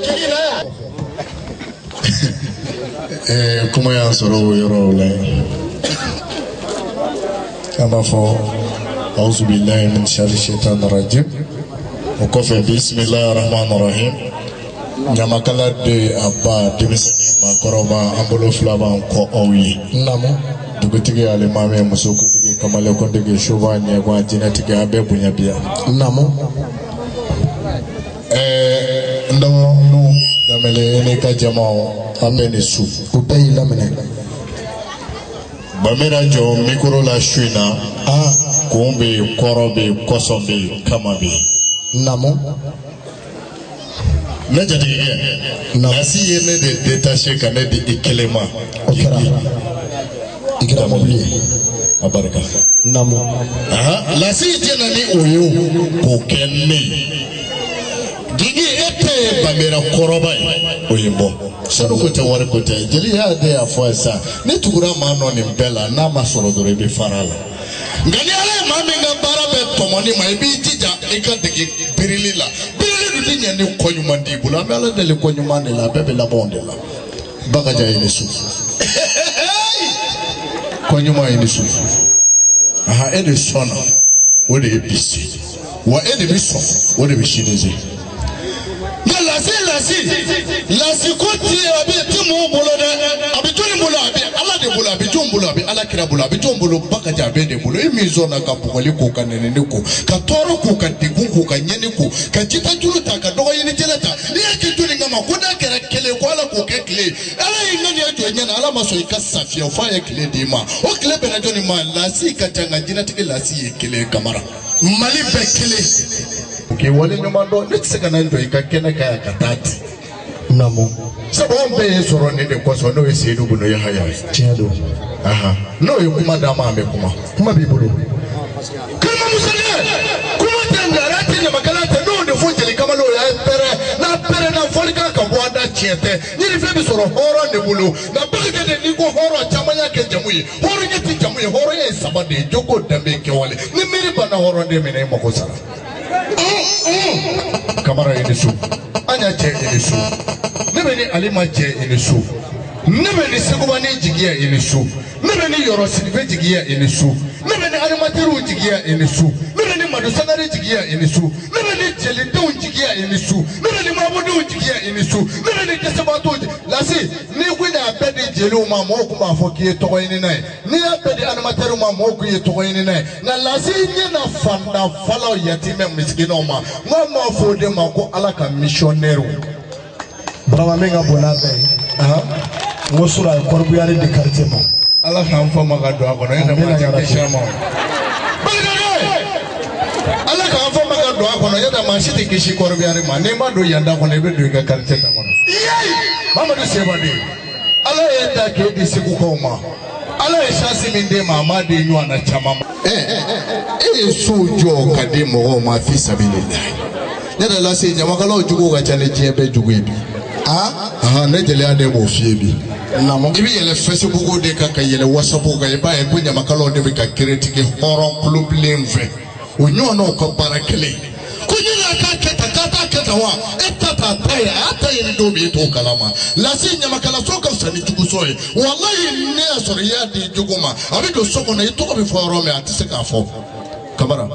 Jeli na yan. Kuma y'an sɔrɔ o yɔrɔ la yen. An b'a fɔ auzubillahi min sharri shaitan rajim. O kɔfɛ, bisimilahi rahman rahim. Ɲamakala de, a ba, denmisɛnnin, maakɔrɔba, an bolo fila b'an kɔ aw ye. Naamu. Dugutigi, alimami, musokuntigi, kamalenkuntigi, soba, ɲɛguwan, jinɛtigi, an bɛɛ bonya bi yan. Naamu. N dɔgɔninw Danbɛlɛ, e n'i ka jamaw, an bɛ nin su. U bɛɛ y'i laminɛ. Bamena jɔ micro la su in na. Kun bɛ yen, kɔrɔ bɛ yen, kɔsɔn bɛ yen, kama bɛ yen. Naamu. Ne jatigikɛ, Lasi ye ne de détaché ka ne di i kelen ma. O kɛra. I kɛra mobili ye. A barika. Naamu. Lasi jɛna ni o ye, o k'o kɛ ne ye. Gigi, e ta ye Bamena kɔrɔba ye, o ye n bɔ. Sanu ko tɛ, wari ko tɛ. Jeli y'a de y'a fɔ a ye sisan, ni tugura maa nɔ nin bɛɛ la, n'a ma sɔrɔ dɔrɔn, i bɛ fara a la. Nka ni Ala ye maa min ka baara bɛɛ tɔmɔni ma, i b'i jija i ka dege birili la. Birili dun ti ɲɛ ni kɔ ɲuman t'i bolo. An bɛ Ala deli kɔ ɲuman de la, a bɛɛ bɛ laban o de la. Bakaja, i ni su. Kɔ ɲuman, i ni su. Aha, e de sɔnna, o de ye bi se wa, e de bi sɔn, o de bɛ sini se. Nka lasi, lasi, lasi ko ti a bɛ ti mɔgɔw bolo dɛ. A bɛ jɔnni bolo? A bɛ Ala de bolo. A bɛ jɔn bolo? A bɛ Ala kira bolo. A bɛ jɔn bolo? Bakaja, a bɛ de bolo. E min sɔnna ka bugɔli ko, ka nɛnini ko, ka tɔɔrɔ ko, ka degun ko, ka ɲɛni ko, ka jita juru ta, ka dɔgɔ ɲini jɛnɛ ta, n'i y'a kɛ jɔnni kama ko n'a kɛra kelen ko Ala k'o kɛ tile ye, Ala y'i ŋaniya jɔ i ɲɛna, Ala ma sɔn i ka safiya f'a ye tile d'i ma. O tile bɛnna jɔnni ma? Lasi ka ca, nka jinɛtigi lasi ye kelen. Kamara, Mali bɛɛ kelen. K'i wale ɲuman dɔn, ne tɛ se ka na n jɔ i ka kɛnɛ kan yan ka taa ten. Naamu. Sabu anw bɛɛ ye sɔrɔ nin de kosɔn, n'o ye Seyidu Bunu Yahaya ye. Tiɲɛ don. N'o ye kuma d'an ma, an bɛ kuma. Kuma b'i bolo. Kalima musakɛ, kuma tɛ, ŋara tɛ, ɲamakala tɛ, n'o de fɔ jeli kamalen, o y'a pɛrɛ n'a pɛrɛnna, fɔlikan ka bɔ a da, tiɲɛ tɛ. Ɲinifɛn bɛ sɔrɔ hɔrɔn de bolo. Nka bakarijan de, n'i ko hɔrɔn, caman y'a kɛ jamu ye. Hɔrɔnya tɛ jamu ye, hɔrɔnya ye saba de ye: jogo, danbe, kɛwale. Ni miiri banna hɔrɔnden min na, i mago sara. Kamara, i ni su. An y'a cɛ, i ni su. Ne bɛ ni Alima cɛ, i ni su. Ne bɛ ni Seguba ni jigiya, i ni su. Ne bɛ ni Yɔrɔ Sidibe jigiya, i ni su. Ne bɛ ni animatɛriw jigiya, i ni su. Ne bɛ ni Madu Sangare jigiya, i ni su. Ne bɛ ni jelidenw jigiya, i ni su. Ne bɛ ni marabudenw jigiya, i ni su. Ne bɛ ni dɛsɛbaatɔw. Lasi, n'i ko y'a bɛɛ di jeliw ma, mɔgɔw tun b'a fɔ k'i ye tɔgɔ ɲinina ye. N'i y'a bɛɛ di animatɛriw ma, mɔgɔw k'i ye tɔgɔ ɲinina ye. Nka lasi ɲɛ na fantan falaw, yatimɛ, misikinaw ma, n ko an b'a fɔ o de ma ko Ala ka missionnaire. Burama, min ka bon n'a bɛɛ ye, n ko sura a ye corbillard di quartier ma. Ala k'an fa ma ka don a kɔnɔ, e yɛrɛ ma tɛ kisi a ma o. Ala k'an fa ma ka don a kɔnɔ, e yɛrɛ maa si tɛ kisi corbillard ma. N'i ma don yan da kɔnɔ, i bɛ don i ka quartier ta kɔnɔ. Mamadu Sebade, Ala ye da k'e di Segukaw ma. Ala ye chance min d'e ma, a m'a di ɲɔgɔnna caman ma. E ye sow jɔ ka di mɔgɔw ma fi sabililahi. Ne yɛrɛ lase, ɲamakalaw juguw ka ca ni diɲɛ bɛɛ jugu ye bi. Ne jeliya de b'o f'i ye bi. Naamu. I bɛ yɛlɛ Facebook de kan, ka yɛlɛ WhatsApp kan, i b'a ye ko ɲamakalaw de bɛ ka critique hɔrɔn kulobilen fɛ. O ɲɔgɔnnaw ka baara kelen. Ko ɲini a k'a kɛ tan, k'a t'a kɛ tan wa? E ta t'a ta ye, a y'a ta ye ni don min, e t'o kalama. Lasi, ɲamakalaso ka fisa ni juguso ye. Walayi, ne y'a sɔrɔ i y'a di jugu ma, a bɛ don so kɔnɔ, i tɔgɔ bɛ fɔ yɔrɔ min, a tɛ se k'a fɔ. Kamara,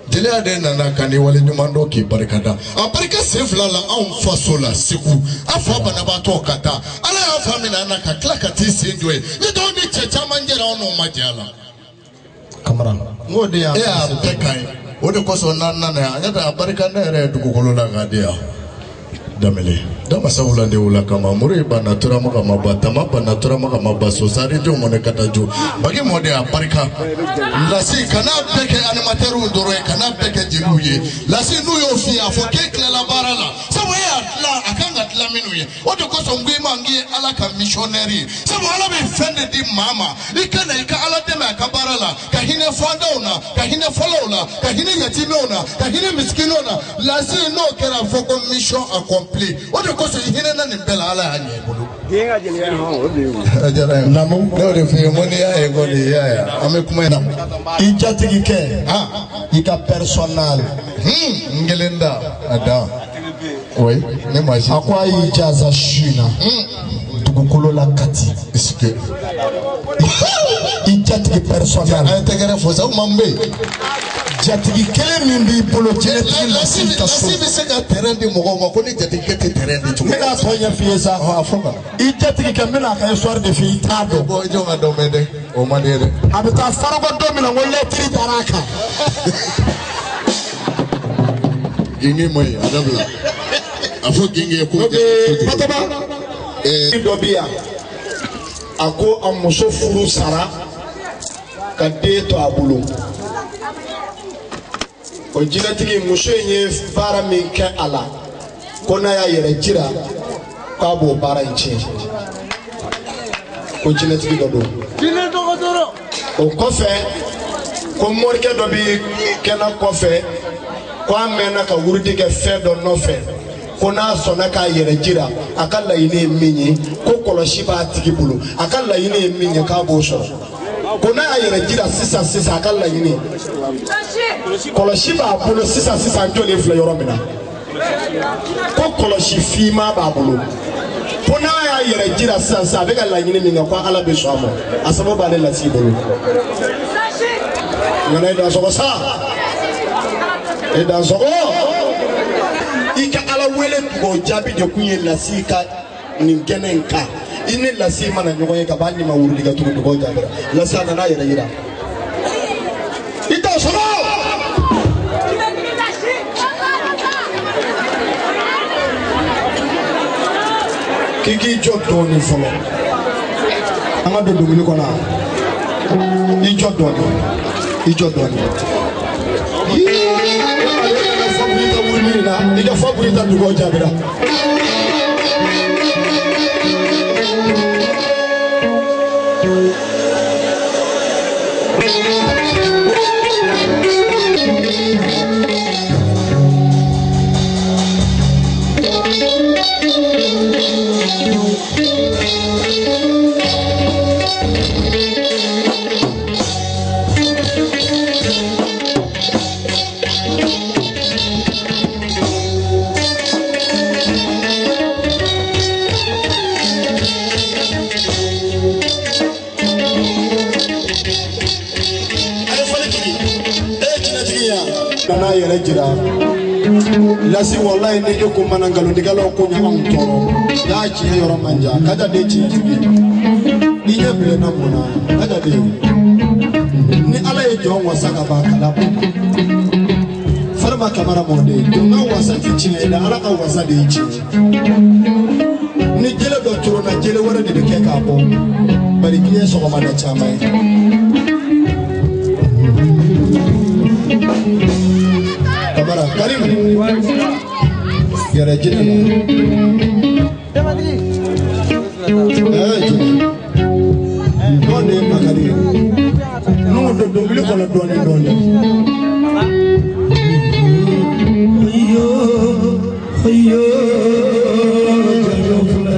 jeliya de nana ka ni wale ɲuman dɔn, k'i barikada. A barika sen fila la anw faso la Segu. A fa banabaatɔ ka taa, Ala y'a fa minɛ an na ka tila ka t'i sen jɔ yen. Ni dɔw ni cɛ caman jɛra, anw n'o ma jɛ a la. Kamara, n k'o de y'a E y'a bɛɛ kan ye. O de kosɔn n'an nana yan, an y'a a barika ne yɛrɛ ye dugukolo la k'a di yan. Damele dama wula de wula kama muru banna turama kama ba tama banna turama kama ba sosari denw mɔne ka taa jo bagi mɔden, a barika. Lasi, kana bɛɛ kɛ animatɛriw dɔrɔn ye, kana bɛɛ kɛ jeliw ye. Lasi, n'u y'o f'i ye, a fɔ k'e tilala baara la, sabu e y'a dilan a kan ka dilan minnu ye. O de kosɔn n ko i ma n k'i ye Ala ka missionnaire ye, sabu Ala bɛ fɛn de di maa ma, i ka na i ka Ala dɛmɛ a ka baara la, ka hinɛ fantanw na, ka hinɛ fɔlɔw la, ka hinɛ yatimɛw na, ka hinɛ misikinɛw na. Lasi, n'o kɛra, fɔ ko mission accomplie. O de kosɔn i hinɛna nin bɛɛ la, Ala y'a ɲɛ i bolo. Den ka jeliya hɔn o de ye. A diyara n ye. Naamu. Ne y'o de f'i ye, n ko n'i y'a ye kɔni, i y'a ye, an bɛ kuma in na. I jatigikɛ, i ka personnel. N kelen da a dan. Oui, ne ma A ko a y'i jaza su in na dugukolo la Kati. Est-ce que I jatigi personnel. An ye tɛgɛrɛ fɔ sa, o maa min bɛ yen. Jatigi kelen min b'i bolo jinɛtigi lasi ka so. Lasi bɛ se ka terrain di mɔgɔw ma ko ni jatigikɛ tɛ terrain di cogo. N bɛna tɔ ɲɛf'i ye sa. A fɔ ka. I jatigikɛ n bɛna a ka histoire de f'i ye, i t'a dɔn. Bɔn i jɔn ka dɔn mɛ dɛ, o man di ye dɛ. A bɛ taa farako don min na, n ko lɛtiri dar'a kan. Genge ma ɲi, a dabila. A fɔ genge ko. Batoma. Dɔ bɛ yan, a ko a muso furu sara ka den to a bolo. O jinɛtigi muso in ye baara min kɛ a la, ko n'a y'a yɛrɛ jira k'a b'o baara in tiɲɛ. Ko jinɛtigi dɔ don. O kɔfɛ ko morikɛ dɔ bɛ kɛnɛ kɔfɛ, ko a mɛnna ka wurudi kɛ fɛn dɔ nɔfɛ, ko n'a sɔnna k'a yɛrɛ jira, a ka laɲini ye min ye, ko kɔlɔsi b'a tigi bolo, a ka laɲini ye min ye k'a b'o sɔrɔ. Ko n'a y'a yɛrɛ jira sisan sisan, a ka laɲini kɔlɔsi b'a bolo sisan sisan, jɔlen filɛ yɔrɔ min na, ko kɔlɔsi finman b'a bolo, ko n'a y'a yɛrɛ jira sisan sisan, a bɛ ka laɲini min kɛ, ko Ala bɛ sɔn a ma, a sababu b'ale lasigi bolo. Ŋana i dansɔgɔ sa, i dansɔgɔ. I ka Ala wele dugawu jaabi de kun ye lasi ka nin kɛnɛ in kan. I ni lasi mana ɲɔgɔn ye ka ban, ni ma wurudi ka tugu dugawu jaabira. Lasi a nana a yɛrɛ yira. I t'a sɔrɔ. K'i k'i jɔ dɔɔnin fɔlɔ. An ka don dongili kɔnɔ. I jɔ dɔɔnin. I jɔ dɔɔnin. I ka fɔ i ta dugawu jaabira. Nana yɛrɛ jira lasi, walayi ni e ko mana nkalontigɛlaw ko ɲa anw tɔɔrɔ, n'a tiɲɛ yɔrɔ man jan. Kaja den tiɲɛtigi, i ɲɛ bilenna mun na? Kaja den, ni Ala ye jɔn wasa ka ban kala bɔ Farima Kamara mɔden, jɔn ka wasa ti tiɲɛ ye dɛ, Ala ka wasa de ye tiɲɛ. Ni jele dɔ coronna, jele wɛrɛ de bɛ kɛ k'a bɔ, bari diɲɛ sɔgɔmada caman ye. Kamara Karim yɛrɛ jinɛ la. Jinɛ dɔn de ye makari ye. N'o don dɔnkili kɔnɔ dɔɔnin dɔɔnin. Ayo ayo jalo filɛ.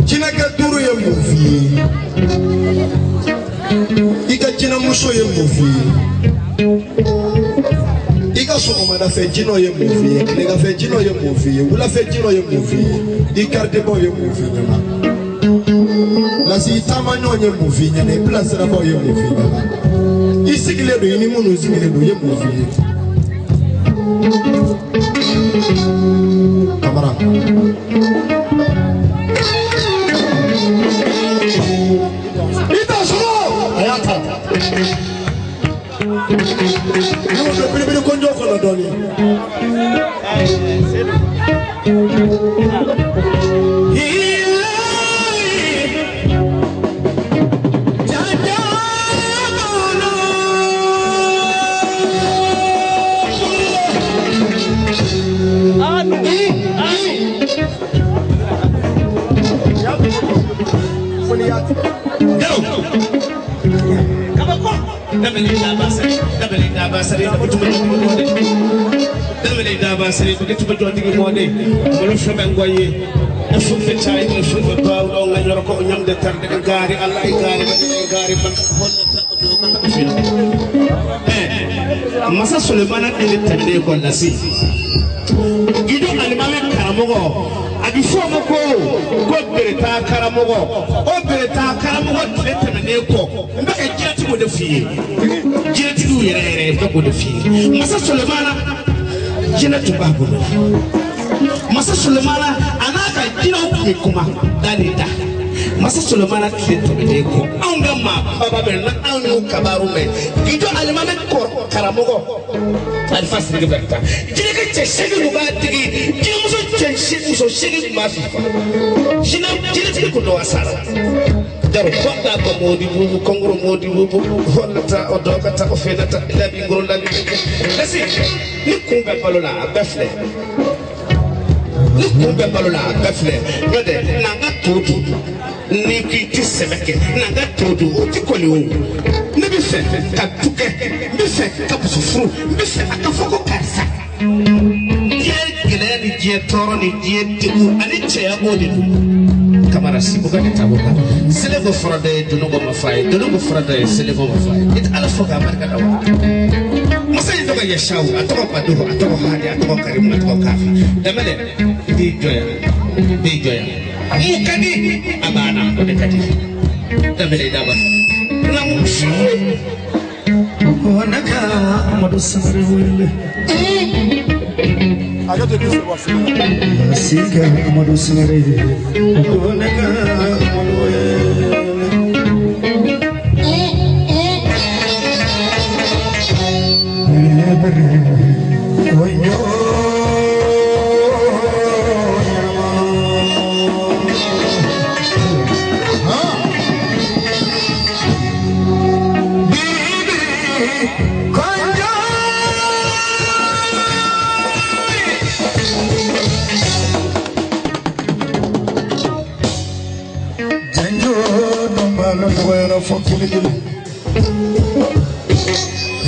Jinɛkɛ duuru ye mun f'i ye? I ka jinɛmuso ye mun f'i ye? I ka sɔgɔmadafɛ jinɛw ye mun f'i ye? Tileganfɛ jinɛw ye mun f'i ye? Wulafɛ jinɛw ye mun f'i ye? I karidenbaw ye mun f'i ɲɛna? Lasi i taamaɲɔgɔn ye mun f'i ɲɛna? I bilasirabaw ye mun f'i ɲɛna? I sigilen don, i ni minnu sigilen don, i ye mun f'i ye? Kamara. I t'a sɔrɔ. A y'a ta. Ne ko don biribiri kɔnjɔ kɔnɔ dɔɔnin. Masa Sulemana ele tɛmɛnen kɔ lase Gido alimami karamɔgɔ a bɛ fɔ o ma ko bereta karamɔgɔ o bereta karamɔgɔ tile tɛmɛnen kɔ n bɛ ka jinɛtigiw de f'i ye jinɛtigiw yɛrɛ yɛrɛ n bɛ k'o de f'i ye Masa Sulemana jinɛ tun b'a bolo Masa Sulemana a n'a ka jinɛw tun bɛ kuma da ni da Masa Sulemana tile tɛmɛnen kɔ anw ka maa baba bɛ na anw y'o kabaru mɛn Gido alimami karamɔgɔ Alifa Sidiki Bereta jinɛkɛ cɛ seegin tun b'a tigi jinɛmuso cɛ muso seegin tun b'a fifa jinɛtigi kun dɔ sara jaro kɔnda ko modi bubu kɔngoro modi bubu hollata o dɔgɔta o fenata labi ngoro labi lasi ni kun bɛ balo la a bɛɛ filɛ ni kun bɛ balo la a bɛɛ filɛ n'o tɛ n'an ka to dun ni k'i ti sɛbɛ kɛ n'an ka to dun o ti kɔli o ne bɛ fɛ ka du kɛ n bɛ fɛ ka muso furu n bɛ fɛ a ka fɔ ko karisa diɲɛ gɛlɛya ni diɲɛ tɔɔrɔ ni diɲɛ degun ani cɛya b'o de don Kamara Sibuga ni Tabuka Seleko fura dɔ ye Donogo ma fa ye Donogo fura dɔ ye Seleko ma fa ye i tɛ Ala fo k'a barika da wa masa in tɔgɔ Yasawu a tɔgɔ Baduhu a tɔgɔ Hadi a tɔgɔ Karimu a tɔgɔ Kafi Dɛmɛlɛ i b'i jɔ yan i b'i jɔ yan mun ka di a banna o de ka di Dɛmɛlɛ i daba Wanaka Amadu Sangare wele Sika Amadu Sangare Wanaka Amadu wele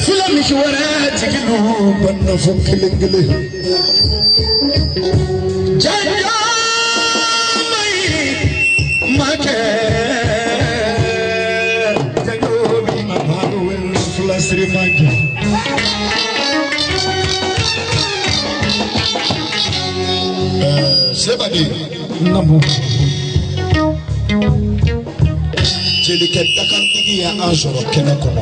Fila misi wɛrɛ jigi dun banna fo kelen kelen janjo mayi ma kɛ janjo bi ma balo wele fila siri ma jɛ. Sebadi Namu. Jelikɛ dakantigi y'an sɔrɔ kɛnɛ kɔnɔ.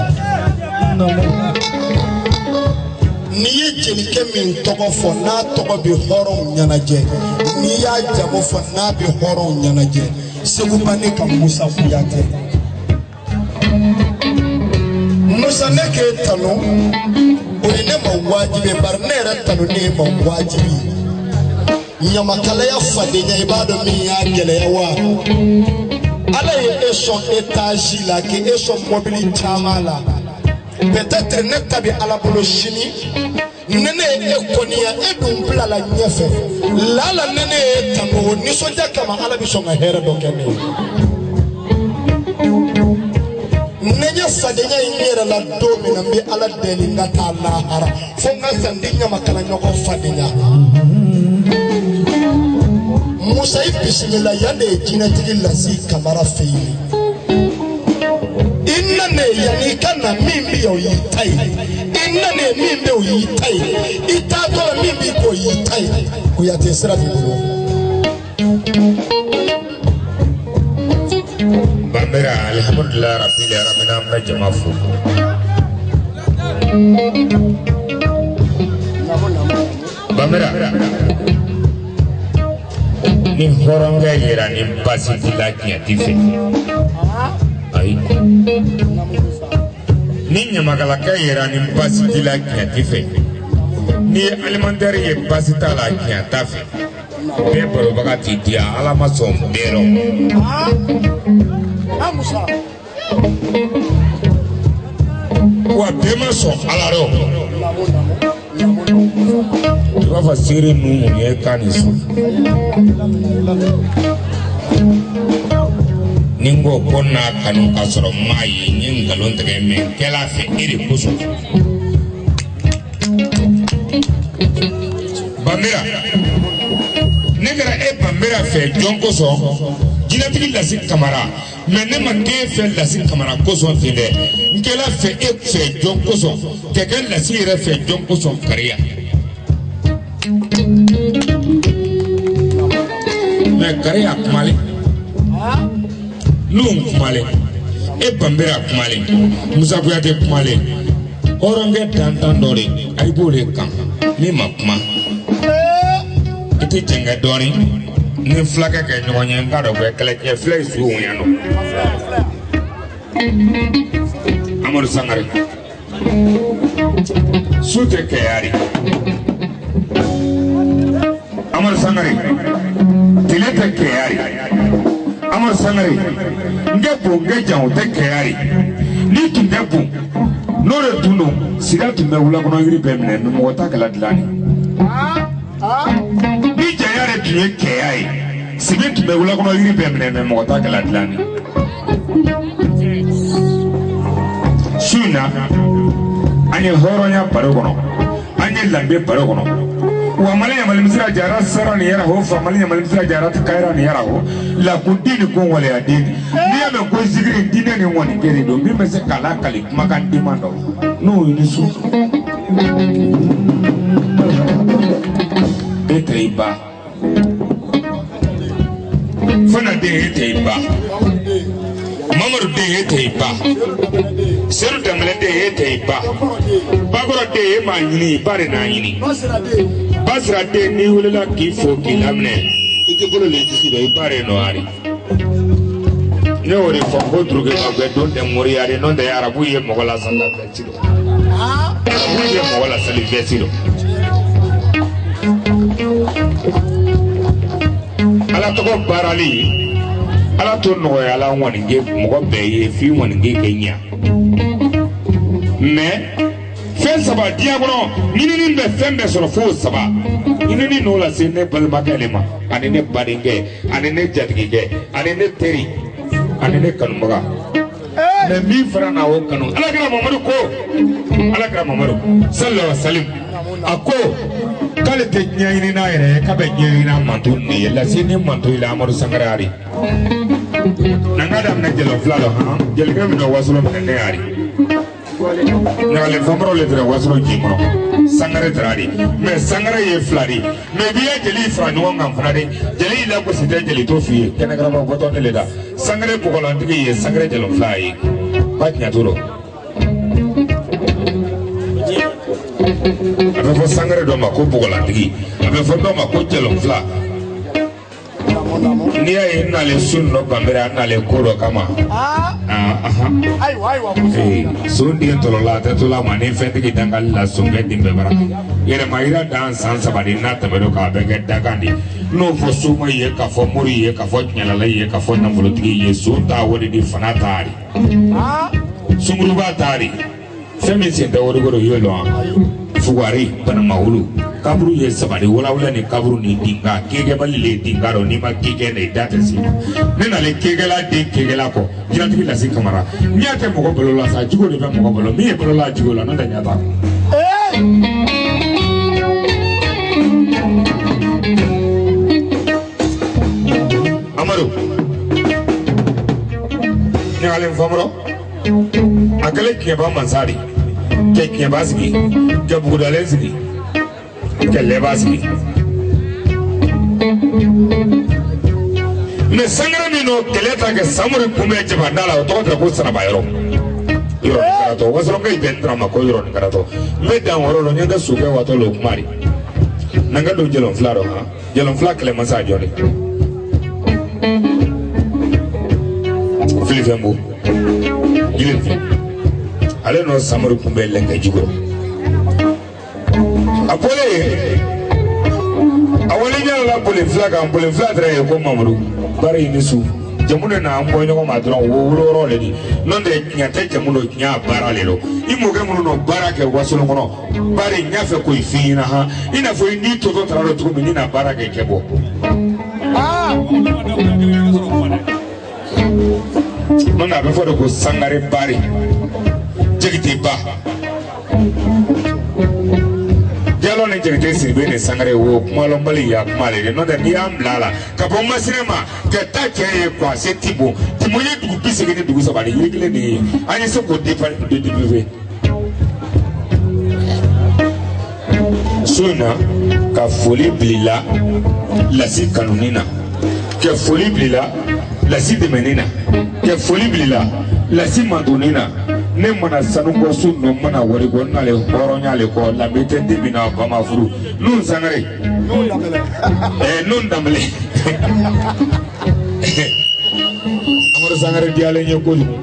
N'i ye jelikɛ min tɔgɔ fɔ n'a tɔgɔ bɛ hɔrɔnw ɲɛnajɛ n'i y'a jamu fɔ n'a bɛ hɔrɔnw ɲɛnajɛ Seguba ne ka Musa Kuyatɛ. Musa ne k'e tanu o ye ne ma wajibi ye bari ne yɛrɛ tanu ne ye ma wajibi ye. Ɲamakalaya fadenya i b'a dɔn min y'a gɛlɛya wa? Ala ye e sɔn étage la k'e sɔn mobili caman la peut-être ne ta bɛ Ala bolo sini ni ne ye e kɔniya e dun bilala ɲɛfɛ lala ni ne ye tanu o nisɔndiya kama Ala bɛ sɔn ka hɛrɛ dɔ kɛ ne ye. Ne ye fadenya in yɛrɛ la don min na n bɛ Ala deli n ka taa lahara fo n ka san di ɲamakala ɲɔgɔn fadenya. Musa i bisimila yan de ye jinɛtigi Lasi Kamara fɛ yen. I nanen yanni i ka na min bɛ yen o y'i ta ye i nanen min bɛ yen o y'i ta ye i taatɔ la min b'i kɔ o y'i ta ye Kuyate sira b'i bolo. Bamera alihamudulilayi rabili alamina an bɛ jama fo. Bamera. Ni hɔrɔnkɛ yera ni baasi t'i la diɲɛ t'i fɛ ayi ni ɲamakalakɛ yera ni baasi t'i la diɲɛ t'i fɛ ni ye alimentaire ye baasi t'a la diɲɛ t'a fɛ bɛɛ barobaga t'i diya Ala ma sɔn bɛɛ rɔ. Wa bɛɛ ma sɔn Ala rɔ. I b'a fɔ seere ninnu mun ye kan nin so. Ni n ko ko n'a kanu ka sɔrɔ n m'a ye, n ye nkalon tigɛ mɛ n kɛla a fɛ e de kosɔn. Banbera, ne kɛra e Banbera fɛ jɔn kosɔn? Jinɛtigi Lasi Kamara. Mɛ ne ma k'e fɛ Lasi Kamara kosɔn ten dɛ, n kɛla fɛ e fɛ jɔn kosɔn, ka kɛ Lasi yɛrɛ fɛ jɔn kosɔn kariya. Mɛ kariya kumalen, Nuhun kumalen, e Banbera kumalen, Musa Kuyate kumalen, hɔrɔnkɛ dantan dɔ de, a b'o de kan min ma kuma. I tɛ jɛngɛ dɔɔnin ni fulakɛ kɛ ɲɔgɔn ye, n k'a dɔn ko kɛlɛcɛ fila ye su yan nɔ. Amadu Sangare, su tɛ kɛyari. Amadu Sangare, tile tɛ kɛyari. Amadu Sangare, n kɛ bon n kɛ jan o tɛ kɛyari. N'i tun tɛ bon, n'o de tun don, sida tun bɛ wula kɔnɔ yiri bɛɛ minɛ, mɛ mɔgɔ t'a kɛla dilan de. Ni janya de tun ye kɛya ye, sigi tun bɛ wula kɔnɔ yiri bɛɛ minɛ, mɛ mɔgɔ t'a kɛla dilan de. Su in na, an ye hɔrɔnya baro kɔnɔ, an ye lambe baro kɔnɔ. Wa mali ɲamalimisira jara sara ni yɛrɛ ho, fa mali ɲamalimisira jara kayira ni yɛrɛ ho, lakun den ni ko waleya den. N'i y'a mɛn ko zikiri diinɛ ni ŋɔni kere don, min bɛ se k'a lakali kumakan diman dɔ, n'o ye ni su. E tɛ i ba. Fana den e tɛ i ba. Mamadu den e tɛ i ba. Seru Danbɛlɛ den e tɛ i ba. Bakɔrɔ den e m'a ɲini, i ba de n'a ɲini. Basira den n'i welela k'i fo k'i laminɛ, i t'i bolo le disi dɔ, i ba de nɔ ari. Ne y'o de fɔ ko durukeba bɛɛ don tɛ moriya de, n'o tɛ arabu ye mɔgɔ lasali la vɛsi dɔ. Arabu ye mɔgɔ lasali vɛsi dɔ. Ala tɔgɔ baarali, ala t'o nɔgɔya la ŋɔnige mɔgɔ bɛɛ ye f'i ŋɔnige kɛ ɲa. Mɛ fɛn saba diɲɛ kɔnɔ, ɲinini bɛ fɛn bɛɛ sɔrɔ f'o saba. Ɲinini n'o lase ne balimakɛ de ma, ani ne badenkɛ, ani ne jatigikɛ, ani ne teri, ani ne kanubaga. Mɛ min fana na o kanu, Ala kɛra Mamadu ko, Ala kɛra Mamadu sallallahu alaihi wa sallam, a ko k'ale tɛ ɲɛɲini n'a yɛrɛ ye, k'a bɛ ɲɛɲini n'a manto de ye. Lase ni manto yi la Amadu Sangare ari. N'an ka daminɛ jɛlɔ fila la han, jelikɛ min na wasolo minɛ ne ari. Ɲagalen famɔrɔ le tɛrɛ wasolo ji kɔnɔ, Sangare tɛrɛ ari. Mɛ Sangare ye fila de, mɛ i b'i ka jeli fara ɲɔgɔn kan fana de, jeli y'i lagosi tɛ jeli t'o f'i ye, kɛnɛkarama bɔtɔ ne le da. Sangare bɔgɔlantigi ye Sangare jɛlɔ fila ye, ba tiɲɛ t'o rɔ. A bɛ fɔ Sangare dɔ ma ko bɔgɔlantigi, a bɛ fɔ dɔ ma ko jɛlɔ fila. N'i y'a ye n nalen so dɔ Banbera, n nalen ko dɔ kama. Son den tɔlɔla a tɛ to la ma ni fɛntigi dangali la sonkɛ den bɛɛ bara. Yɛrɛma yira dan san saba de n'a tɛmɛn'o kan, a bɛ kɛ dakan de. N'o fɔ soma ye, k'a fɔ mori ye, k'a fɔ tiɲɛlala ye, k'a fɔ nafolotigi ye, son t'a wari di, fana t'a de. Sunkuruba t'a de. Fɛn min sen tɛ wariko dɔ y'o lɔn wa? Fugari, banamawulu, kaburu ye saba de, walawula ni kaburu ni dinga, kekɛbali le dinga dɔ, n'i ma kekɛ de da tɛ se. Ne nalen kekɛla den kekɛla kɔ, jinɛtigi Lasi Kamara, n'i y'a kɛ mɔgɔ balo la sa, jogo de bɛ mɔgɔ balo, min ye balo la jogo la, n'o tɛ ɲɛ t'a. Amadu, ɲagalen famɔrɔ, a kɛlen tiɲɛba mansa de, kɛ tiɲɛba sigi, kɛ bugudalen sigi, kɛ lɛba sigi. Mɛ Sangare min n'o kɛlɛ ta kɛ Samori kunbɛn jabanda la, o tɔgɔ tɛ ko Sanaba yɔrɔ. Yɔrɔ ni karatɔ, wasɔrɔkɛ yi bɛ n tara ma ko yɔrɔ ni karatɔ. N bɛ dan wɔrɔ lɔ, n ɲɛ tɛ sokɛ watɔ la o kuma de. N'an ka don jɛlɔn fila dɔ han, jɛlɔn fila kɛlɛmasa jɔ de. Filifɛn bo, jilifɛn. Ale n'o Samori kunbɛn lɛnkɛ jukɔrɔ. A bɔlen, a wale ɲɛna la boli fila kan, boli fila tɛrɛ ye ko Mamadu, bari i ni su. Jamu de n'an bɔ ɲɔgɔn ma dɔrɔn, wo wolo yɔrɔ le di. N'o tɛ tiɲɛ tɛ jamu don, tiɲɛ a baara le don. I mɔkɛ minnu n'o baara kɛ wasolon kɔnɔ, bari n y'a fɛ k'o f'i ɲɛna han, i n'a fɔ i n'i tɔtɔ taara dɔn cogo min, n'i na baara kɛ kɛ bɔ. N'o tɛ a bɛ fɔ de ko Sangare Bari Jakite Ba Jalo ni Jakite Sidibe ni Sangare wo kumalɔnbali ya kuma le de n'o tɛ n'i y'an bila a la ka bɔ Masina ma ka taa cɛ ye k'a se Tibo Tibo ye dugu 83 de yiri kelen de ye an ye se k'o développer so in na ka foli bilila lasi kanuni na ka foli bilila lasi dɛmɛni na ka foli bilila lasi mandonni na ne mana sanu bɔ su nɔ mana wari bɔ n'ale hɔrɔnya le kɔ lambe tɛ den min na ba ma furu n'u Sangare n'u Danbele Amadu Sangare diyalen ye kojugu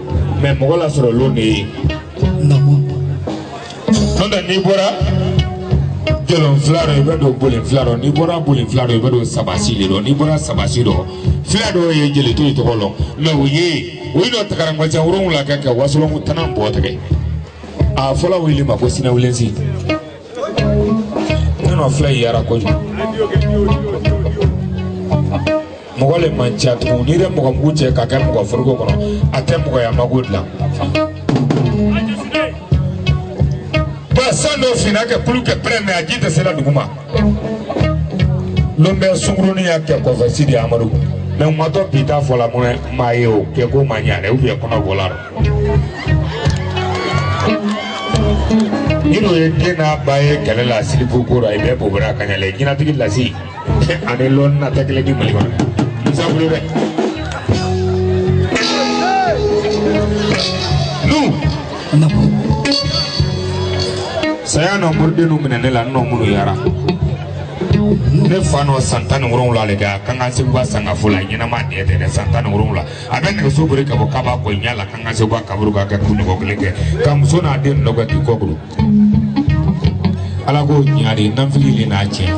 mɛ mɔgɔ lasɔrɔ lon de ye n'o tɛ n'i bɔra jɔlɔn fila dɔ i bɛ don bolin fila dɔ n'i bɔra bolin fila dɔ i bɛ don sabasi de dɔ n'i bɔra sabasi dɔ fila dɔw ye jeli to tɔgɔ lɔ mɛ o ye o ye dɔ tagaramajɛ 7 kɛ ka wasolon tana bɔ tigɛ a fɔlɔ wele ma ko sinawulensi ne nɔ filɛ yara kojugu mɔgɔ le man ca tugun n'i tɛ mɔgɔ mugu cɛ ka kɛ mɔgɔ foroko kɔnɔ a tɛ mɔgɔya mako dilan. Ba san dɔ finna kɛ kulu kɛ pɛrɛn mɛ a ji tɛ se la dugu ma lon bɛ sunkurunin y'a kɛ kɔfɛ Sidi Amadu mɛ n ma tɔ bi ta fɔ la mun maa ye o kɛ ko ma ɲa dɛ ou bien kɔnɔ bɔla rɔ ni n'o ye den n'a ba ye kɛlɛ la silifu ko la i bɛ bobara ka ɲɛ jinatigi lasi ani lɔnni na tɛ kelen di Mali kɔnɔ Musa bolo dɛ nu saya nɔ moriden minɛ ne la n nɔ minnu yara ne fa nɔ san 17 de kɛ a kan ka segu ba sangafo la ɲɛnama dɛ tɛ dɛ san 17 a bɛ nɛgɛso boli ka bɔ kaba kɔ ɲɛ la kan ka segu ba kaburu ka kɛ kunɲɔgɔn kelen kɛ ka muso n'a den nɔ kɛ k'i kɔ bolo ala k'o ɲa de nanfili le n'a tiɲɛ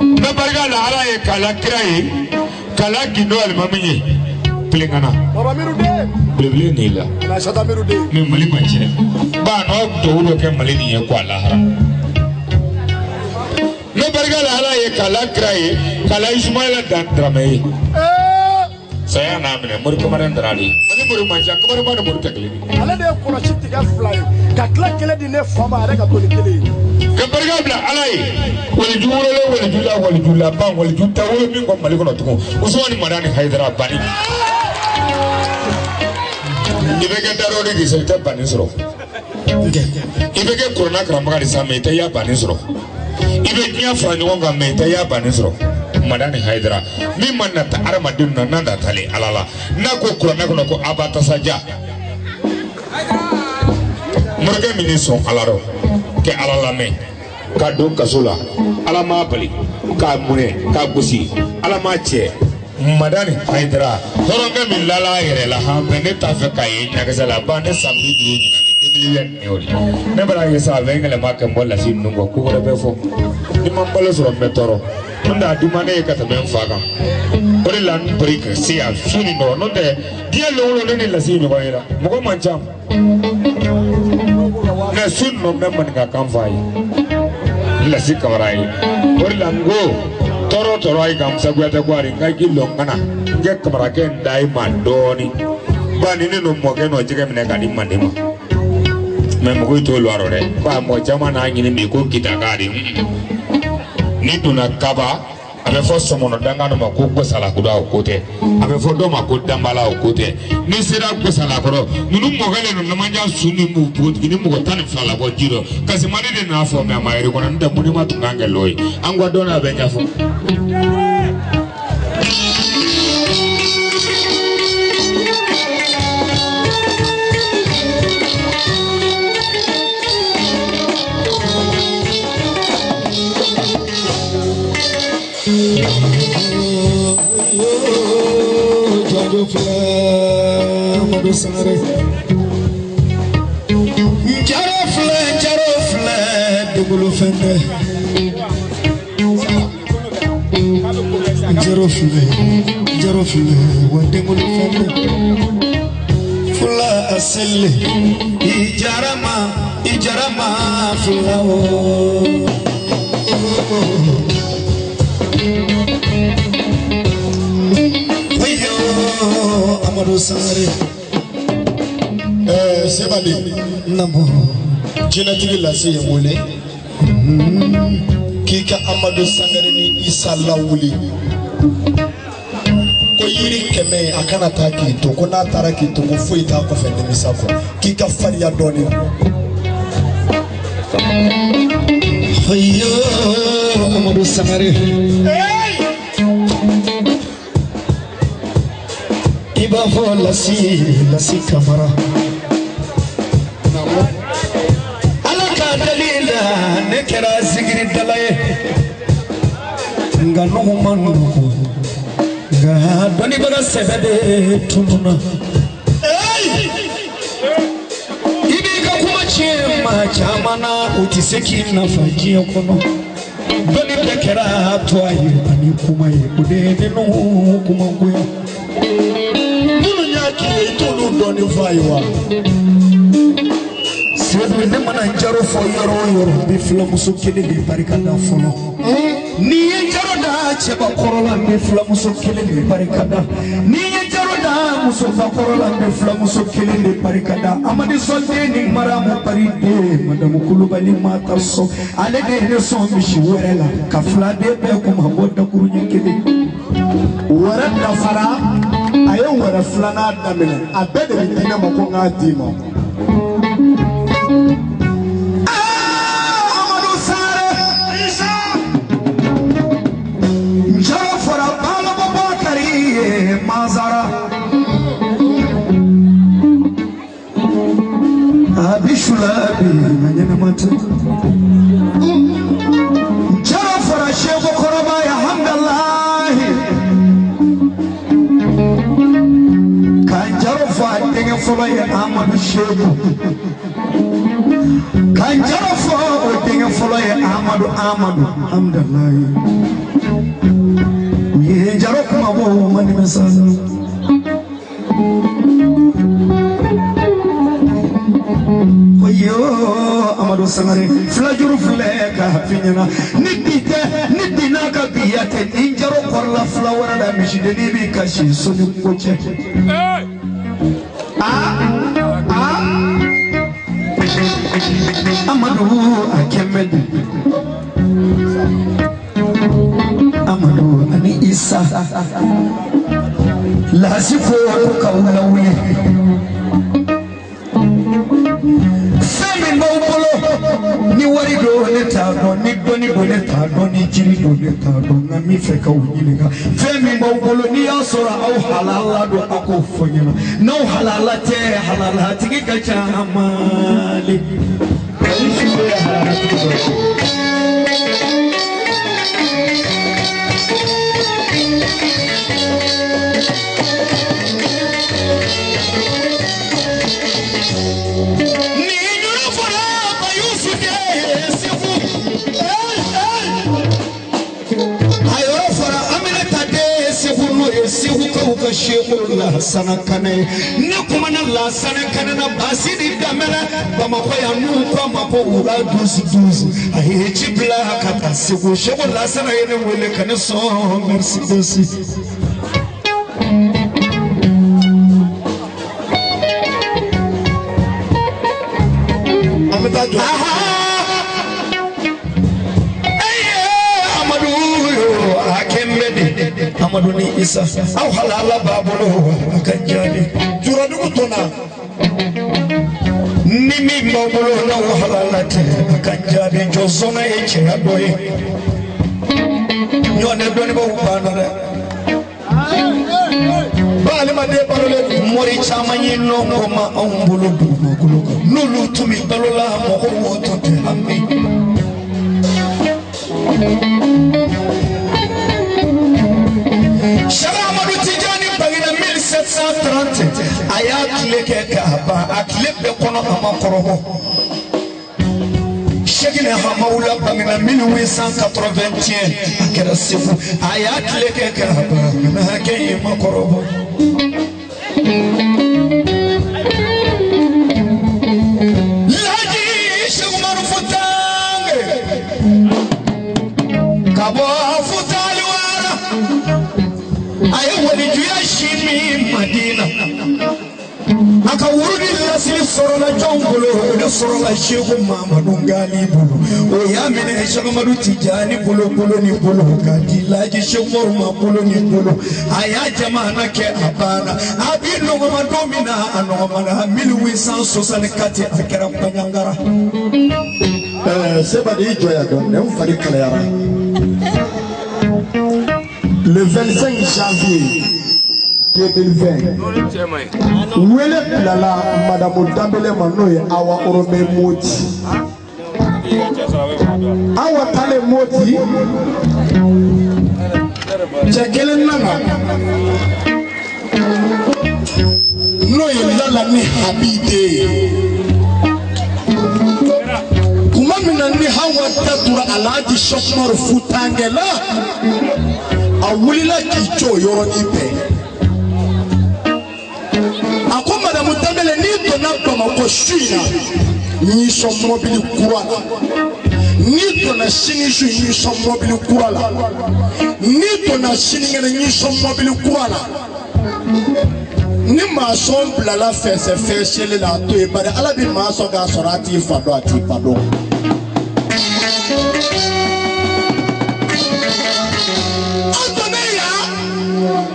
n bɛ barika la ala ye k'a la kira ye k'a la gindo alimami ye Pelengana belebele nin la mɛ Mali ma tiɲɛ ba n'o tubabu dɔ kɛ Mali nin ye ko a lahara n bɛ barika la ala ye k'a la kira ye k'a la Ismaila Daramɛ ye saya n'a minɛ Mori Kamara Dara de ani Mori man ca Kamaraba ni Mori tɛ kelen ye. Ale de ye kɔlɔsi tigɛ 2 ye ka tila kelen di ne fa ma a yɛrɛ ka to ni kelen ye. Ka barika bila ala ye waliju wololen waliju la waliju laban waliju tɛ wolo min kɔ Mali kɔnɔ tugun Usumani Madani Hayidara Bani. I bɛ kɛ darɔ de sa i tɛ banni sɔrɔ i bɛ kɛ kuranna karamɔgɔ de sa mɛ i tɛ ya banni sɔrɔ i bɛ diɲɛ fara ɲɔgɔn kan mɛ i tɛ ya banni sɔrɔ Madani Hayidara min ma nata hadamadenw na n'a natalen ala la n'a ko kuranɛ kɔnɔ ko abatasaja morikɛ min ye sɔn ala rɔ kɛ ala lamɛn ka don kaso la ala m'a bali k'a minɛ k'a gosi ala m'a cɛ Madani Hayidara hɔrɔnkɛ min lala a yɛrɛ la han mɛ ne t'a fɛ k'a ye ɲakisɛ la ba ne san 50 ɲinan ni 2020 nin y'o de ne b'a ye sa a bɛ n yɛlɛma kɛ n bɔ lasi ninnu kɔ ko wɛrɛ bɛ fɔ ni ma n balo sɔrɔ n bɛ tɔɔrɔ n tɛ a duman ne ye ka tɛmɛ n fa kan o de la n bori ka se yan su ni nɔ n'o tɛ diɲɛ lon o lon ne ni lasi ɲɔgɔn ye la mɔgɔ man ca mɛ su ni nɔ n bɛ maninkakan fɔ a ye lasi Kamara ye o de la n ko tɔɔrɔ tɔɔrɔ ayi kan Musa Kuyate ko ari n ka k'i lɔ n ka na n kɛ Kamarakɛ n da i ma dɔɔni ba ni ne n'o mɔkɛ n'o jɛgɛ minɛ ka di manden ma mɛ mɔgɔw t'o lɔ a rɔ dɛ ba mɔgɔ caman n'a ɲini bi ko kita k'a di n'i donna kaba a bɛ fɔ sɔmɔnɔ dankan dɔ ma ko gosalakuda o ko tɛ a bɛ fɔ dɔ ma ko danbala o ko tɛ n'i sera gosalakɔrɔ ninnu mɔkɛ le ninnu namanjan su ni npogotigi ni mɔgɔ 12 labɔ ji dɔ kasimani de nana fɔ mɛ a ma yɛrɛ kɔnɔ n'o tɛ munima tun kan kɛ lɔ ye an ka dɔn a bɛ ɲɛfɔ. Amadu Sangare Njaro filɛ degolo fɛn tɛ Njaro filɛ wa degolo fɛn tɛ fula asele i jarama fula o. Amadu Sangare. Sebali. Namo. Jinɛtigi Lasi ye n wele k'i ka Amadu Sangare ni Isa lawuli ko yiri 100 a kana taa k'i to, ko n'a taara k'i to ko foyi t'a kɔfɛ nimisa kɔ, k'i ka farinya dɔɔnin. Ayo Amadu Sangare. I b'a fɔ Lasi Kamara. Ala ka dalila ne kɛra zikiridala ye, nka nugu ma nɔgɔ, nka dɔnnibaga sɛbɛ de tununna. I b'i ka kuma tiɲɛ maa caman na, u tɛ se k'i nafa diɲɛ kɔnɔ. Dɔnni bɛɛ kɛra to a ye ani kuma ye, o de ye ne nugu kumagoya. Minnu y'a k'i ye, i t'olu dɔɔnin fɔ a ye wa? Sedu, ne mana jaro fɔ yɔrɔ o yɔrɔ, n bɛ filamuso kelen de barika da fɔlɔ. N'i ye jaro da cɛbakɔrɔ la, n bɛ filamuso kelen de barika da. N'i ye jaro da musobakɔrɔ la, n bɛ filamuso kelen de barika da. Amadu Sɔnden ni Maramu Pariden, Madamu Kulubali ma ta sɔn, ale de ye ne sɔn misi wɛrɛ la, ka filaden bɛɛ kuma bɔ dakuruɲɛ kelen. Wɛrɛ dafara, a ye wɛrɛ filanan daminɛ, a bɛɛ de bɛ di ne ma ko n k'a d'i ma. Amadu Sangare. Njaro fɔra Balɔbɔ Bakari ye Mazara. A bi sula bi a ɲɛnama tɛ. Njaro fɔra Seko Kɔrɔba ye Hamdalahi. Ka njaro fɔ a denkɛ fɔlɔ ye Amadu Seku. Ka njaro fɔ o denkɛ fɔlɔ ye Amadu Hamdalahi. U ye njaro kuma bɔ o ma nimisa. Oyo Amadu Sangare, filajuru filɛ k'a f'i ɲɛna, ni bi tɛ, ni bi n'a ka biya tɛ, ni njaro kɔrɔla fila wɛrɛ la, misidennin b'i kasi so ni ko cɛ. Amadu a kɛmɛ di. Amadu ani Isa. Lasi ko k'aw lawuli. Fɛn min b'aw bolo, ni wari don ne t'a dɔn, ni dɔnni don ne t'a dɔn, ni jiri don ne t'a dɔn, nka n b'i fɛ k'aw ɲininka. Fɛn min b'aw bolo, n'i y'a sɔrɔ aw halala don, aw k'o fɔ n ɲɛna. N'aw halala tɛ, halalatigi ka ca Mali. Ni yɔrɔ fɔra Bayusu de ye Segu. A yɔrɔ fɔra Aminata de ye Segu, n'o ye Segukaw ka Seku Lasana Kanɛ ye. Ne kumana Lasana Kanɛ na, Basidi Danbɛlɛ Bamakɔ yan, n'u ko a ma ko wura 12-12. A ye ci bila ka taa Segu. Seku Lasana ye ne wele ka ne sɔn Mercedes. An bɛ taa jɔ. Amadu yo a kɛmɛ de, Amadu ni Isa, aw halala b'a bolo a ka jaabi. Juradugu tɔnna. Ni min b'aw bolo n'aw halala tɛ, a ka jaabi. Jɔsɔnna ye cɛya dɔ ye. Ɲɔgɔn dɔnnibaw banna dɛ. Ba den balolen don. Mori caman ye nɔ ko ma anw bolo dugumakolo kan, n'olu tun bɛ balo la, mɔgɔw tun tɛ hami. Sɛki Amadu Tijani bangena 1730, a y'a tile kɛ k'a ban, a tile bɛɛ kɔnɔ a ma kɔrɔbɔ. Sɛki Hamawula bangena 1881, a kɛra Segu, a y'a tile kɛ k'a ban, a kɛ yen ma kɔrɔbɔ. Laji Sɛki Umaru Futange ka bɔ Futaliwara, a ye walijuya si min Madina. sɔrɔla jɔn bolo, o de sɔrɔla Seku Mamadu Ngali bolo. O y'a minɛ Seku Tijani bolo, bolo ni bolo, k'a di Laji Seku Umaru ma bolo ni bolo. A y'a jamana kɛ a banna. A bi nɔgɔma don min na, a nɔgɔmana 1864, a kɛra Baɲangara. Seba de y'i jɔ yan dɔɔni, n fari kalayara. Le 25 janvier 2020, wele bilala Madamu Danbele ma, n'o ye Awa Orome Moti. Awa talen Moti, cɛ kelen nana n'o ye Lala ni Habide ye. Tuma min na ni Hawa datura Alhaji Cheikh Umaru Futankɛ la, a wulila k'i jɔ o yɔrɔnin bɛɛ. A ko Madamu Danbele, n'i donna Bamakɔ su in na, n y'i sɔn mɔbili kura la. N'i donna sini su, n y'i sɔn mɔbili kura la. N'i donna sinikɛnɛ, n y'i sɔn mɔbili kura la. Ni maa sɔn bilala fɛnsɛfɛn seli la, a to yen, bari Ala bɛ maa sɔn k'a sɔrɔ a t'i fa dɔn, a t'i ba dɔn. An donnen yan,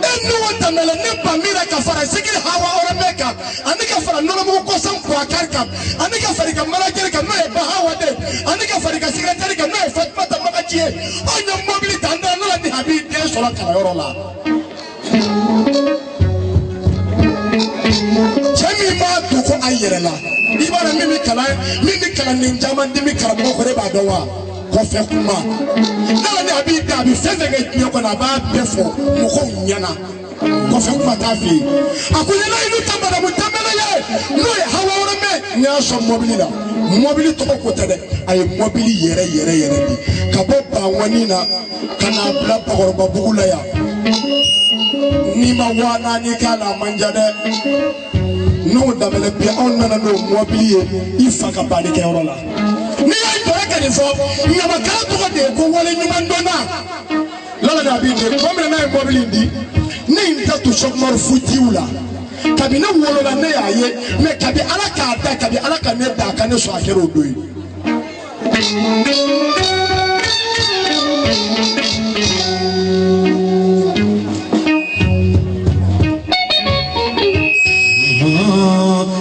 e n'o Danbele ne Bamira ka fara Sikiri Hawa Orome kan, ani ka fara Nɔnɔmugu Kɔsan Buwakari kan, ani ka fara i ka manajɛri kan n'o ye Bahawa de, ani ka fara i ka secrétaire kan n'o ye Fatumata Magaji ye. Anw ye mobili ta, an taara Lala ni Habi den sɔrɔ kalanyɔrɔ la. Cɛ min b'a dogo a yɛrɛ la, i b'a dɔn min bɛ kalan, min bɛ kalanden caman dimi karamɔgɔ kɔrɔ, e b'a dɔn wa? Kɔfɛ kuma. Lala ni Habi den, a bɛ fɛn fɛn kɛ diɲɛ kɔnɔ, a b'a bɛɛ fɔ mɔgɔw ɲɛna. Kɔfɛ kuma t'a fɛ yen. A ko yala inu ta Madamu Danbele ye, n'o ye Hawa Orome, n y'a sɔn mɔbili la. Mɔbili tɔgɔ ko tɛ dɛ, a ye mɔbili yɛrɛ yɛrɛ yɛrɛ di ka bɔ Bangɔni na ka n'a bila Bakɔrɔbabugu la yan. N'i ma 4000 k'a la, a man ca dɛ. N'o Danbele bi, anw nana n'o mɔbili ye i fa ka balikɛyɔrɔ la. N'i y'a jɔra ka nin fɔ, ɲamakala tɔgɔ de ye ko wale ɲuman dɔnna. Lala de a b'i den tuma min na n'a ye mɔbili in di, ne ye n da to Cheikh Umaru Futiw la. Kabi ne wolola ne y'a ye, mɛ kabi Ala k'a da, kabi Ala ka ne da, a ka ne sɔn, a kɛra o don ye.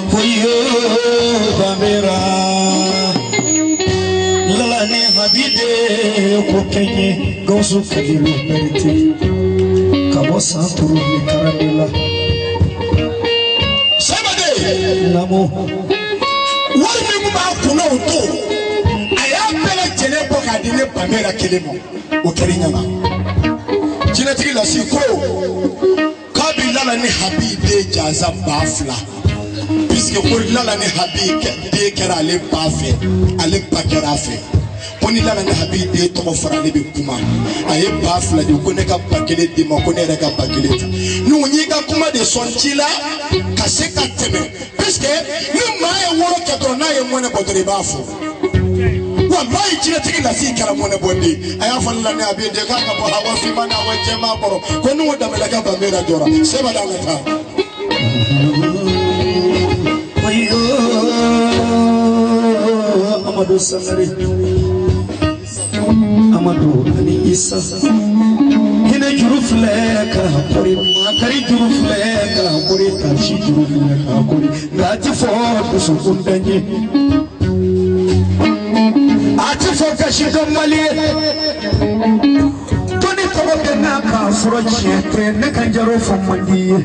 Foyo Bamira, Lala ni Habide ko kɛɲɛ Gawusu Kalilu Berete ka bɔ san turu ni karande la. Sɛbɛde. Naamu. Wari min tun b'a kunna o don, a y'a bɛɛ lajɛlen bɔ k'a di ne Bamera kelen ma, o kɛra i ɲɛna. Jinɛtigi Lasi ko k'a bɛ Lala ni Habi den jaza 2000, puisque ko Lala ni Habi den kɛra ale ba fɛ, ale ba kɛra a fɛ. Ko ni Lala ni Habi den tɔgɔ fɔra, ale bɛ kuma. A ye 2000 di, ko ne ka 1000 d'i ma, ko ne yɛrɛ ka 1000 ta. N'u y'i ka kuma de sɔn ci la ka se ka tɛmɛ, puisque ni maa ye woro kɛ dɔrɔn, n'a ye mɔnɛ bɔ dɔrɔn, i b'a fɔ. Walayi, jinɛtigi Lasi kɛra mɔnɛ bɔ den. A y'a fɔ ne la ni Habi den k'a ka bɔ Hawa finman ni Hawa jɛman kɔrɔ, ko n'u Danbele ka Bamera jɔra, seba d'an ka taa. Foyo Amadu Sangare, Amadu ani Isa, hinɛ juru filɛ ka kori, makari juru filɛ ka kori, tasi juru filɛ ka kori, nka a ti fɔ dusukun tɛ ɲɛ, a ti fɔ kasi dɔnbali ye. Ko ni tɔgɔ bɛ n'a k'a sɔrɔ tiɲɛ tɛ, ne ka jaro fɔ man di ye.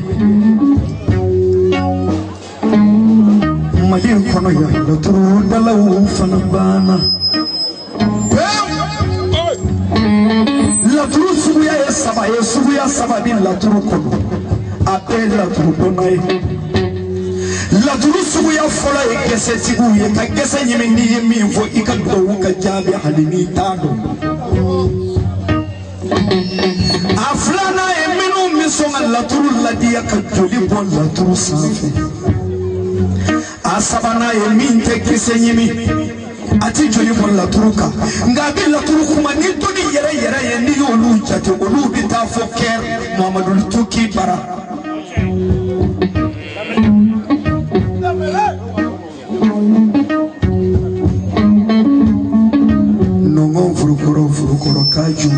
Mali kɔnɔ yan, laturudalaw fana banna. Laturu suguya ye saba ye, suguya saba bi laturu kɔnɔ, a bɛɛ ye laturu dɔnna ye. Laturu suguya fɔlɔ ye gɛsɛtigiw ye, ka gɛsɛ ɲimi, n'i ye min fɔ i ka dugawu ka jaabi hali n'i t'a dɔn. A filanan ye minnu bɛ sɔn ka laturu ladiya ka joli bɔ laturu sanfɛ. A sabanan ye min tɛ gɛsɛ ɲimi, a ti joli bɔ laturu kan, nka a bɛ laturu kuma ni dɔnni yɛrɛ yɛrɛ ye. N'i y'olu jate, olu bɛ taa fɔ kɛr Muhamadu Tuki bara. kɔrɔ k'a jɔ.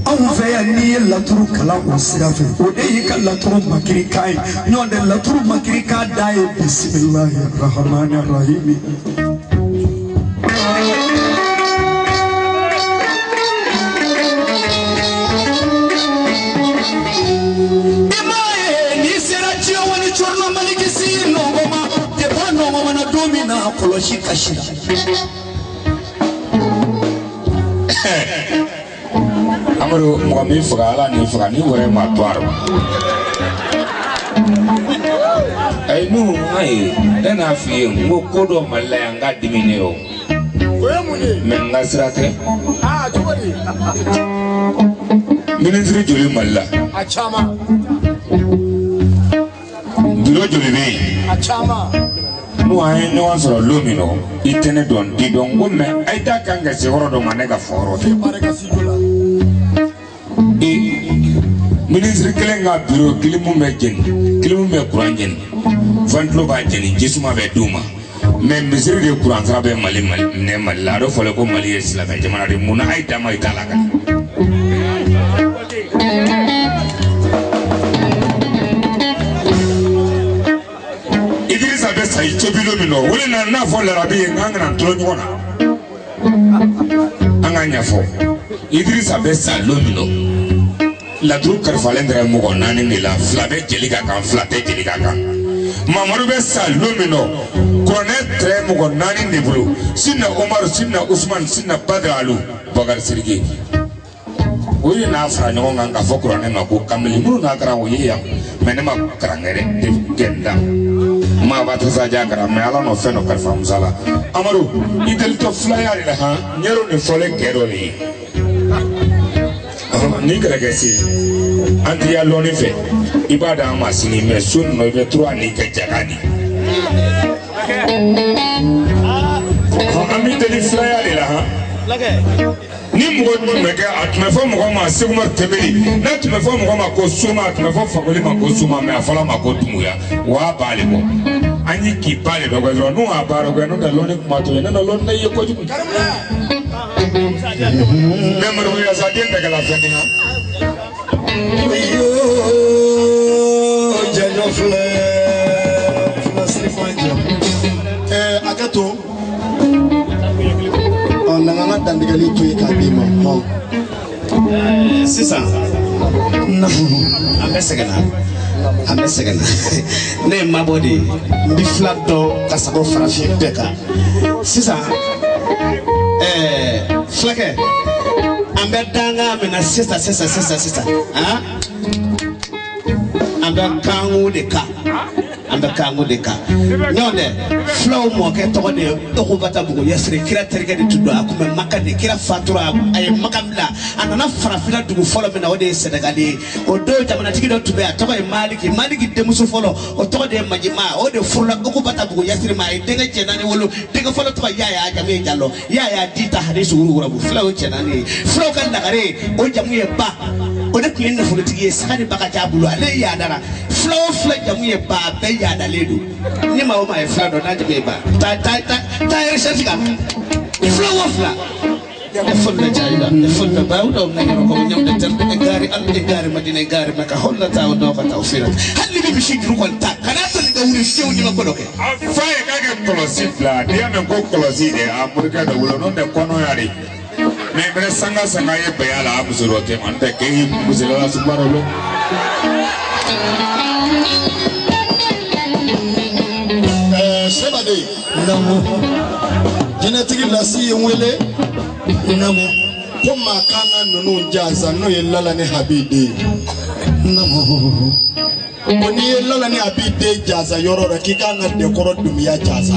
Anw fɛ yan n'i ye laturu kalan o sira fɛ, o de y'i ka laturu makirikan ye. Ɲɔgɔn tɛ laturu makirikan da ye bisimilahi rahamani rahimi. I m'a ye n'i sera Tiɲɛwani Cɔrɔnɔ Malikisi nɔngɔn ma, depi a nɔngɔn ma na don min na kɔlɔsi kasira. Amadu mɔgɔ m'i faga Ala n'i faga n'i wɛrɛ ma to a rɔ. Ayi n'u ayi ne n'a f'i ye n ko ko dɔ Mali la yan n ka dimi ne o. O ye mun ye? Mɛ n ka sira tɛ. Aa cogo di? Minisiri joli Mali la? A caman. Biro joli bɛ yen? A caman. N'u an ye ɲɔgɔn sɔrɔ lon min nɔ i tɛ ne dɔn n t'i dɔn n ko mɛ a ye taa kan ka se yɔrɔ dɔ ma ne ka fɔ yɔrɔ tɛ. Barika si jo la. Minisiri kelen ka biro kilimu bɛ jeni, kilimu bɛ kuran jeni, ventilo b'a jeni, jisuma bɛ d'u ma. Mɛ misiri de kuran sira bɛ Mali Mali minɛ Mali la a dɔ fɔlen ko Mali ye silamɛ jamana de ye mun na a ye dama i t'a la ka. Idrissa bɛ sa i cobilo min nɔ o de nana n'a fɔ larabi ye k'an kana tulon ɲɔgɔn na. An k'a ɲɛfɔ Idrissa bɛ sa lon min nɔ laturu kalifalen tɛrɛ mɔgɔ naani de la, fila bɛ jeli ka kan, fila tɛ jeli ka kan. Mamadu bɛ sa lon min nɔ kuranɛ tɛrɛ mɔgɔ naani de bolo, Sinna Umaru, Sinna Usman, Sinna Badara Alu, Bakari Sidiki. O ye n'a fara ɲɔgɔn kan k'a fɔ kuranɛ ma ko kamalen minnu n'a karan o ye yan mɛ ne ma karan kɛ dɛ gɛnda maa ba tɛ sa ja karan mɛ Ala nɔ fɛn dɔ kalifa Musa la. Amadu i delitɔ filaya de la han ɲɛro nin fɔlen kɛ dɔ de ye. Ni kɛlɛkɛ se an t'i ya lɔnni fɛ i b'a d'an ma sini mɛ su ninnu i bɛ tura n'i kɛ jaka di. An b'i deli filaya de la han. Ni mɔgɔ tun bɛ kɛ a tun bɛ fɔ mɔgɔ ma Seku Umaru Tɛnbeli, n'a tun bɛ fɔ mɔgɔ ma ko Soma, a tun bɛ fɔ Fakoli ma ko Soma, mɛ a fɔra ma ko Dunbuya wa b'a le bɔ. An ye k'i ba de dɔ kɛ dɔrɔn n'u y'a baara kɛ n'o tɛ lɔnni kuma to yen ne nɔ lɔnni ne ye kojugu. Mɛ Moribo Yasa den tɛ kɛla fɛn kan. Jɛjɔ filɛ fila sirifan jɛ. A ka to. Ɔ na an ka dantigɛli to yen k'a d'i ma. Sisan an bɛ sɛgɛnna, an bɛ sɛgɛnna. Ne ye mabɔ de ye, n bɛ fila dɔn ka sago farafin bɛɛ kan. Sisan fulakɛ an bɛ dangan min na sisan sisan sisan sisan an bɛ kanko de kan, an bɛ kanko de kan. Ɲɔgɔn dɛ fulaw mɔkɛ tɔgɔ de ye Okubata Bugu Yasiri, kira terikɛ de tun don, a tun bɛ Maka de, kira fatura a ye Maka bila, a nana farafinna dugu fɔlɔ min na o de ye Sɛnɛgali ye. O don jamanatigi dɔ tun bɛ yen a tɔgɔ ye Maliki, Maliki denmuso fɔlɔ o tɔgɔ de ye Majima, o de furula Okubata Bugu Yasiri ma, a ye denkɛ cɛ naani wolo, denkɛ fɔlɔ tɔgɔ Yaya, a jamu ye Jalɔ, Yaya Dita Hadisi Wuru Wurabu, fulaw ye cɛ naani ye. Fulaw ka lagare o jamu ye Ba, o de tun ye nafolotigi ye, saga ni ba ka ca a bolo, ale yaadara. Fula o fula jamu ye Ba, a bɛɛ yaadalen don. Ni maa o maa ye fila dɔn n'a jamu ye Ba, taa taa taa taa recherche kan. Fula o fila e fonda jayɗa e fonda bawɗo nagero komo ñamde terɗe e gaari Allah e gaari Madina e gaari Makka hollata o dogata o firata halli ɓe mi sijjuru kon ta kana tolli ɗo wuri fewnima koɗo ke. A fa ye k'a kɛ kɔlɔsi fila n'i y'a mɛn ko kɔlɔsi de a morikɛ dɔ wolo n'o tɛ kɔnɔ ya de. Mɛ n bɛ sanga sanga ye bɛn a la a muso dɔ tɛ ma n tɛ k'e muso la suguba dɔ lon. Sɛbaden jinɛtigi lasi ye n wele ko maa kan ka ninnu jansa n'o ye Lala ni Habi den ye. Ko n'i ye Lala ni Habi den jansa yɔrɔ dɔ k'i kan ka Dɛkɔrɔ Dunbiya jansa.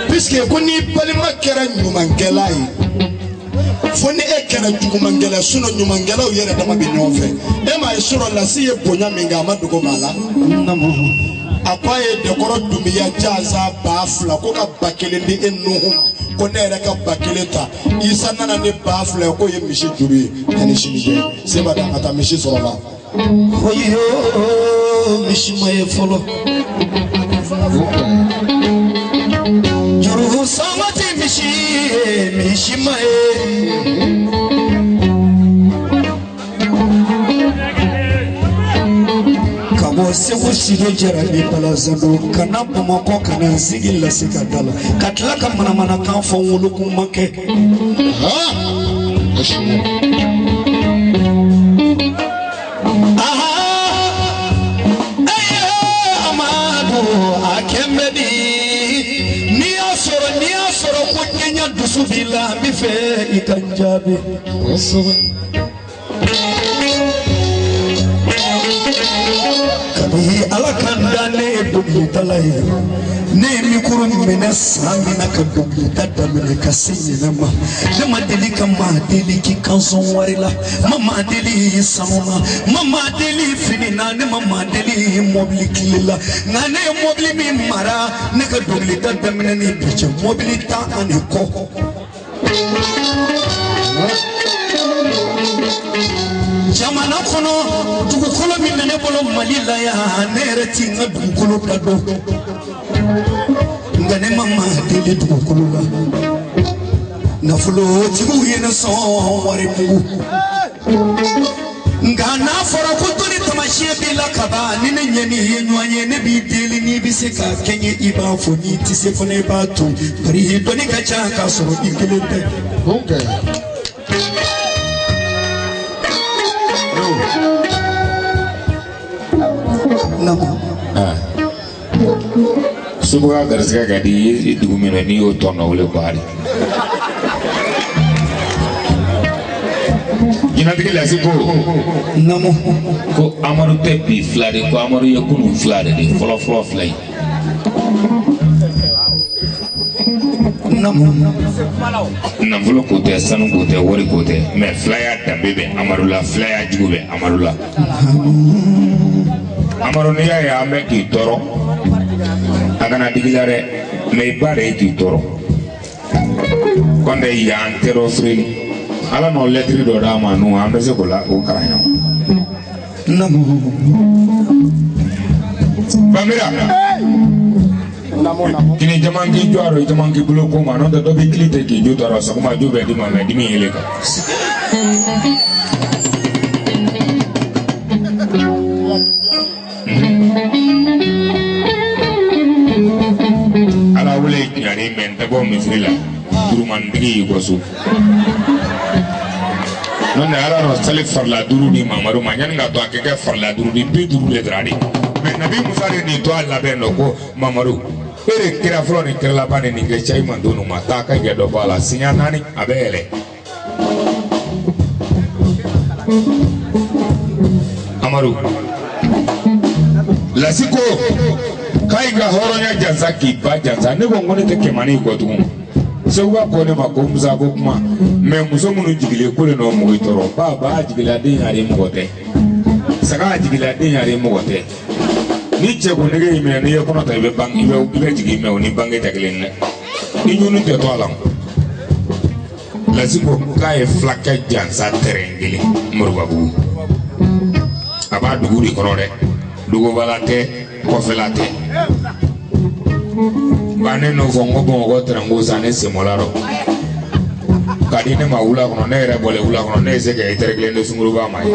Puisque ko n'i balima kɛra ɲumankɛla ye fo ni e kɛra jugumankɛla, sinon ɲumankɛlaw yɛrɛ dama bɛ ɲɔgɔn fɛ. E m'a ye surɔ lasi ye bonya min kɛ a ma dogo maa la. A ko a ye Dɛkɔrɔ Dunbiya jansa 2000 ko ka 1000 di e Nuhu ma ko ne yɛrɛ ka 1000 ta. Isa nana ni 2000 ye k'o ye misi juru ye yanni sini cɛ. Seba da ka taa misi sɔrɔ la. Oyo misi ma ye fɔlɔ. Juru sɔngɔ tɛ misi ye, misi ma Sidi Jara ni Balazado ka na Bamakɔ ka na n sigi lase ka da la ka tila ka manamanakan fɔ n wolokun ma kɛ. Amadu a kɛnbɛ di n'i y'a sɔrɔ ko ɲɛɲɛ dusu b'i la n bɛ fɛ i ka n jaabi. Kabi Ala kan da ne ye dɔnkilidala ye ne ye mikoro minɛ san min na ka dɔnkilida daminɛ ka se ɲinɛ ma ne ma deli ka maa deli k'i kan sɔn wari la ma maa deli sanu na ma maa deli fini na ne ma maa deli mɔbili kile la nka ne ye mɔbili min mara ne ka dɔnkilida daminɛ ni bi cɛ mɔbili 10 ani kɔ. Jamana kɔnɔ dugukolo min bɛ ne bolo Mali la yan ne yɛrɛ ti n ka dugukolo da dɔn nka ne ma maa deli dugukolo la nafolotigiw ye ne sɔn wari mugu nka n'a fɔra ko dɔnni taamasiyɛn b'i la kaban ni ne ɲɛ n'i ye ɲɔgɔn ye ne b'i deli n'i bɛ se k'a kɛ n ye i b'a fɔ n'i tɛ se fana i b'a to bari dɔnni ka ca k'a sɔrɔ i kelen tɛ. Subaga garisɛgɛ ka di i ye dugu min na n'i y'o tɔn nɔ wele ko hali. Jinɛtigi lasi ko ko Amadu tɛ bi fila de ko Amadu ye kunun fila de de fɔlɔ fɔlɔ fila ye. Nafolo ko tɛ sanu ko tɛ wari ko tɛ mɛ filaya danbe bɛ Amadu la filaya jugu bɛ Amadu la. Amadu n'i y'a ye an bɛ k'i tɔɔrɔ a kana digi la dɛ mɛ i ba de ye k'i tɔɔrɔ kɔntɛ yan tɛ dɔ firi Ala n'o lɛtiri dɔ d'a ma n'o an bɛ se k'o la o kalan yan. Bamira kini caman k'i jɔ a rɔ caman k'i bolo ko ma n'o tɛ dɔ b'i kili tɛ k'i jo tɔɔrɔ sɔgɔma jo bɛ d'i ma mɛ dimi yɛlɛ kan. Ala wele ɲani mɛ n tɛ bɔ misiri la durumantigi y'i kɔ so. N'o tɛ Ala nɔ sali farila 5 di Mamadu ma yanni ka to a kɛ kɛ farila 5 di 50 de tara de mɛ Nabi Musa de nin to a labɛn dɔ ko Mamadu e de kira fɔlɔ ni kira laban de nin kɛ cɛ i man don ma taa ka jɛ dɔ bɔ a la siɲɛ 4 a bɛ yɛlɛ. Amadu lasi ko k'a y'i ka hɔrɔnya jansa k'i ba jansa ne ko n ko ne tɛ kɛmani kɔ tugun. Seguba ko ne ma ko Musa ko kuma mɛ muso minnu jigilen ko de nɔ mɔgɔ tɔɔrɔ ba ba jigila den yɛrɛ mɔgɔ tɛ saga jigila den yɛrɛ mɔgɔ tɛ ni cɛ ko nege y'i minɛ n'i ye kɔnɔ ta i bɛ bange i bɛ jigin mɛ o ni bange tɛ kelen dɛ ni ɲunu tɛ to a la. Lasi ko k'a ye fulakɛ jansa tɛrɛn kelen Moribabugu a b'a dugu de kɔnɔ dɛ dugubala tɛ kɔfɛla tɛ. Nka ne n'o fɔ n ko Bamakɔ tɛrɛnko san ne senbɔla rɔ ka di ne ma wula kɔnɔ ne yɛrɛ bɔlen wula kɔnɔ ne ye se ka etɛrɛ kelen di sunkuruba ma ye.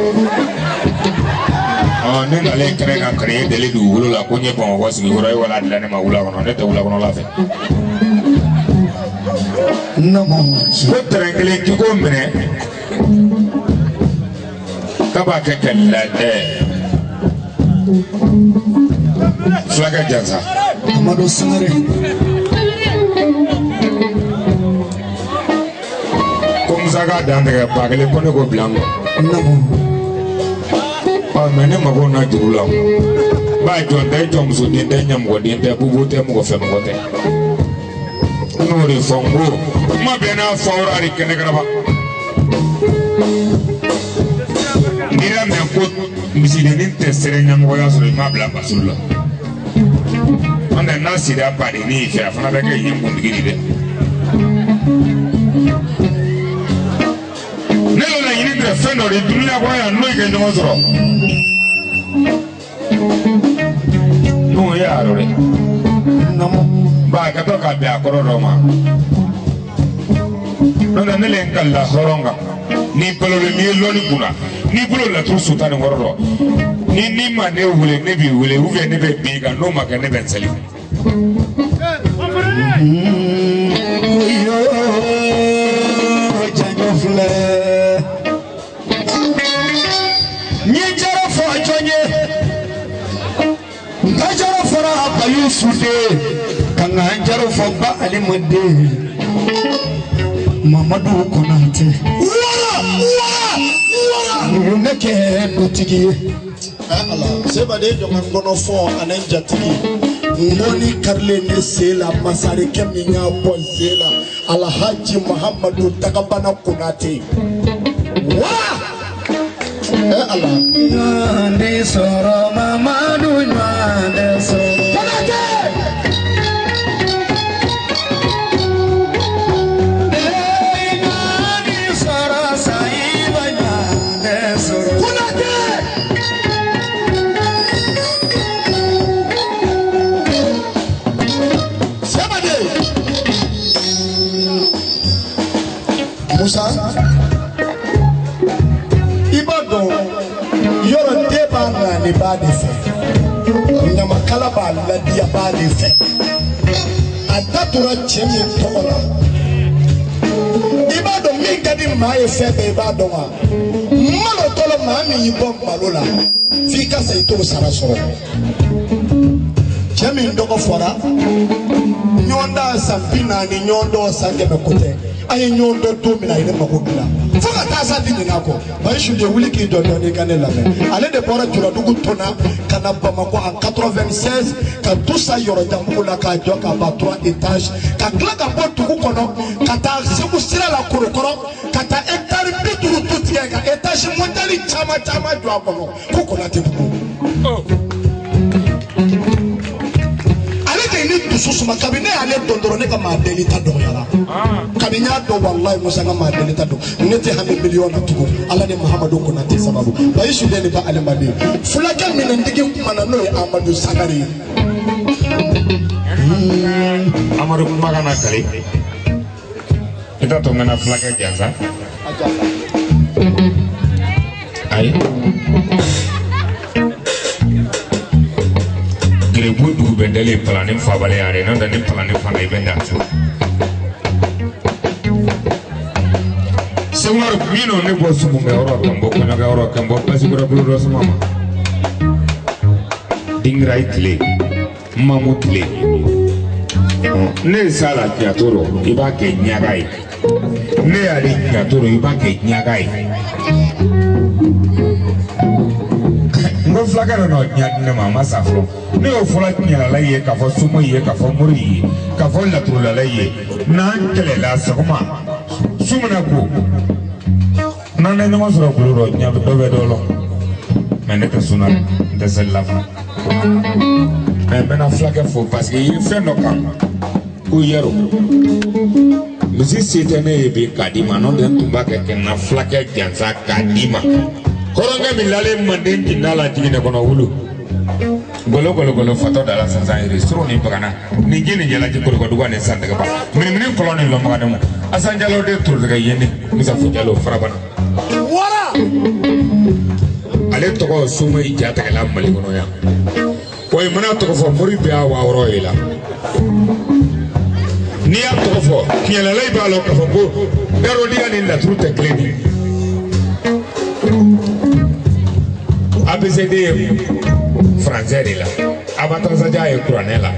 Ɔ ne nalen kɛnɛ kan ka ye deli dugukolo la ko n ye Bamakɔ sigi kɔrɔ e wala dilan ne ma wula kɔnɔ ne tɛ wula kɔnɔ la fɛ. Ko tɛrɛn kelen k'i k'o minɛ k'a b'a kɛ ka la fulakɛ jansa. Amadu Sangare. Ko Musa k'a dan tigɛ 1000 ko ne ko bila n kɔ. Ɔ mɛ ne mako na juru la ba jɔn tɛ jɔnmusoden tɛ ɲɛmɔgɔden tɛ bubu tɛ mɔgɔ fɛ mɔgɔ tɛ. N y'o de fɔ n ko kuma bɛɛ n'a fɔra de kɛnɛ karaba. N'i y'a mɛn ko misidennin tɛ sɛrɛ ɲɛmɔgɔya sɔrɔ i m'a bila basulu la. An tɛ n'a sera badennin fɛ a fana bɛ kɛ yen kuntigi de dɛ. Ne y'o laɲini tɛ fɛn dɔ de dunuya kɔnɔ yan n'o ye kɛ ɲɔgɔn sɔrɔ. N'o ye a rɔ dɛ. Ba ka to ka bɛn a kɔrɔ dɔ ma. N'o tɛ ne le n kalila hɔrɔn kan. N'i balolen n'i ye lɔnni kunna n'i bolo laturu su tan ni wɔɔrɔ dɔ n'i Ni ma ne wele ne b'i wele ou bien ne bɛ bin i kan n'o ma kɛ ne bɛ n sali. Janjo filɛ n ye jara fɔ jɔn ye n ka jara fɔra Bayusu den ka n ka jara fɔ ba Alima den Mamadu Konate. Wara wara wara. Ninnu ne kɛ dutigi ye. Ala seba de jɔn kɔnɔ fɔ ani jatigi ngɔni karilen ne sen la masarikɛ min y'a bɔ sen la Alhaji Muhammadu Dagabana Konate. Wa ala. Ɲɔgɔn sɔrɔ Mamadu ɲɔgɔn sɔrɔ. Konate. Ɲɔgɔn sɔrɔ Sayiba ɲɔgɔn sɔrɔ. Konate. Seba de. Musa. I b'a dɔn yɔrɔ den b'a naani b'a de fɛ ɲamakala b'a ladiya b'a de fɛ a da tora cɛ min tɔgɔ la i b'a dɔn min ka di maa ye fɛn bɛɛ i b'a dɔn wa malo tɔlɔ maa min y'i bɔ malo la f'i ka sa i t'o sara sɔrɔ cɛ min tɔgɔ fɔra ɲɔgɔn da san 40 ɲɔgɔn dɔn san 100 ko tɛ an ye ɲɔgɔn dɔn don min na a ye ne mako dilan fo ka taa sa di ɲin'a kɔ Bayusu de wuli k'i jɔ dɔɔnin ka ne lamɛn ale de bɔra Juladugu tɔnna ka na Bamakɔ en 96 ka du san Yɔrɔjanbugu la k'a jɔ k'a ban 3 étages ka tila ka bɔ dugu kɔnɔ ka taa Segu sira la Korokɔrɔ ka taa hectare 50 tu tigɛ ka étage mondial caman caman jɔ a kɔnɔ ko Konatebugu. Ale de ye ne dusu suma kabini ne y'ale dɔn dɔrɔn ne ka maa deli ta dɔgɔyara. Kabini n y'a dɔn walayi Musa n ka maa deli ta dɔn ne tɛ hami miliyɔn na tugun Ala ni Muhamadu Konate sababu Bayusu den de ba adamaden fulakɛ minɛntigi kumana n'o ye Amadu Sangare ye. Amadu kuma kana kale i t'a to n kana fulakɛ jansa. Ayi. Gerebu dugu bɛ dalen palani fabalen yɛrɛ n'o tɛ ni palani fana i bɛ dan so. Sekumaru min ne bɔ sumunkɛyɔrɔ ka n bɔ kɔɲɔkɛyɔrɔ ka n bɔ basikura bolo dɔ sama ma. Dingira i tile mamu tile ne ye s'a la tiɲɛ t'o rɔ i b'a kɛ ɲaga ye ne y'ale tiɲɛ t'o rɔ i b'a kɛ ɲaga ye. N ko fulakɛ dɔ nɔ diɲɛ di ne ma a ma sa fɔlɔ ne y'o fɔlɔ tiɲɛlala ye k'a fɔ somo ye k'a fɔ mori ye k'a fɔ laturulala ye n'an kɛlɛla sɔgɔma su mana ko n'an ye ɲɔgɔn sɔrɔ kulu dɔ diɲɛ dɔ bɛ dɔ lɔ mɛ ne tɛ sunna n tɛ seli la fana mɛ n bɛna fulakɛ fo parce que i ye fɛn dɔ kan ko yɛrɛ misi se tɛ ne ye bi k'a d'i ma n'o tɛ n tun b'a kɛ ka n na fulakɛ jansa k'a d'i ma. Hɔrɔnkɛ min lalen manden kinda la jiginɛ kɔnɔ wulu golo golo golo fatɔ da la sansan yiri suru ni bagana ni ji ni jalaji korokɔdugu ni santɛgɛba minimini kɔlɔn ni lɔnbaga mu Asan Jalo de torotɛgɛ yen Musafu Jalo farabana. Wara. Ale tɔgɔ soma i jatigɛla Mali kɔnɔ yan wa i mana tɔgɔ fɔ mori bɛɛ y'a waa wɔɔrɔ ye la n'i y'a tɔgɔ fɔ tiɲɛlala i b'a lɔn k'a fɔ ko darodiya ni laturu tɛ kelen ye. ABCD ye français de la Abatansaja ye kuranɛ la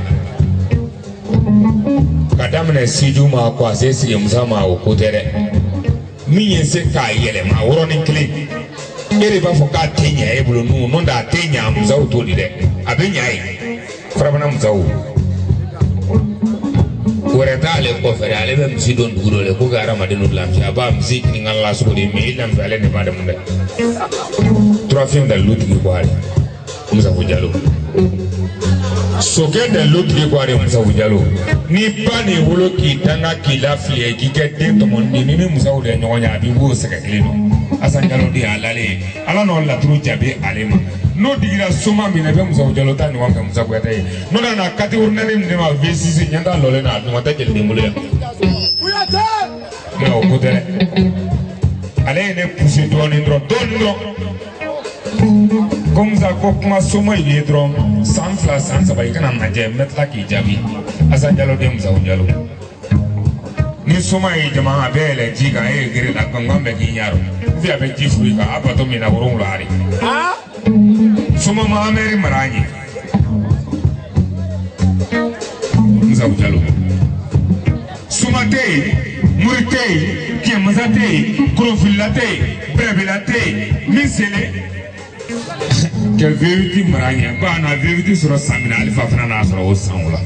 ka daminɛ Siju ma ko a se sigi Musa ma o ko tɛ dɛ min ye se k'a yɛlɛma yɔrɔnin kelen e de b'a fɔ k'a tɛ ɲɛ e bolo n'o tɛ a tɛ ɲɛ Musaw t'o di dɛ a bɛ ɲɛ ye farabana Musaw wɛrɛ t'ale kɔfɛ dɛ ale bɛ misi don dugu dɔ la ko ka hadamaden lafiya a b'a misi ɲininka la sogo de mɛ i lafiya ale de b'a dɛmɛ dɛ. Turafin dalilu tigi ko ale Musafu Jalo sokɛ dalilu tigi ko ale Musafu Jalo ni ba ni wolo k'i danga k'i lafili k'i kɛ den tɔmɔni ni Musaw de ye ɲɔgɔn ye a b'i b'o sɛgɛ kelen don Asan Jalo de y'a lalen ye Ala n'o laturu jaabi ale ma n'o digira soma min na i bɛ Musafu Jalo ta ɲɔgɔn kɛ Musa Kuyate ye n'o nana catégorie naani min ma V6 ɲɛ t'a lɔlen na a ɲɔgɔn tɛ jeliden bolo yan. Kuyate. Mɛ o ko tɛ dɛ ale ye ne poussé dɔɔnin dɔrɔn dɔɔnin dɔrɔn. Ko Musa ko kuma soma i ye dɔrɔn san 2 san 3 i kana lajɛ n bɛ tila k'i jaabi. Asan Jalo den Musa Jalo. Ni soma ye jama a bɛ yɛlɛ ji kan e ye gere la gangan bɛ k'i ɲɛ rɔ. Fi a bɛ ji furu i kan a bato min na 7 hari. Soma ma ameri mara an ye. Musa Jalo. Soma tɛ yen, muri tɛ yen, kɛmasa tɛ yen, korofilila tɛ yen, bɛrɛbɛla tɛ yen, min selen. Kɛ V8 mara ɲɛ ko a na V8 sɔrɔ san min na Alifa fana n'a sɔrɔ o san o la.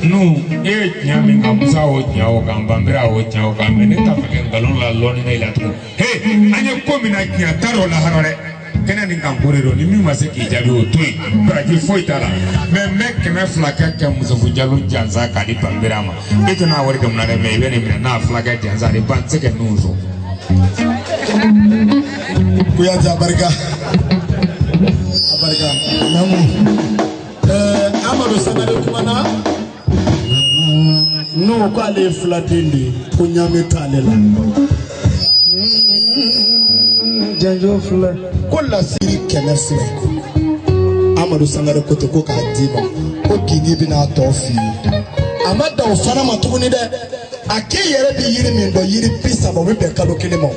N'u e ye tiɲɛ min kan Musa y'o tiɲɛ o kan Banbera y'o tiɲɛ o kan mɛ ne t'a fɛ ka nkalon la lɔnni na i la tugun. He an ye ko min na tiɲɛ t'a dɔn lahara dɛ. Kɛnɛ nin kan ko de don ni min ma se k'i jaabi o to yen baraji foyi t'a la mɛ n bɛ 200 kɛ Musafu Jalo jansa k'a di Banbera ma e tɛna wari kɛ mun na dɛ mɛ i bɛ nin minɛ n'a 2 kɛ jansa de ban tɛ se ka ninnu sɔrɔ. Kuyate a barika a barika namu Amadu Sangare kumana n'o ko ale ye filaden de ye ko ɲaami t'ale la. Janjo filɛ. Ko lasiri 200 filɛ Amadu Sangare ko ten ko k'a d'i ma ko gindi bɛna tɔ f'i ye a ma dan o fana ma tuguni dɛ a k'e yɛrɛ bɛ yiri min dɔn yiri 30 o bɛ bɛn kalo 1 ma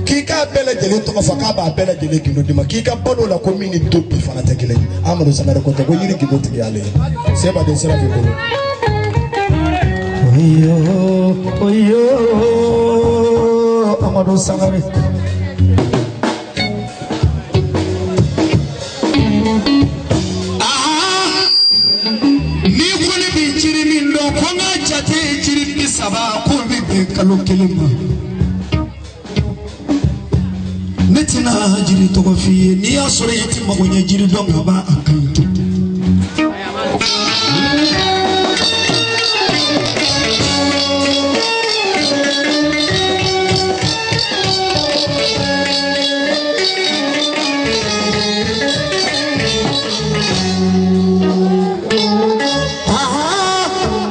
k'i k'a bɛɛ lajɛlen tɔgɔ fɔ k'a b'a bɛɛ lajɛlen gindo d'i ma k'i ka balo la ko min ni to bi fana tɛ kelen ye Amadu Sangare ko ten ko yiri gindo tigi y'ale ye seba den sira b'i bolo. Oyo oyo Amadu Sangare. Ni ko ne bɛ jiri min dɔn ko n ka jate jiri 30 k'o bɛ bɛn kalo 1 ma. Ne tɛna jiri tɔgɔ f'i ye n'i y'a sɔrɔ i tɛ mago ɲɛ jiri dɔn ka ban a kan to.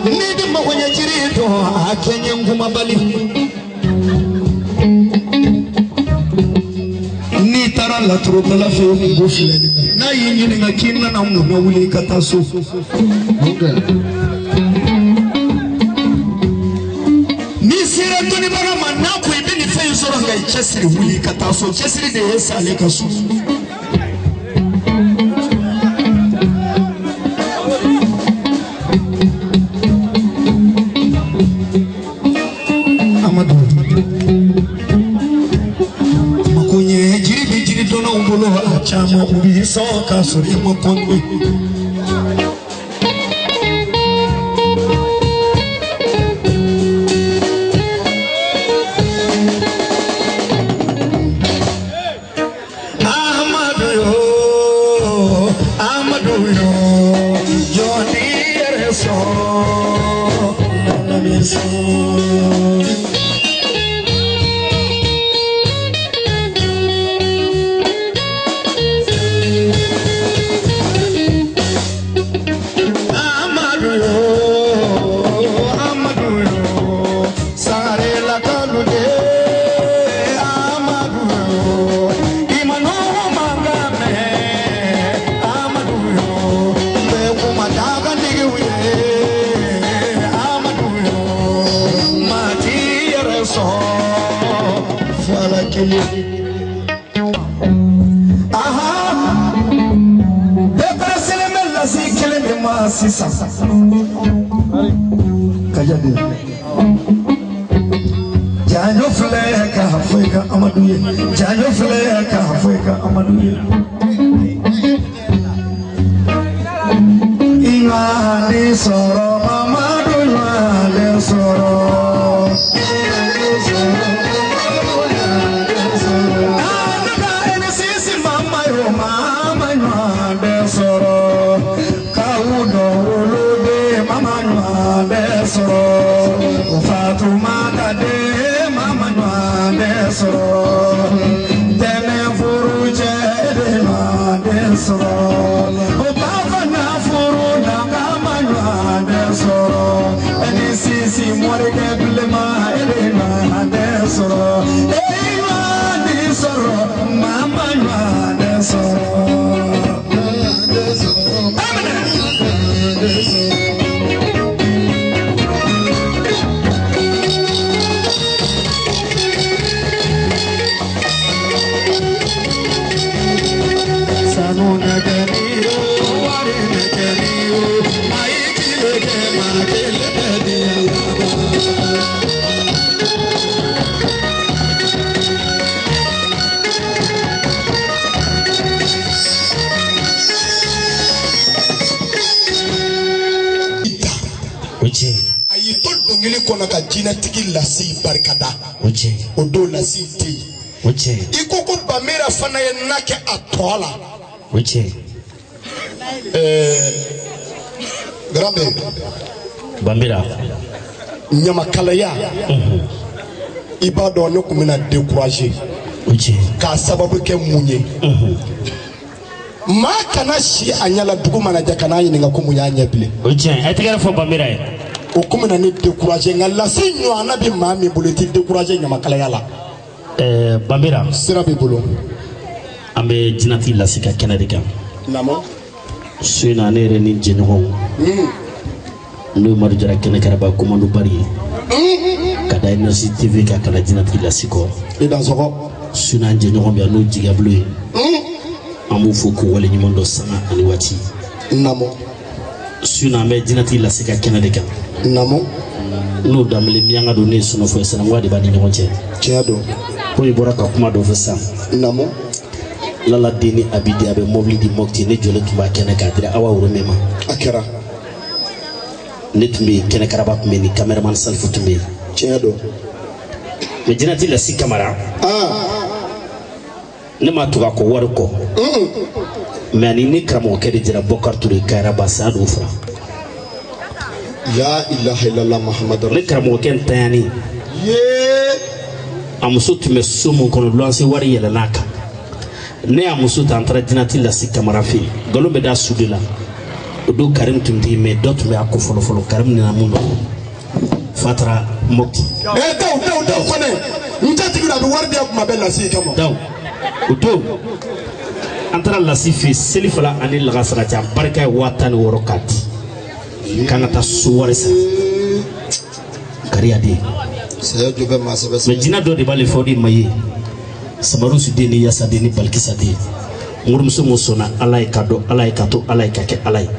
Ni di mago ɲɛ jiri dɔn a kɛ n ye nkumabali. Laturudala fɛ yen ko filɛ n'a y'i ɲininka k'i nana mun na wuli ka taa so. N'i sera dɔnnibaga ma n'a ko i bɛ nin fɛn in sɔrɔ nka i cɛsiri wuli ka taa so cɛsiri de ye s'ale ka so. Amadu mako ɲɛ jiri bɛ jiri dɔnnaw bolo a caman u b'i sɔn k'a sɔrɔ i ma kɔnte. Amadu yo Amadu yo jɔnni yɛrɛ sɔn nana mi sɔn. Sisan kajabi janjo filɛ ka fɔ i ka Amadu ye janjo filɛ ka fɔ i ka Amadu ye i ɲɔgɔn sɔrɔ Mamadu ɲɔgɔn sɔrɔ. Fatumata de mama ɲɔgɔn sɔrɔ tɛnɛ furu cɛ de ɲɔgɔn sɔrɔ o b'a fana furu na kama ɲɔgɔn A y'i to dɔnkili kɔnɔ ka jinɛtigi lasi barikada. O don lasi tɛ yen. I ko ko Bamera fana ye na kɛ a tɔ la. Garambe. Bamera. Ɲamakalaya. I b'a dɔn ne tun bɛna décourager. K'a sababu kɛ mun ye. Maa kana si a ɲɛ la dugu mana jɛ kana ɲininka ko mun y'a ɲɛ bilen. O tiɲɛ a tɛgɛrɛ fɔ Bamera ye. O komi na ne décourager nka lase ɲɔgɔnna bɛ maa min bolo i t'i décourager ɲamakalaya la. Bamera. Sira b'i bolo. An bɛ jinɛtigi lase ka kɛnɛ de kan. Naamu. Su in na ne yɛrɛ ni jɛɲɔgɔnw. N'o ye Madu Jara kɛnɛkaraba komando bari ye. Ka da Énergie TV kan ka na jinɛtigi lase kɔ. I dansɔgɔ. Su in na an jɛɲɔgɔn bɛ yan n'o jigiyabolo ye. An b'u fo k'u waleɲuman dɔn sanga ani waati. Naamu. Su in na an bɛ jinɛtigi lase ka kɛnɛ de kan. Naamu. N'o danbele miyanka don ne ye sɔnɔfɔ ye sinankunya de b'a ni ɲɔgɔn cɛ. Tiɲɛ don. Ko i bɔra ka kuma dɔ fɔ sisan. Naamu. Lala den ni Abidi a bɛ mobili di Mopti ne jɔlen tun b'a kɛnɛ k'a dira Awa Worome ma. A kɛra. Ne tun bɛ yen kɛnɛkaraba tun bɛ yen ni cameraman Salifu tun bɛ yen. Tiɲɛ don. Mais jinɛtigi lasi Kamara. Ne ma tugu a kɔ wari kɔ. Mais ani ne karamɔgɔkɛ de jɛra Bɔkari Ture Kayiraba saya d'o fura. Ya ilaha illallah Muhammadu. Ne karamɔgɔkɛ ntanyani. A muso tun bɛ so min kɔnɔ luwanse wari yɛlɛn'a kan. Ne y'a muso ta an taara jinɛtigi lasi Kamara fɛ yen. Nkalon bɛ da su de la. O don Karim tun tɛ yen mais dɔ tun bɛ a ko fɔlɔ fɔlɔ Karim nana mun dɔn. Fa taara Mopti. Daw kɔnɛ n jatigi la a bɛ wari di yan kuma bɛɛ lasi kama. Daw o don an taara lasi fɛ yen seli fila ani lagasara cɛ a barika ye 16,000 k'a di k'an ka taa so wari sara kariya den. Saya jo bɛ maa sɛbɛ sɛbɛ. Mais jinɛ dɔ de b'ale fɛ o de ma ye Samarusu den ni Yasa den ni Balikisa den morimuso mun sɔnna Ala ye ka dɔn Ala ye ka to Ala ye ka kɛ Ala ye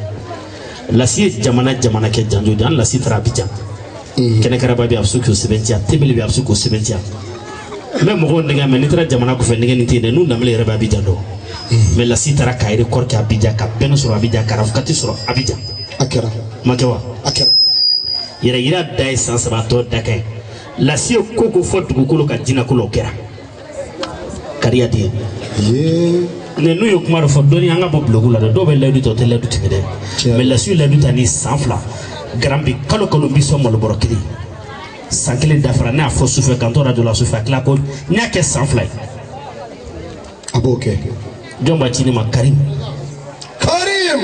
lasi ye jamana jamana kɛ janjo de an lasi taara Abijan. Kɛnɛkaraba bɛ a bɛ se k'o sɛbɛntiya tebele bɛ a bɛ se k'o sɛbɛntiya. N bɛ mɔgɔw nɛgɛ mɛ n'i taara jamana kɔfɛ nɛgɛ nin tɛ yen dɛ n'u danbele yɛrɛ bɛ Abijan dɔn. Mais lasi taara k'a record kɛ Abijan ka bɛn sɔrɔ Abijan ka rafukati sɔrɔ Abijan. A kɛra. Ma kɛ wa? A kɛra. Yɛrɛ yira da ye san 3 tɔ da kɛ. Lasi ye ko ko fɔ dugukolo ka jinɛko la o kɛra. Kariya den. Mais n'u ye kuma dɔ fɔ dɔɔni an ka bɔ bulonku la dɛ dɔw bɛ layidu ta o tɛ layidu tigɛ dɛ. Mais lasi ye layidu ta ni san 2 garan kalo kalo n bɛ sɔn malo bɔrɔ kelen. San 1 dafara ne y'a fɔ sufɛ k'an to radio la sufɛ a tila ko n y'a kɛ san 2 ye. A b'o kɛ. Jɔn b'a ci ne ma Karim. Karim.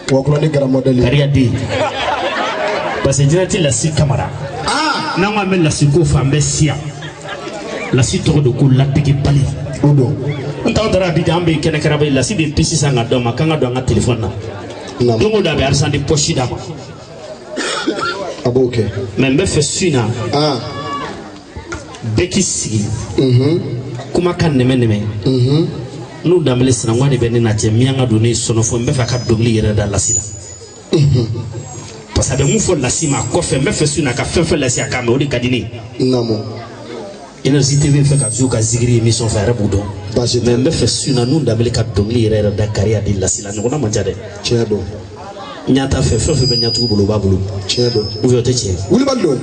Wakulani garamɔdɛli. Kariya den. Parce que jinɛti lasi Kamara. N'an ko an bɛ lasi ko fɔ an bɛ siya. Lasi tɔgɔ de ko ladege bali. O don. N t'aw taara Abijan an bɛ kɛnɛkaraba ye lasi de ye pisi san ka d'anw ma k'an ka don an ka telefɔni na. Don o don a bɛ argent de poche d'a ma. A b'o kɛ. Mais n bɛ fɛ su in na. Bɛɛ k'i sigi. Kuma ka nɛmɛ nɛmɛ. N'u danbele sinankunya de bɛ ne n'a cɛ miyanka don ne ye sɔnɔfɔ n bɛ fɛ a ka dɔnkili yɛrɛ da lasi la. Parce que a bɛ mun fɔ lasi ma kɔfɛ n bɛ fɛ su in na a ka fɛn fɛn lasi a k'a mɛn o de ka di ne ye. Naamu. Énergie TV fɛ ka zu ka zikiri émission fɛ a yɛrɛ b'u dɔn. Mais n bɛ fɛ su in na n'u danbele ka dɔnkili yɛrɛ yɛrɛ da kariya di lasi la ɲɔgɔnna man ca dɛ. Tiɲɛ don. Ɲata fɛ fɛn fɛn bɛ ɲatugu bolo o b'a bolo. Tiɲɛ don. Ou bien o tɛ tiɲɛ. Wulibali don.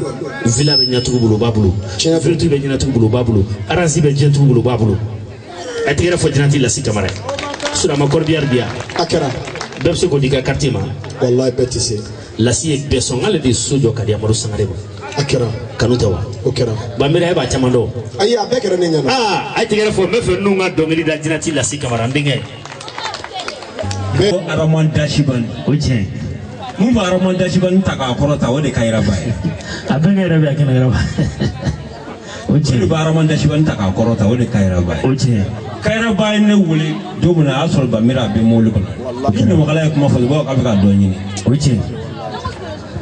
Villa bɛ ɲatugu bolo o b'a bolo. Tiɲɛ don. Vertu bɛ ɲatugu bolo o b'a bolo. Aransi bɛ ɲatugu bolo o b'a bolo. A tɛgɛrɛ fɔ jinɛti lasi Kamara ye. Sinon a ma corbillard di yan. A kɛra. Bɛɛ bɛ se k'o di i ka quartier ma. Walayi bɛɛ tɛ se. Lasi ye bɛɛ sɔn k'ale de ye so jɔ ka di Amadu Sangare ma. A kɛra. Kanu tɛ wa? O kɛra. Bamera e b'a caman dɔn. Ayi a bɛɛ kɛra ne ɲɛna. A ye tɛgɛrɛ fɔ n bɛ fɛ ninnu ka dɔnkili da jinɛti lasi Kamara n denkɛ. Ko Araman Dasibani. O tiɲɛ. Mun bɛ Araman Dasibani ta k'a kɔrɔ ta o de ka yɛrɛ ba ye. A bɛɛ yɛrɛ bɛ a kɛnɛ yɛrɛ ba. O tiɲɛ. O de bɛ Araman Dasibani ta k'a kɔrɔ ta o de ka yɛrɛ ba ye. O tiɲɛ. Kayiraba ye ne wele don min na a y'a sɔrɔ Bamira a bɛ mobili kɔnɔ. Ni ɲamakala ye kuma fɔ dɔrɔn k'a bɛ ka dɔ ɲini. O ye tiɲɛ.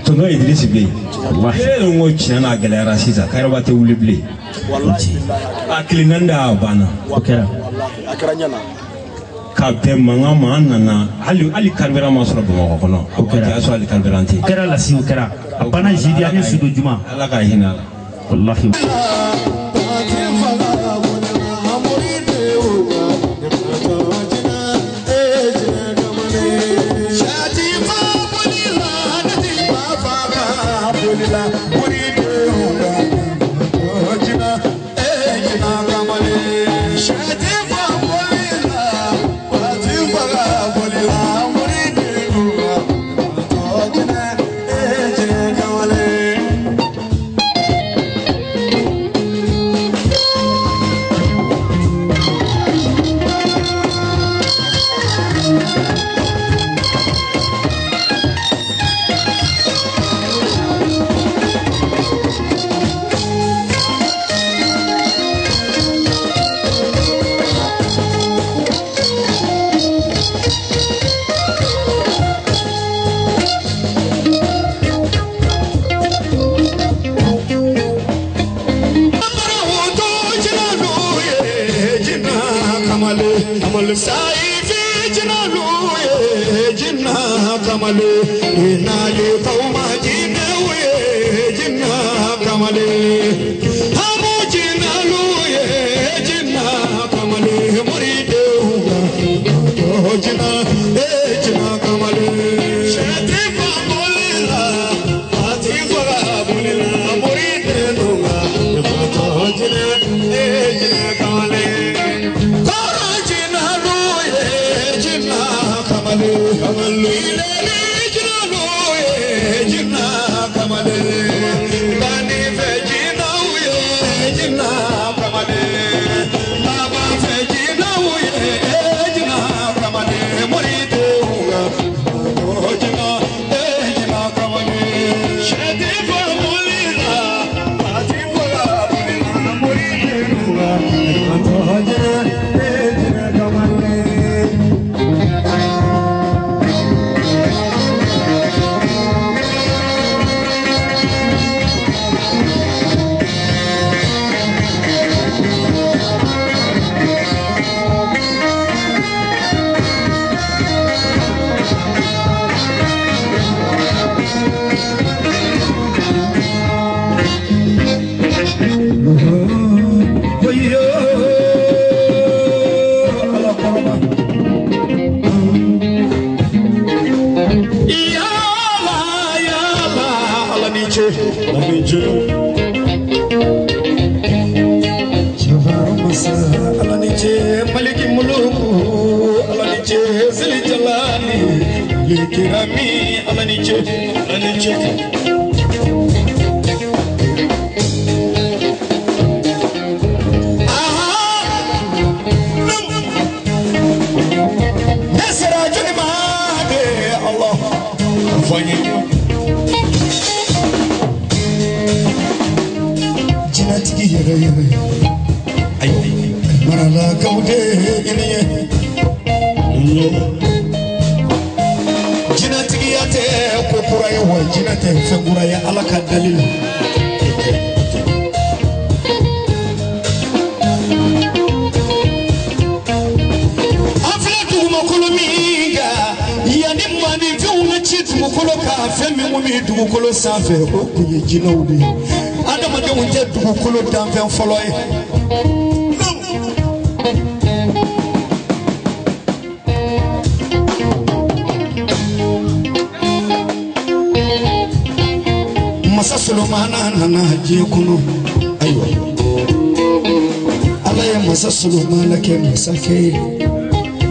Tonton Idrisi bɛ yen. E ko tiɲɛ na a gɛlɛyara sisan Kayiraba tɛ wuli bilen. A tile 4 da a banna. O kɛra. Ka bɛn mankan ma an nana hali carburant ma sɔrɔ Bamakɔ kɔnɔ. O kɛra. O y'a sɔrɔ hali carburant tɛ yen. O kɛra Lasi o kɛra. A banna jeudi ani sudo juma. Ala ka hinɛ a la. Walahi.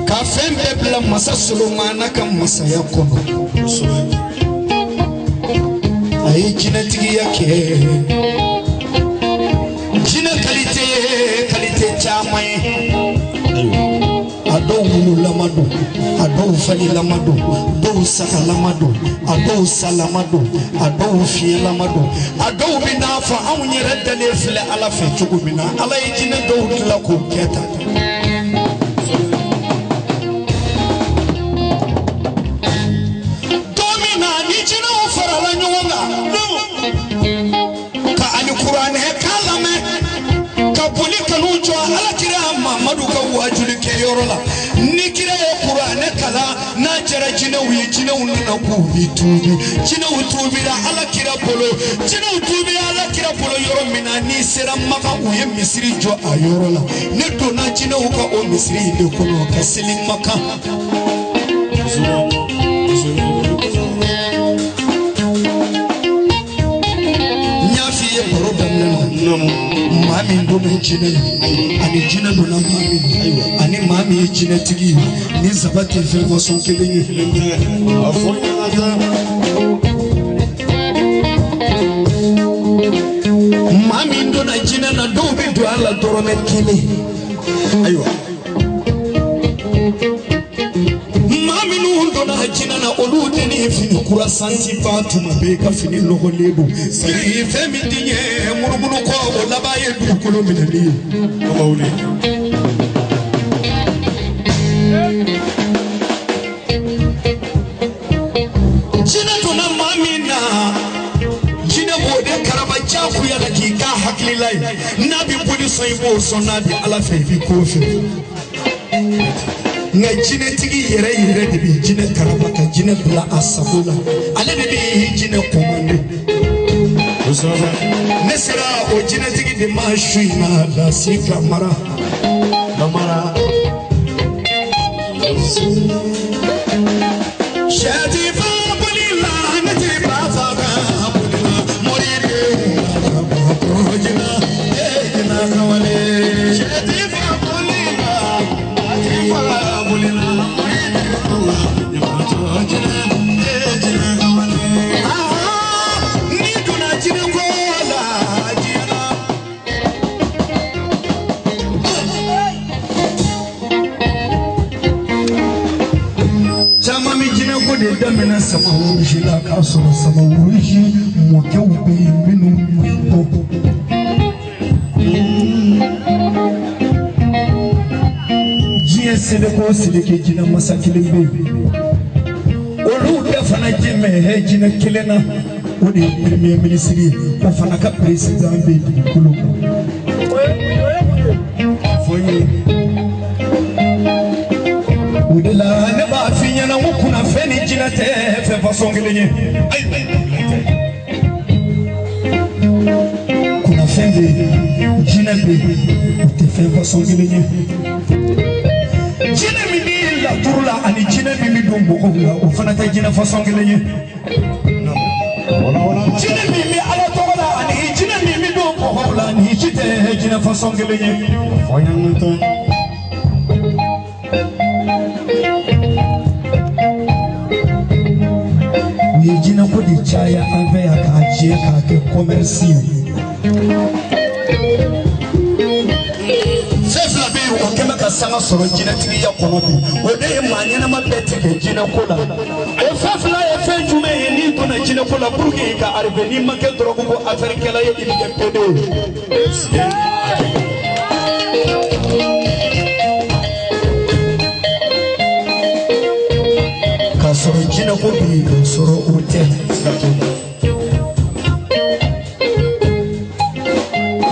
Ka fɛn bɛɛ bila masa Solomana ka masaya kɔnɔ. A ye jinɛtigiya kɛ. Jinɛ kalite ye kalite caman ye. A dɔw wululama don, a dɔw falilama don, dɔw sagalama don, a dɔw salama don, a dɔw fiyɛlama don, a dɔw bɛ n'a fɔ anw yɛrɛ dalen filɛ Ala fɛ cogo min na. Ala ye jinɛ dɔw dilan k'o kɛ tan. yɔrɔ la ni kira ye kuranɛ kalan n'a jɛra jinɛw ye jinɛw nana k'u bi tuubi jinɛw tuubira ala kira bolo jinɛw tuubira ala kira bolo yɔrɔ min na n'i sera Maka u ye misiri jɔ a yɔrɔ la ne donna jinɛw ka o misiri in de kɔnɔ ka seli Maka. N y'a f'i ye baro daminɛ na maa min donna jinɛ na ani jinɛ donna maa min na ani maa min ye jinɛtigi ye ni saba tɛ fɛn fɔsɔn kelen ye. Maa min donna jinɛ na dɔw bɛ don a la dɔrɔmɛ kelen. Ayiwa. Maa minnu donna jinɛ na olu tɛ ni fini kura santi ba tuma bɛɛ ka fini nɔgɔlen don. Sigi fɛn min ti ɲɛ munumunu kɔ o laban ye dugukolo minɛli ye. Jinɛ donna maa min na jinɛ b'o de karaba diyagoya la k'i k'a hakilila ye n'a bɛ boli sɔn i b'o sɔn n'a bɛ ala fɛ i bɛ k'o fɛ. Nka jinɛtigi yɛrɛ yɛrɛ de bɛ jinɛ karaba ka jinɛ bila a sago la ale de bɛ jinɛ kɔmande. Ne sera o jinɛtigi de ma su in na Lasi Kamara. Sɛtifa boli la ne ti ba fa ka boli la moriden la kojina ejina kawale. Sɛtifa boli la ne ti fa boli la moriden la kojina ejina kawale. Ni donna jinɛ ko la diɲɛ na. Caman bɛ jinɛ ko de daminɛ samawurusi la k'a sɔrɔ samawurusi mɔkɛw bɛ yen minnu bɔ. Diɲɛ seleke o seleke jinɛ masa kelen bɛ yen olu bɛɛ fana jɛmɛ jinɛ kelen na o de ye premier ministre ye o fana ka président bɛ dugukolo kan. O de la ne b'a f'i ɲɛna n ko kunnafɛn ni jinɛ tɛ fɛn fasɔn kelen ye. Kunnafɛn bɛ yen jinɛ bɛ yen o tɛ fɛn fasɔn kelen ye. Jinɛ min bɛ laturu la ani jinɛ min bɛ don mɔgɔw la o fana tɛ jinɛ fasɔn kelen ye. Jinɛ min bɛ ala tɔgɔ la ani jinɛ min bɛ don mɔgɔw la ni si tɛ jinɛ fasɔn kelen ye. U ye jinɛko de caya an fɛ yan k'a jɛ k'a kɛ kɔmɛrisi ye. Fɛn fila bɛ yen o kɛn bɛ ka sanga sɔrɔ jinɛtigiya kɔnɔ bi o de ye maa ɲɛnama bɛɛ tigɛ jinɛko la. O fɛn fila ye fɛn jumɛn ye n'i donna jinɛko la pour que i ka arriver n'i ma kɛ dɔrɔgu ko affaire kɛla ye i bɛ kɛ pédé ye. K'a sɔrɔ jinɛko bɛ yen k'a sɔrɔ o tɛ.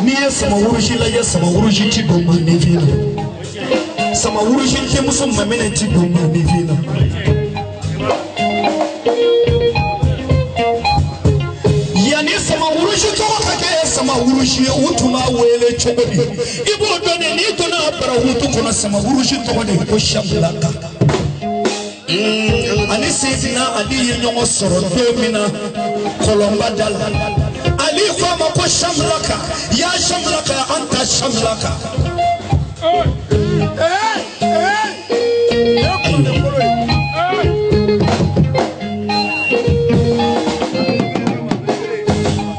N'i ye samawurusi lajɛ samawurusi ti don maninfin na. Samawurusi denmuso maminɛ ti don maninfin na. Yanni samawurusi tɔgɔ ka kɛ samawurusi ye u tun b'a wele cogo di? I b'o dɔn de n'i donna barawutu kɔnɔ samawurusi tɔgɔ de ye ko Samulaka. Ani Seydina Ali ye ɲɔgɔn sɔrɔ don min na kɔlɔnba da la. Ali ko a ma ko Samulaka ya Samulaka an ta Samulaka.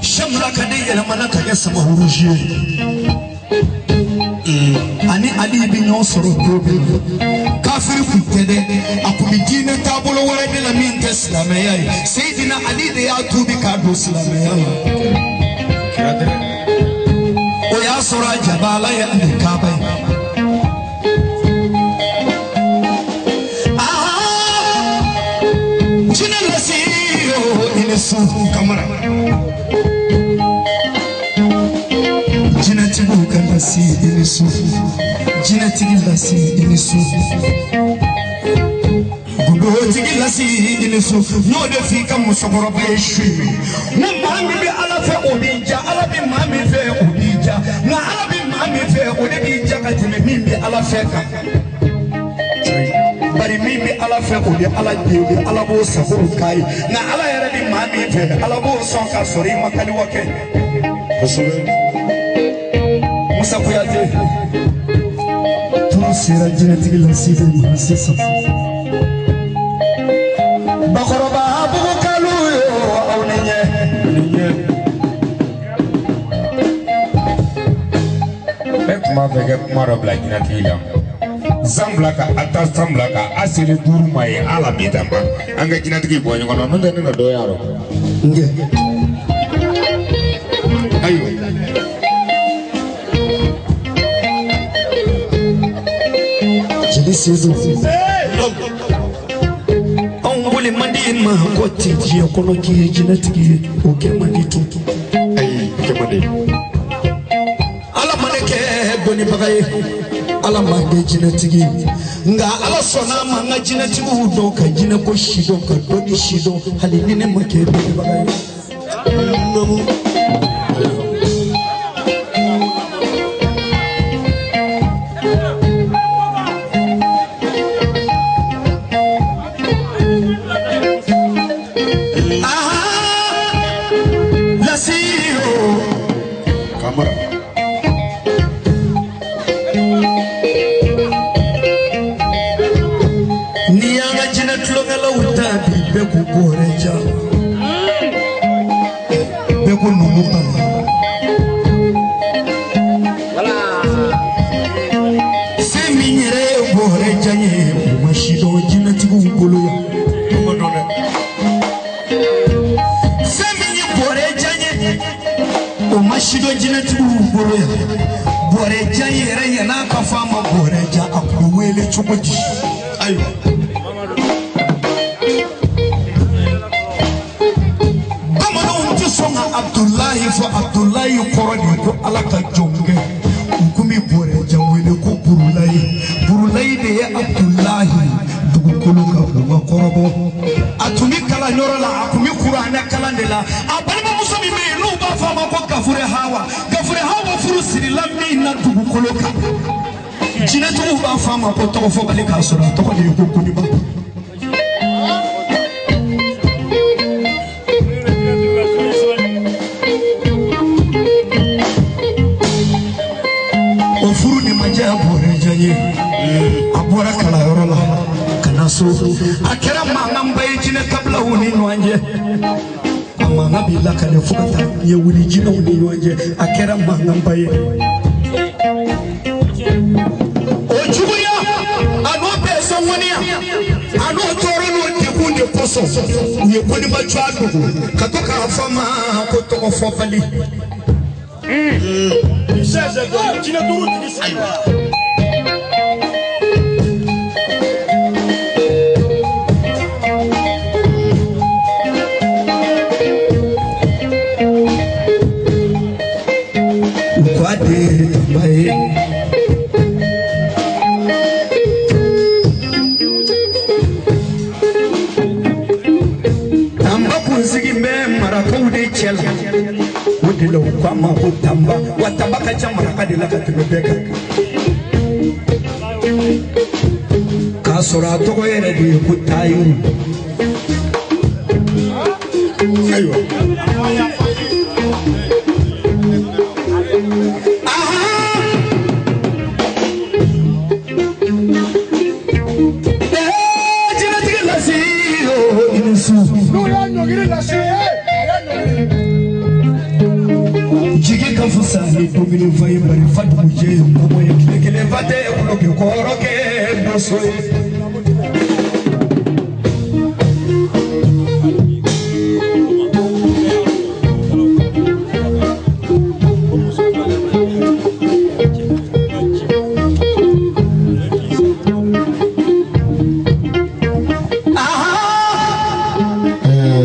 Samulaka de yɛlɛmana ka kɛ samawurusi ye. Ani Ali bɛ ɲɔgɔn sɔrɔ don min na. Kafiri kun tɛ dɛ a kun bɛ diinɛ taabolo wɛrɛ de la min tɛ silamɛya ye Seydina Ali de y'a tuubi k'a don silamɛya la. O y'a sɔrɔ a jabaala ye ani kaaba ye. Aa jinɛ lasi o i ni su Kamara. Jinɛtigi Jinɛtigiw ka lasi i ni su, jinɛtigi lasi i ni su, gundotigi lasi i ni su. N y'o de f'i ka musokɔrɔba ye su in n ko maa min bɛ Ala fɛ o b'i ja, Ala bɛ maa min fɛ o b'i ja, nka Ala bɛ maa min fɛ o de b'i ja ka tɛmɛ min bɛ Ala fɛ kan. Bari min bɛ Ala fɛ o bɛ Ala deli, Ala b'o sago k'a ye, nka Ala yɛrɛ bɛ maa min fɛ Ala b'o sɔn k'a sɔrɔ i ma kaliwa kɛ. Kosɛbɛ. Musa Kuyate turu sera jinɛtigi la sisan ma sisan. Bakɔrɔba bugukalu yo aw ni ɲɛ. Ne tun b'a fɛ ka kuma dɔ bila jinɛtigi la. San fila ka a ta san fila ka a seli 5 ma ye ala bi tan ba an ka jinɛtigi bɔ ɲɔgɔn na n'o tɛ ne na dɔ y'a rɔ. Nkɛ. Ayiwa. Jeli Sedu. Anw wuli man di ma ko ti diɲɛ kɔnɔ k'i ye jinɛtigi ye o kɛ man di tun. Ayi, o kɛ man di. Ala ma ne kɛ dɔnnibaga ye, Ala ma kɛ jinɛtigi ye, nka Ala sɔnna a ma n ka jinɛtigiw dɔn ka jinɛko si dɔn ka dɔnni si dɔn hali ni ne ma kɛ dɔnnibaga ye. Cogo di? Ayiwa. Bamananw tɛ sɔn ka Abudulayi fɔ, Abudulayi kɔrɔ de ko Ala ka jɔnkɛ. U kun bɛ Bɔrɛjan wele ko Burulayi. Burulayi de ye Abudulayi dugukolo kan u ma kɔrɔbɔ. A tun bɛ kalan yɔrɔ la, a tun bɛ kuranɛ kalan de la. A balimamuso min bɛ yen n'u b'a fɔ a ma ko Gafure Hawa. Gafure Hawa furu sirila min na dugukolo kan. Jinɛtigiw b'a fɔ a ma ko tɔgɔ fɔbali k'a sɔrɔ a tɔgɔ de ye ko Koniba. O furu ni ma diya Bɔrɛjan ye, a bɔra kalanyɔrɔ la ka na so. A kɛra mankanba ye jinɛ kabilaw ni ɲɔgɔn cɛ. A mankan b'i lakale fo ka taa ɲɛ wuli jinɛw ni ɲɔgɔn cɛ. A kɛra mankanba ye. A n'o tɔɔrɔ n'o degun de kosɔn u ye Koniba jɔ a dogo ka to k'a fɔ a ma ko tɔgɔ fɔbali. U ko a den ye Tanba ye. O de la u ko a ma ko Tanba, wa Tanba ka ca maraka de la ka tɛmɛ bɛɛ kan. K'a sɔrɔ a tɔgɔ yɛrɛ de ye ko Tayiru. Ayiwa. Jinɛtigi lasi i ni su. N'u y'a ɲɔngiri lasi ye. Jigi ka fisa ni dumuni fa ye, bari fa dugujɛ ye kɔngɔ ye, tile kelen fa tɛ kulo kɛ kɔrɔ kɛ donso ye.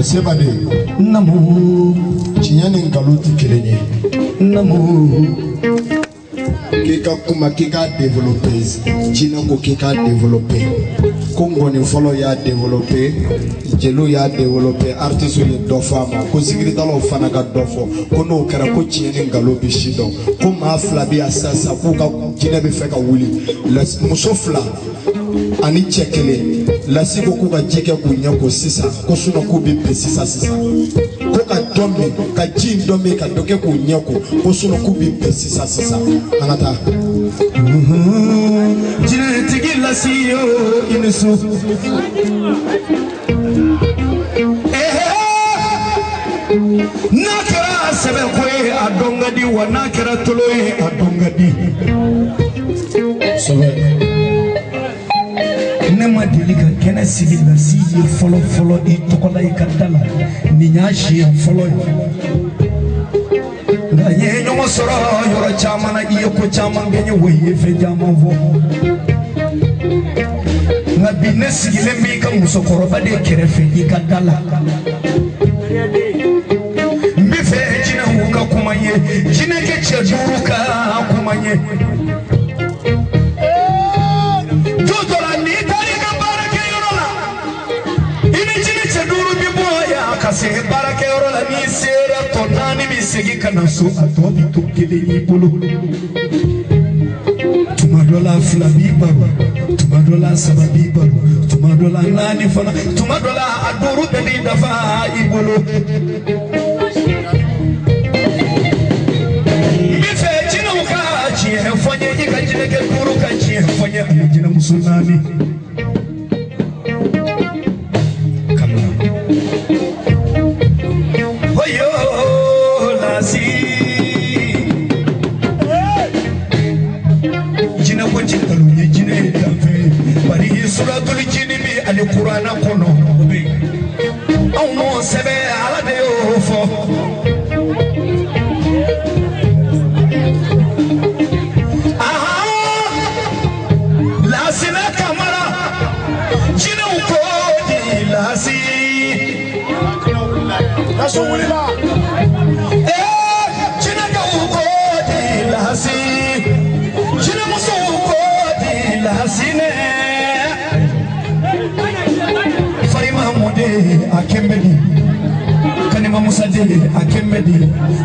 Sebade. Namu. Tiɲɛ ni nkalon tɛ kelen ye. Namu. K'i ka kuma k'i k'a développer, jinɛ ko k'i k'a développer, ko ngɔni fɔlɔ y'a développer, jeliw y'a développer, artistes ye dɔ fɔ a ma, ko zikiridalaw fana ka dɔ fɔ, ko n'o kɛra ko tiɲɛ ni nkalon bɛ si dɔn, ko maa fila bɛ yan sisan k'u ka jinɛ bɛ fɛ ka wuli, muso fila ani cɛ kelen, lasi ko k'u ka ji kɛ k'u ɲɛ ko sisan, ko sinɔn k'u bɛ bɛn sisan sisan, ko ka dɔ min ka ji in dɔ min ka dɔ kɛ k'u ɲɛ ko, ko sinɔn k'u bɛ bɛn sisan sisan. An ka taa. Jinɛtigi lasi yo i ni su. N'a kɛra sɛbɛko ye a dɔn ka di wa n'a kɛra tolo ye a dɔn ka di. Sɛbɛ. Ne ma deli ka kɛnɛ sigi lasi ye fɔlɔ fɔlɔ i tɔgɔ la i ka da la nin y'a siɲɛ fɔlɔ ye. Nka n ye ɲɔgɔn sɔrɔ yɔrɔ caman na i ye ko caman kɛ n ye wa i ye fɛn caman fɔ. Nka bi ne sigilen b'i ka musokɔrɔba de kɛrɛfɛ i ka da la. N bɛ fɛ jinɛw ka kuma n ye, jinɛkɛ cɛ duuru ka kuma n ye. Don dɔ la n'i taara i ka baarakɛyɔrɔ la, i ni jinɛ cɛ duuru bɛ bɔ yan ka se baarakɛyɔrɔ la, n'i sera tɔ naani bɛ segin ka na so, a tɔ bɛ to kelen y'i bolo. Tuma dɔ la fila b'i baro, tuma dɔ la saba b'i baro, tuma dɔ la naani fana, tuma dɔ la a duuru bɛɛ b'i dafa i bolo. N bɛ fɛ jinɛw ka tiɲɛ fɔ n ye, i ka jinɛkɛ duuru ka tiɲɛ fɔ n ye, ani jinɛmuso naani. Oyo lasi. Jinɛ ko ji nkalon ye, jinɛ ye danfɛn ye, bari suratul jini bi ale kuranna kɔnɔ. Anw m'o sɛbɛn, Ala de y'o fɔ. Lasina Kamara, jinɛw ko di lasi. Lasi wulila. Jinɛkɛw ko di lasi. Jinɛmusow ko di lasinɛ. Farima mɔden a kɛnbɛ di, Kanima Musa den a kɛnbɛ di,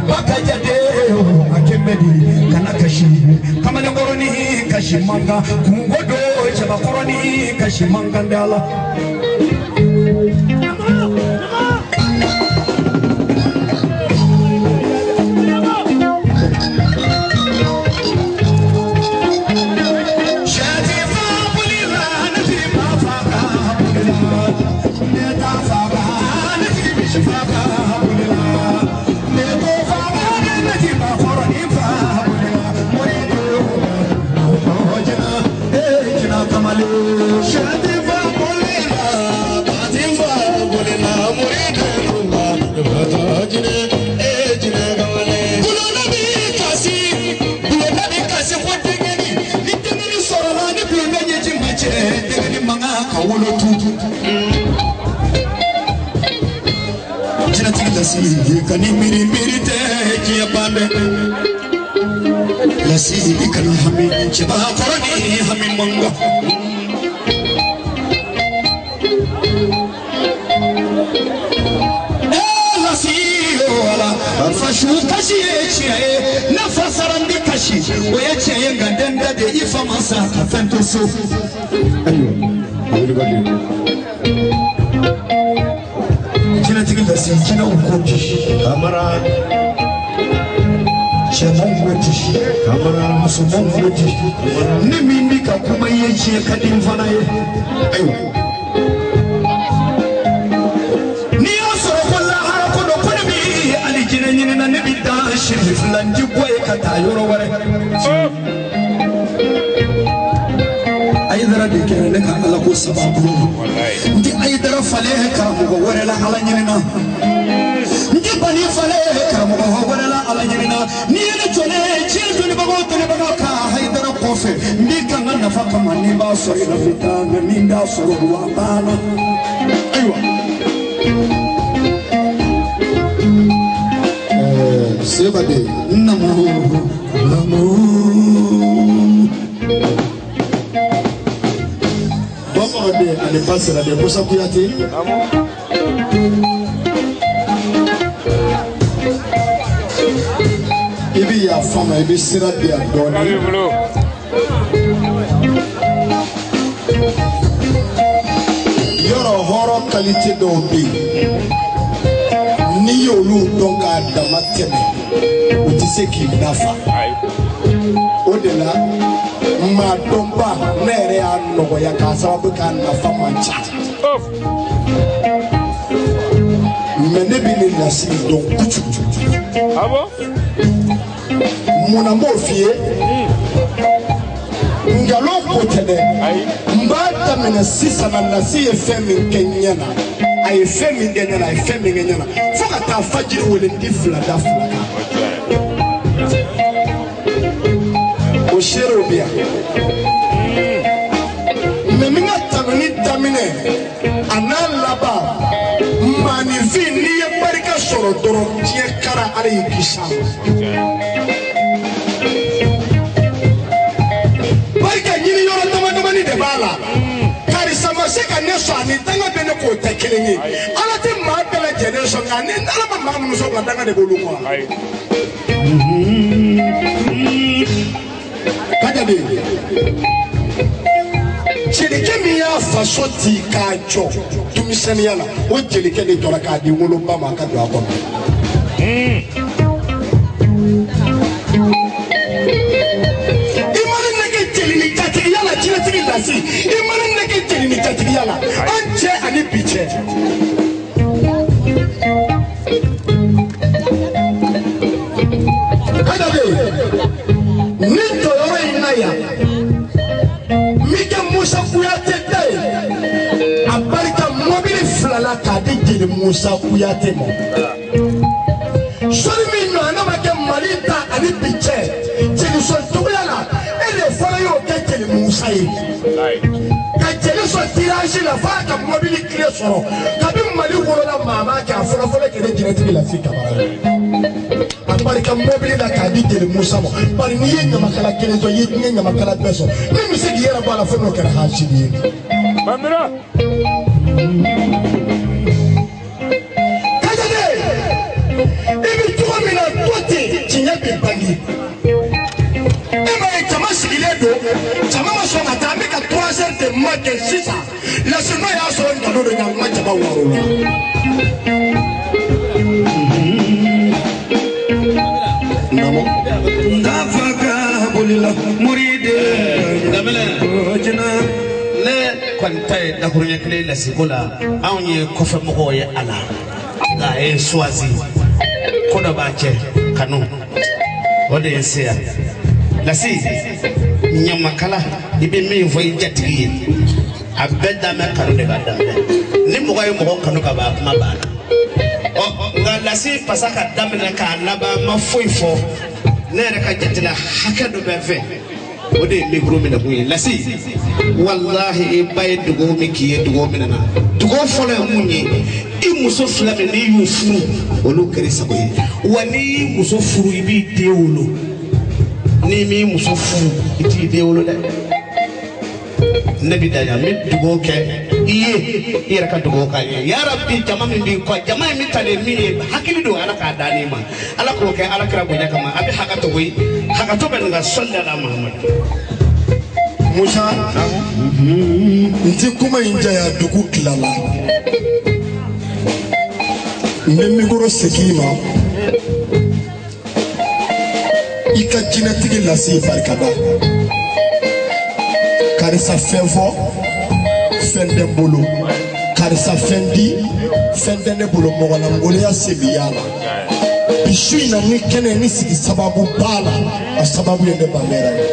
Bakaja den a kɛnbɛ di, kana kasi kamalenkɔrɔni kasi man kan, kungo don cɛbakɔrɔni kasi man kan da la. Kani miiri miiri tɛ diɲɛ ban dɛ. Lasi i kana hami, cɛbakɔrɔ ni hami man kan. Lasi o ala, fasu kasi ye tiɲɛ ye, ne fa sara n bɛ kasi, o ye tiɲɛ ye, nka den da de i fa ma sa ka fɛn to so. Ayiwa, a wuli ka di. Jinɛtigi lasi, jinɛw ko di. Kamara. Cɛmanw ko di. Kamara. Musomanw ko di. Ne min bɛ ka kuma i ye, tiɲɛ ka di n fana ye. Ayiwa. N'i y'a sɔrɔ ko lahara ko don, ko ne bɛ hali jinɛ ɲini na, ne bɛ taa siri fila n ti bɔ yen ka taa yɔrɔ wɛrɛ. Ayidara de kɛra ne ka Ala ko sababu ye. N tɛ Ayidara falen karamɔgɔ wɛrɛ la Ala ɲini na. N tɛ Bani falen karamɔgɔ wɛrɛ la Ala ɲini na. N'i ye ne jɔlen ye diɲɛ dɔnnibagaw dɔnnibagaw ka Ayidara kɔfɛ, n b'i kan ka nafa kama, ni n b'a sɔrɔ i la n bɛ taa, nka ni n t'a sɔrɔ wa banna. Ayiwa. Seba de. Namo, namo. Bakɔrɔden ani Basiraden Musa Kuyate. I bɛ yafa n ma, i bɛ sira di yan dɔɔnin. Yɔrɔ hɔrɔn kalite dɔw bɛ yen, n'i y'olu dɔn k'a dama tɛmɛ, u tɛ se k'i nafa. O de la maa dɔnba ne yɛrɛ y'a nɔgɔya k'a sababu k'a nafa man ca. Mɛ ne bɛ nin lasigi dɔn kojugu. Munna n b'o f'i ye? Nkalon ko tɛ dɛ. N b'a daminɛ sisan na lasi ye fɛn min kɛ ɲɛ na, a ye fɛn min kɛ ɲɛ na, a ye fɛn min kɛ ɲɛ na, fo ka taa fajiri wele n di fila da fila kan. O seerew bɛ yan. Mɛ n ka tanuni daminɛ a n'a laban, maaninfin n'i ye barika sɔrɔ dɔrɔn diɲɛ kara Ala y'i kisi a ma. Barika ɲini yɔrɔ dama damani de b'a la. Karisa ma se ka ne sɔn ani danga bɛ ne k'o tɛ kelen ye. Ala tɛ maa bɛɛ lajɛlen sɔn nka ni Ala ma maa minnu sɔn nka danga de b'olu kɔ. Kajabi, jelikɛ min y'a faso ci k'a jɔ denmisɛnninya la, o jelikɛ de jɔra k'a di woloba ma a ka don a kɔnɔ. I mana nege jeli ni jatigiya la, jinɛtigi lasi, i mana nege jeli ni jatigiya la, an cɛ ani bi cɛ. Kajabi, ni jɔyɔrɔ in na yan, Musa Kuyate ta ye, a barika mɔbili fila la k'a di jeli Musa Kuyate ma. Sɔli min nɔ n'a ma kɛ Mali ta ani bi cɛ, jeli sɔn cogoya la, e de fɔlɔ y'o kɛ jeli Musa ye. Ka jeli sɔn tirage la f'a ka mɔbili tile sɔrɔ, kabi Mali wolola maa m'a kɛ, a fɔlɔ fɔlɔ kɛra jɛnɛtigi Lasi Kamara ye. A barika mɔbili la k'a di jeli Musa ma, bari n'i ye ɲamakala kelen sɔrɔ, i ye diɲɛ ɲamakala bɛɛ sɔrɔ. Min bɛ se k'i yɛrɛ bɔ a la fo n'o kɛra hasidi ye. Kajade, i bɛ cogo min na to ten, tiɲɛ bɛ bange. E m'a ye jama sigilen don, jama ma sɔn ka taa, an bɛ ka 3 heures de ma kɛ sisan. Lasi n'o y'a sɔrɔ nkalon don, ɲankuma jama wɔɔrɔ la. Ne kɔni ta ye dakuruɲɛ kelen lasiko la, anw ye kɔfɛmɔgɔw ye a la, nka a ye suwazi ko dɔ b'a cɛ kanu, o de ye se yan. Lasi ɲamakala, i bɛ min fɔ i jatigi ye, a bɛɛ daminɛ kanu de b'a daminɛ. Ni mɔgɔ ye mɔgɔ kanu ka ban, a kuma banna. Ɔ nka lasi fasa ka daminɛ k'a laban ma foyi fɔ, ne yɛrɛ ka jate la hakɛ dɔ bɛ n fɛ, o de ye mikoro minɛ kun ye. Lasi walahi i ba ye dugawu min k'i ye, dugawu min na, dugawu fɔlɔ ye mun ye? I muso fila min n'i y'u furu, olu kɛra i sago ye. Wa n'i y'i muso furu, i b'i den wolo. N'i m'i muso furu, i t'i den wolo dɛ. Ne bi da yan, n bɛ dugawu kɛ i ye, i yɛrɛ ka dugawu k'a ye. Yarabi jama min b'i kɔ, jama in bɛ talen min ye, hakili don Ala k'a da n'i ma. Ala k'o kɛ Ala kira bonya kama. A bɛ hakɛto koyi, hakɛto bɛ nin ka sɔli ala Muhamadu. Musa, n ti kuma in janya, dugu tilala. N bɛ mikoro segin i ma. I ka jinɛtigi lase barikada. Karisa fɛn fɔ, fɛn tɛ n bolo. Karisa fɛn di, fɛn tɛ ne bolo. Mɔgɔlankolonya se b'i y'a la. Bi su in na ni kɛnɛ ni sigi sababu b'a la, a sababu ye ne Banbera ye.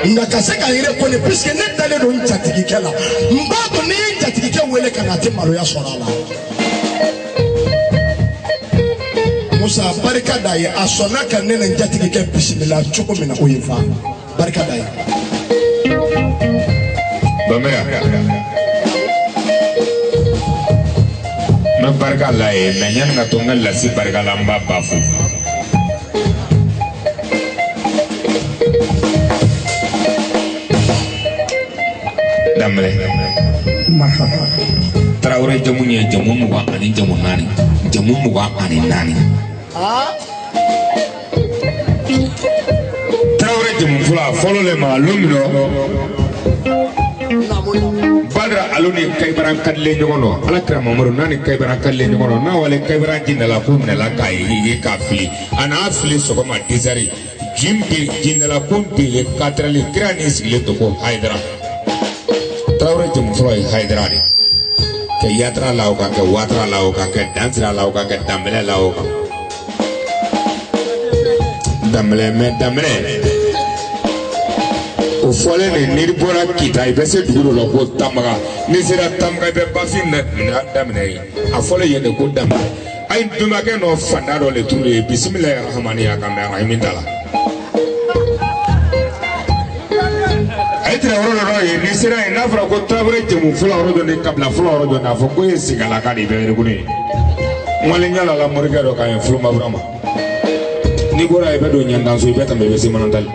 Nka ka se ka n yɛrɛ kɔni, puisque ne dalen don n jatigikɛ la, n b'a dɔn n'i ye n jatigikɛ wele ka na, a tɛ maloya sɔrɔ a la. Musa barika d'a ye, a sɔnna ka ne ni n jatigikɛ bisimila cogo min na, o ye fa barika d'a ye. Banbera, n bɛ barika la ye, mɛ yanni ka to n ka lasi barika la, n b'a ba fo. Danbɛlɛ. Tarawele jamu ye jamu 20 ani jamu 4 jamu 24. Tarawele jamu fɔlɔ le ma lon min Badara alo ni Kayibaran kadilen ɲɔgɔn nɔ Ala kira Mamadu n'a ni Kayibaran kadilen ɲɔgɔn nɔ n'a wale Kayibaran jindala ko minɛla k'a ye k'a fili a n'a fili sɔgɔma 10h jindala ko bele 4h kira ni sigilen to ko Hayidara Tarawele jamu fɔlɔ ye Hayidara de kɛ yatara la o kan kɛ watara la o kan kɛ dansira la o kan kɛ danbɛlɛ la o kan danbɛlɛ mɛ danbɛlɛ o fɔlen de n'i bɔra Kita i bɛ se dugu dɔ la ko Tamaga n'i sera Tamaga i bɛ bafin daminɛ yen a fɔlen yen de ko Danbɛlɛ a ye bɛnbakɛ nɔ fanda dɔ le turu yen bisimilayi rahamani a kan mɛ rahimi t'a la a ye tɛrɛ yɔrɔ dɔ ye n'i sera yen n'a fɔra ko Tarawele jamu fɔlɔ yɔrɔ dɔ ni kabila fɔlɔ yɔrɔ dɔ n'a fɔ ko ye Segalaka de ye i bɛ yɛrɛkun ye n ɲala la morikɛ dɔ kan ye Fulomabura ma n'i bɔra yen i bɛ don Ɲandanso i bɛ tɛmɛ i bɛ se Manantali.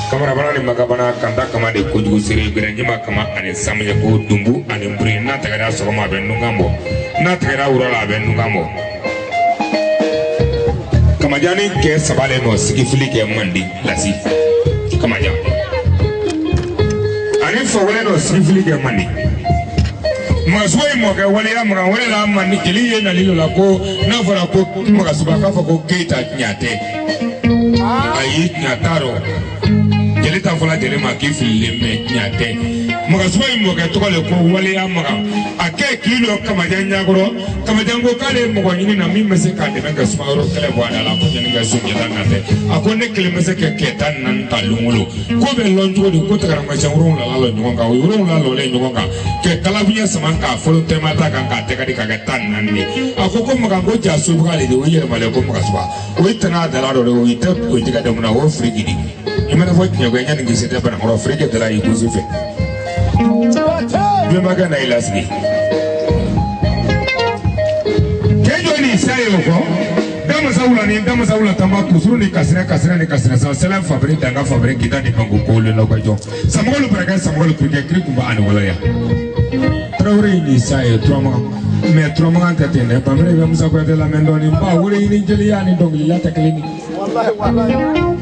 Kamarabana ni Magabana kanta kama de kojugu sere gɛrɛnjima kama ani samiyɛ ko dunbu ani bure n'a tɛgɛra sɔgɔma a bɛ nungan bɔ n'a tɛgɛra wura la a bɛ nungan bɔ. Kamajan ni kɛ saba le nɔ sigifili kɛ mandi lasi Kamajan ani fɔwale nɔ sigifili kɛ mandi. Magasuba ye mɔkɛ waleya magan wale la mandi jeli ye nali dɔ la ko n'a fɔra ko Magasuba k'a fɔ ko Keyita tiɲɛ tɛ. Ayi tiɲɛ t'a rɔ jeli ta fɔla jeli ma k'i fililen mɛ tiɲɛ tɛ. Magasuba ye mɔkɛ tɔgɔ le ko waleya magan a kɛ k'i lɔ Kamajan ɲakɔrɔ Kamajan ko k'ale ye mɔgɔ ɲini na min bɛ se k'a dɛmɛ ka Sumaworo kɛlɛ bɔ a da la ko yanni ka Sunjata na tɛ a ko ne kelen bɛ se ka kɛ 14 ta longolo ko bɛ lɔn cogo di ko tagamasiyɛn 7 lɔ ɲɔgɔn kan o 7 lɔlen ɲɔgɔn kan kɛ kalafiɲɛ sama k'a fɔlɔ tɛma ta kan k'a tɛgɛ di k'a kɛ 14 ye a ko Magan ko ja sobaga le de o yɛlɛmalen ko Magasuba o ye tɛnɛ dala dɔ de o tɛ o tɛgɛ daminɛ o firiki de i mana fɔ tiɲɛ ko yanni k'i se tɛ banakɔrɔ firiki dala y'i gosi fɛ bɛnbakɛ na i lasigi kɛ jɔ ni sa ye o kɔ damasa wula ni damasa wula tanba kusuru ni kasirɛ kasirɛ ni kasirɛ san sɛlɛn fabiri danga fabiri kita ni banko kolen n'aw ka jɔ samɔgɔlu barakɛ samɔgɔlu kirikɛ kiri kunba ani wɔlɔya Tarawele ni sa ye Turamagan mɛ Turamagan tɛ ten dɛ Bamere bɛ Musa Kuyate lamɛn dɔɔni ba wele ɲini jeliya ni dɔnkilila tɛ kelen ye.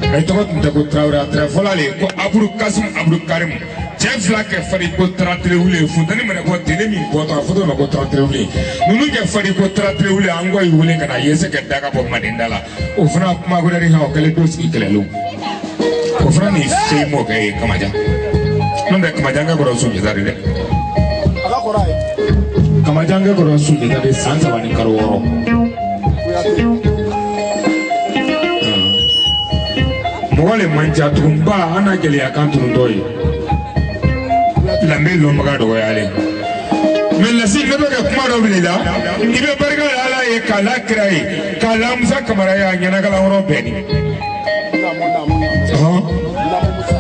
A tɔgɔ tun tɛ ko Tarawele a tɛrɛ fɔlɔ le ko Aburu Kasimu Aburu Karimu cɛ fila kɛ fari ko Tarawele funteni mana bɔ tele min bɔtɔ a fɔtɔ ma ko Tarawele ninnu kɛ fari ko Tarawele an kɔ y'i wele ka na ye se ka daga bɔ manden da la o fana kuma wɛrɛ de kan o kɛlen don sigi kɛlɛlenw o fana ni se mɔkɛ ye Kamajan n'o tɛ Kamajan kɛ kɔrɔ Sunjata de dɛ. Kamajan kɛ kɔrɔ Sunjata de san 3 ni kalo 6. Mɔgɔ le man ca tugun ba an na gɛlɛya kan tununtɔ ye lambe lɔnbaga dɔgɔyalen mɛ lasi ne bɛ ka kuma dɔ bila i la i bɛ barika da Ala ye k'a la kira ye k'a la Musa Kamara ye a ɲɛnakalan yɔrɔ bɛɛ ni.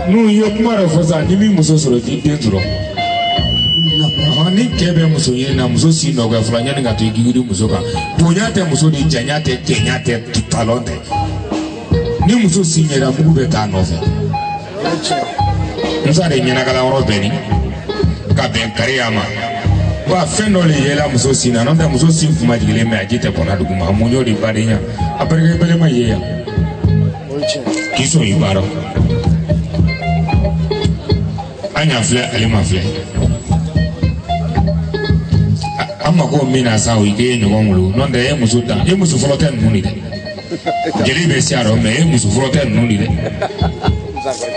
N'u ye kuma dɔ fɔ sisan ni min muso sɔrɔ k'i den sɔrɔ. Ni cɛ bɛ muso ɲini na muso si nɔgɔya fɔlɔ yanni ka to i gigiri muso kan bonya tɛ muso ni janya tɛ cɛnya tɛ talɔn tɛ ni muso si ɲɛna mugu bɛ taa nɔfɛ Musa de ɲɛnakalan yɔrɔ bɛɛ ni ka bɛn kariya ma wa fɛn dɔ le yela muso sin na n'o tɛ muso sin kuma jigilen mɛ a ji tɛ bɔnna dugu ma mun y'o de badenya a barika belema ye yan k'i sɔn i baara an y'a filɛ ale ma filɛ an mako min na sa o ye ɲɔgɔn wolo n'o tɛ e muso dan e muso fɔlɔ tɛ ninnu de dɛ jeli bɛ se a rɔ mɛ e muso fɔlɔ tɛ ninnu de dɛ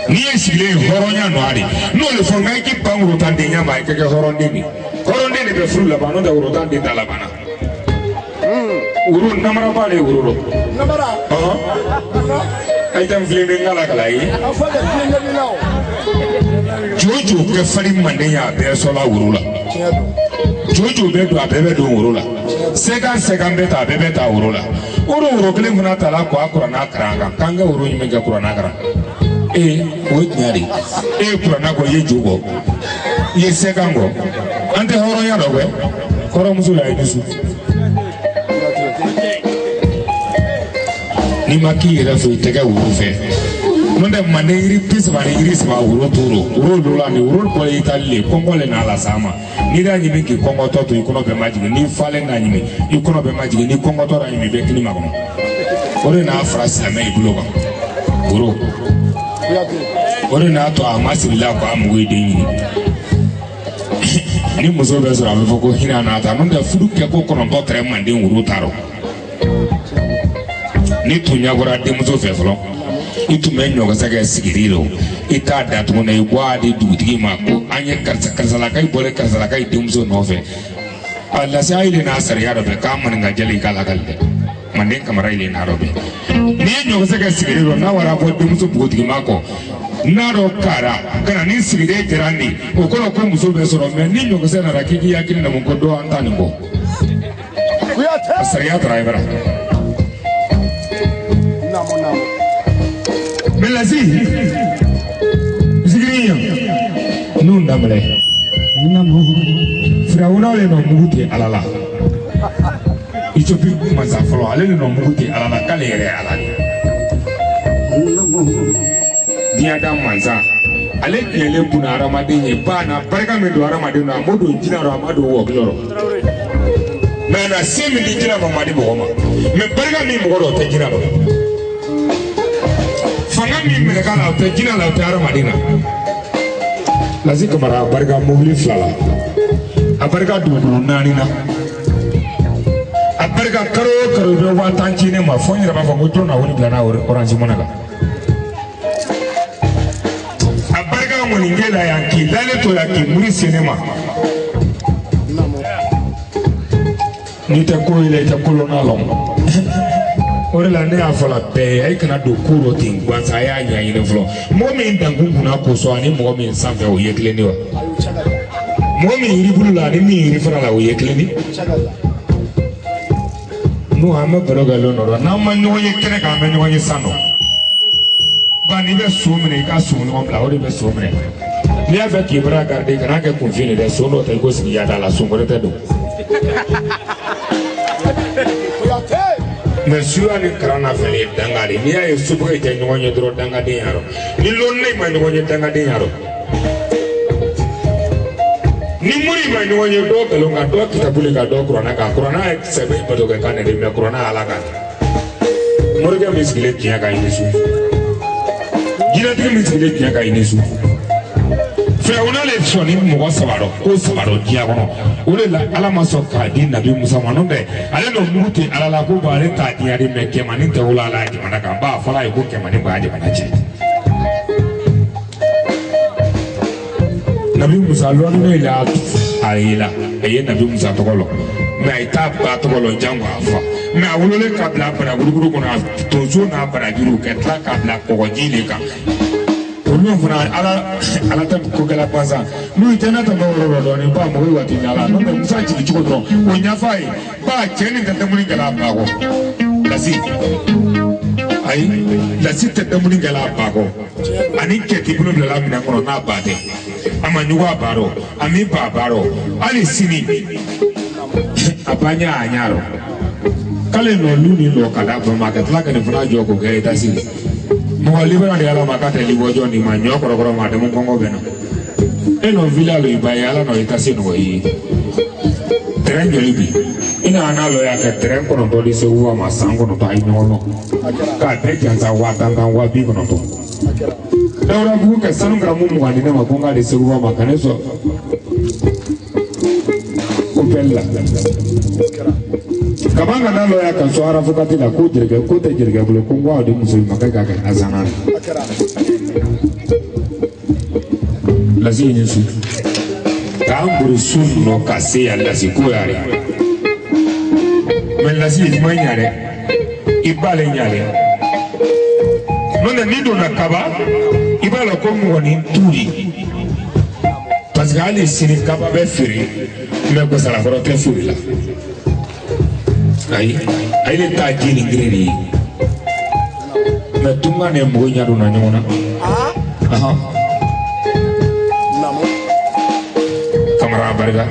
n'i ye sigilen ye hɔrɔnya nɔ de n'o de fɔ n ka k'i ban worotandenya ma i ka kɛ hɔrɔnden de hɔrɔnden de bɛ furu laban n'o tɛ worotanden t'a laban na woro namaraba de ye woro dɔ a ye taa n filen n kala kala ye jojo kɛ fari manden ye a bɛɛ sɔla woro la jojo bɛ don a bɛɛ bɛ don woro la sɛgɛn sɛgɛn bɛ ta a bɛɛ bɛ ta woro la o de woro kelen fana ta la k'a kuranna karan kan k'an ka woro ɲuman kɛ kuranna karan ee o ye tiɲɛ de ye e ye kuranna kɔ i ye jo kɔ i ye sɛgɛn kɔ an tɛ hɔrɔnya dɔ kɛ hɔrɔnmuso la ye dusu n'i ma k'i yɛrɛ fɛ i tɛ kɛ woro fɛ. N'o tɛ manden yiri 30 ni yiri 3 woro t'o woro dɔ la ni woro bɔra Itali le kɔngɔ le n'a las'a ma n'i y'a ɲimi k'i kɔngɔtɔ to i kɔnɔ bɛɛ ma jigin n'i falen n'a ɲimi i kɔnɔ bɛɛ ma jigin n'i kɔngɔtɔ n'a ɲimi i bɛ kini makɔnɔ o de n'a fara silamɛ i bolo kan woro o de n'a to a ma siri la ko a mugu ye den ɲini ni muso bɛ sɔrɔ a bɛ fɔ ko hinɛ n'a ta n'o tɛ furu kɛ ko 9 tɛrɛ manden woro t'a rɔ ni tun ɲɛbɔra denmuso fɛ fɔlɔ i tun bɛ ɲɔkisɛ kɛ sigiri la i t'a datugu na i bɔ a di dugutigi ma ko an ye karisa karisalaka i bɔlen karisalaka i denmuso nɔfɛ a lase a yelen n'a sariya dɔ fɛ k'a maninka jɛlen i k'a lakali dɛ manden kamara yelen n'a dɔ bɛ n'i ye ɲɔkisɛ kɛ sigiri la n'a wara bɔ denmuso npogotigi ma kɔ n'a dɔ kara ka na ni sigiden jara nin o kɔrɔ ko muso bɛ sɔrɔ mɛ ni ɲɔkisɛ nana k'i k'i hakili namo ko dɔ an ta nin bɔ a sariya taara i bara. Melasi zikiri yan n'u daminɛ firawuna le nɔ mugu tɛ ala la Ethiopie masa fɔlɔ ale le nɔ mugu tɛ ala la k'ale yɛrɛ ye ala de diɲɛ da mansa ale tiɲɛlen bunna hadamaden ye ba na barika min don hadamaden na a m'o don jinɛ rɔ a ma don wɔkilɔ rɔ mɛ a na se min di jinɛ ma ma di mɔgɔ ma mɛ barika min mɔgɔ rɔ o tɛ jinɛ rɔ fanga min mɛlɛkɛ la o tɛ jinɛ la o tɛ hadamaden na Lasi Kamara a barika mobili 2 la a barika dugukolo 4 na a barika karo o karo i bɛ 10,000 ci ne ma fo n yɛrɛ b'a fɔ ko jɔn na wari bila n'a orange money kan a barika ŋɔninkɛ la yan k'i lalen to yan k'i muri se ne ma n'i tɛ ko ye la i tɛ kolonna lɔn o de la ne y'a fɔ la bɛɛ ye a ye kana don ko dɔ ten gansan a y'a ɲɛɲini fɔlɔ mɔgɔ min dankun kunna kosɔn ani mɔgɔ min sanfɛ o ye kelen de wa mɔgɔ min yiribulu la ani min yiri fara la o ye kelen de n'o an bɛ baro kɛ lon dɔ la n'an ma ɲɔgɔn ye kɛnɛ kan an bɛ ɲɔgɔn ye san dɔ nka n'i bɛ so minɛ i ka so ɲɔgɔn bila o de bɛ so minɛ n'i y'a fɛ k'i bara garder kana kɛ kunfin ye dɛ so dɔ ta i ko sigi yaada la so wɛrɛ tɛ don mɛ suya ni kalan na fɛn ye danga de n'i y'a ye sobokɛ tɛ ɲɔgɔn ye dɔrɔn dangaden y'a rɔ ni lɔnne ma ɲɔgɔn ye dangaden y'a rɔ ni mori ma ɲɔgɔn ye dɔw nkalon kan dɔw kitabu le kan dɔw kuranɛ kan kuranɛ ye sɛbɛn batokɛ kan de mɛ kuranɛ ala kan morikɛ min sigilen tiɲɛ kan i ni su jinɛtigi min sigilen tiɲɛ kan i ni su firawuna le sɔnni mɔgɔ 3 dɔ ko 3 dɔ diɲɛ kɔnɔ o de la ala ma sɔn k'a di nabi musa ma n'o tɛ ale nɔ mugu tɛ ala la ko bɔn ale t'a diɲɛ de mɛ kɛmani tɛ wolo ala jamana kan ba a fɔra a ye ko kɛmani b'a jamana cɛ nabi musa lɔnni la a ye la a ye nabi musa tɔgɔ lɔ mɛ a ye t'a ba tɔgɔ lɔ jango a fa mɛ a wololen ka bila banakurukuru kɔnɔ a tonso n'a barajuru ka tila k'a bila kɔgɔji de kan olu fana ala ala tɛ kokɛla gansan n'u tɛ ne tɛmɛ o yɔrɔ la dɔɔnin ba mɔgɔ ye waati ɲala n'o tɛ musa jigin cogo dɔrɔn o ɲɛfɔ a ye ba cɛ nin tɛ dumuni kɛla a ba kɔ lasi ayi lasi tɛ dumuni kɛla a ba kɔ ani cɛ t'i bolo bilala minɛn kɔnɔ n'a ba tɛ a ma ɲugu a ba rɔ a mi ba ba rɔ hali sini a ba ɲɛ a ɲɛ rɔ k'ale nɔ lu ni nɔ ka d'a ba ma ka tila ka nin fana jɔ k'o kɛ etasi mɔgɔ libara de ala ma k'a tɛ libɔ jɔn nin ma ɲɔ kɔrɔkɔrɔ ma a dɛmɛ kɔngɔ bɛ na e nɔ vila lo i ba ye ala nɔ etasi nɔgɔ i ye tɛrɛn joli bi i nana n'a lɔ y'a kɛ tɛrɛn 9 di segu ma san 9 a ye ɲɔgɔn nɔ k'a bɛɛ jansa 10,000 tan 90,000 Dawudabugu ka sanu garamu 20 di ne ma ko n k'a di segu ma ka ne sɔn opɛli la kaban ka n'a lɔ y'a kan so arafukati la ko jelikɛ ko tɛ jelikɛ bolo ko n ko a di muso in ma k'a kɛ n ka zanna lasi ye su k'an bori su nɔ ka se yan lasi ko y'a dɛ mɛ lasi i ma ɲa dɛ i ba le ɲa dɛ n'o tɛ n'i donna kaba i b'a lɔn ko mɔgɔnin tu de parce que hali sini kaba bɛ feere mɛ gwasalakɔrɔ tɛ feere la ayi ayi ne t'a ji ni gere de ye mɛ tunga ni mɔgɔ ɲɛ donna ɲɔgɔn na kamara barika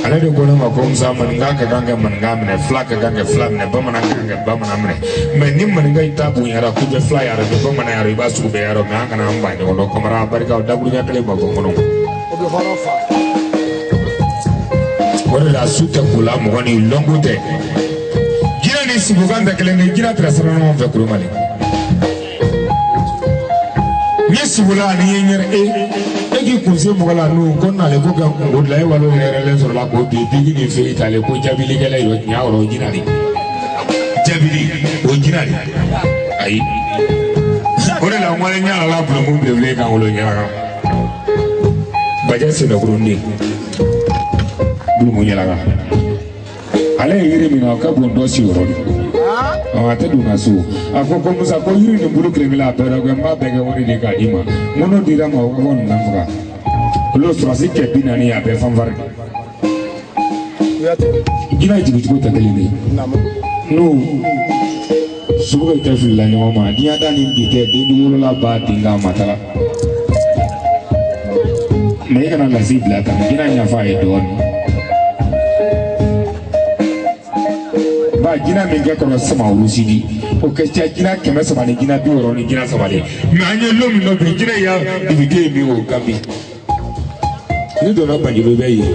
Ale de ko ne ma ko Musa maninka ka kan ka maninka minɛ, fila ka kan ka fila minɛ, bamanan ka kan ka bamanan minɛ. Mais ni maninka in ta bonyara k'u bɛ fila yɛrɛ bɛ bamanan yɛrɛ i b'a sugu bɛɛ yɛrɛ, mais an kana an ban ɲɔgɔn na. Kamara barika dakuruɲɛ kelen ma bɔ n kɔnɔ. O de la su tɛ ko la mɔgɔ ni lɔnko tɛ. Jinɛ ni sibukan tɛ kelen ye, jinɛ tɛra sira ɲɔgɔn fɛ Kurumali. N ye sibula ni ye ɲɛrɛ e k'i kun se mɔgɔ la n'o ko nale ko ka kungo dilan e walo yɛrɛ yɛrɛlen sɔrɔla k'o bin bigi ni feere t'ale ko jaabilikɛla yɛrɛ ɲa yɔrɔ o jinɛ de. Jabili o jinɛ de. Ayi. O de la n wale ɲa la bulonko belebele kan wolo ɲɛna kan. Bajɛ sɛnɛkurunden. Bulonko ɲɛna kan. Ale ye yiri min na o ka bon dɔ sigiyɔrɔ de. A tɛ don na so. A ko ko Musa ko yiri nin bolo kelen kelen a bɛɛ la ko n b'a bɛɛ kɛ wari de k'a d'i ma. N ko n'o dira ma o ka fɔ ninnu faga. Olu sɔrɔsi cɛ 40 a bɛɛ fanfari. Jinɛ jigicogo tɛ kelen ye. N'o sugu tɛ filila ɲɔgɔn ma. Diɲɛ da ni bi tɛ den wolola ba den ka matala. Mais i kana lasi bila tan. Jinɛ ɲɛfɔ a ye dɔɔnin. Ba jinɛ min kɛ kɔrɔ sama wusidi o kɛ ca jinɛ 300 ni jinɛ 60 ni jinɛ 3 de. Mais an ye lon min nɔ bi jinɛ y'a duguden min o kan bi. Ne donna Banjulu bɛ yen.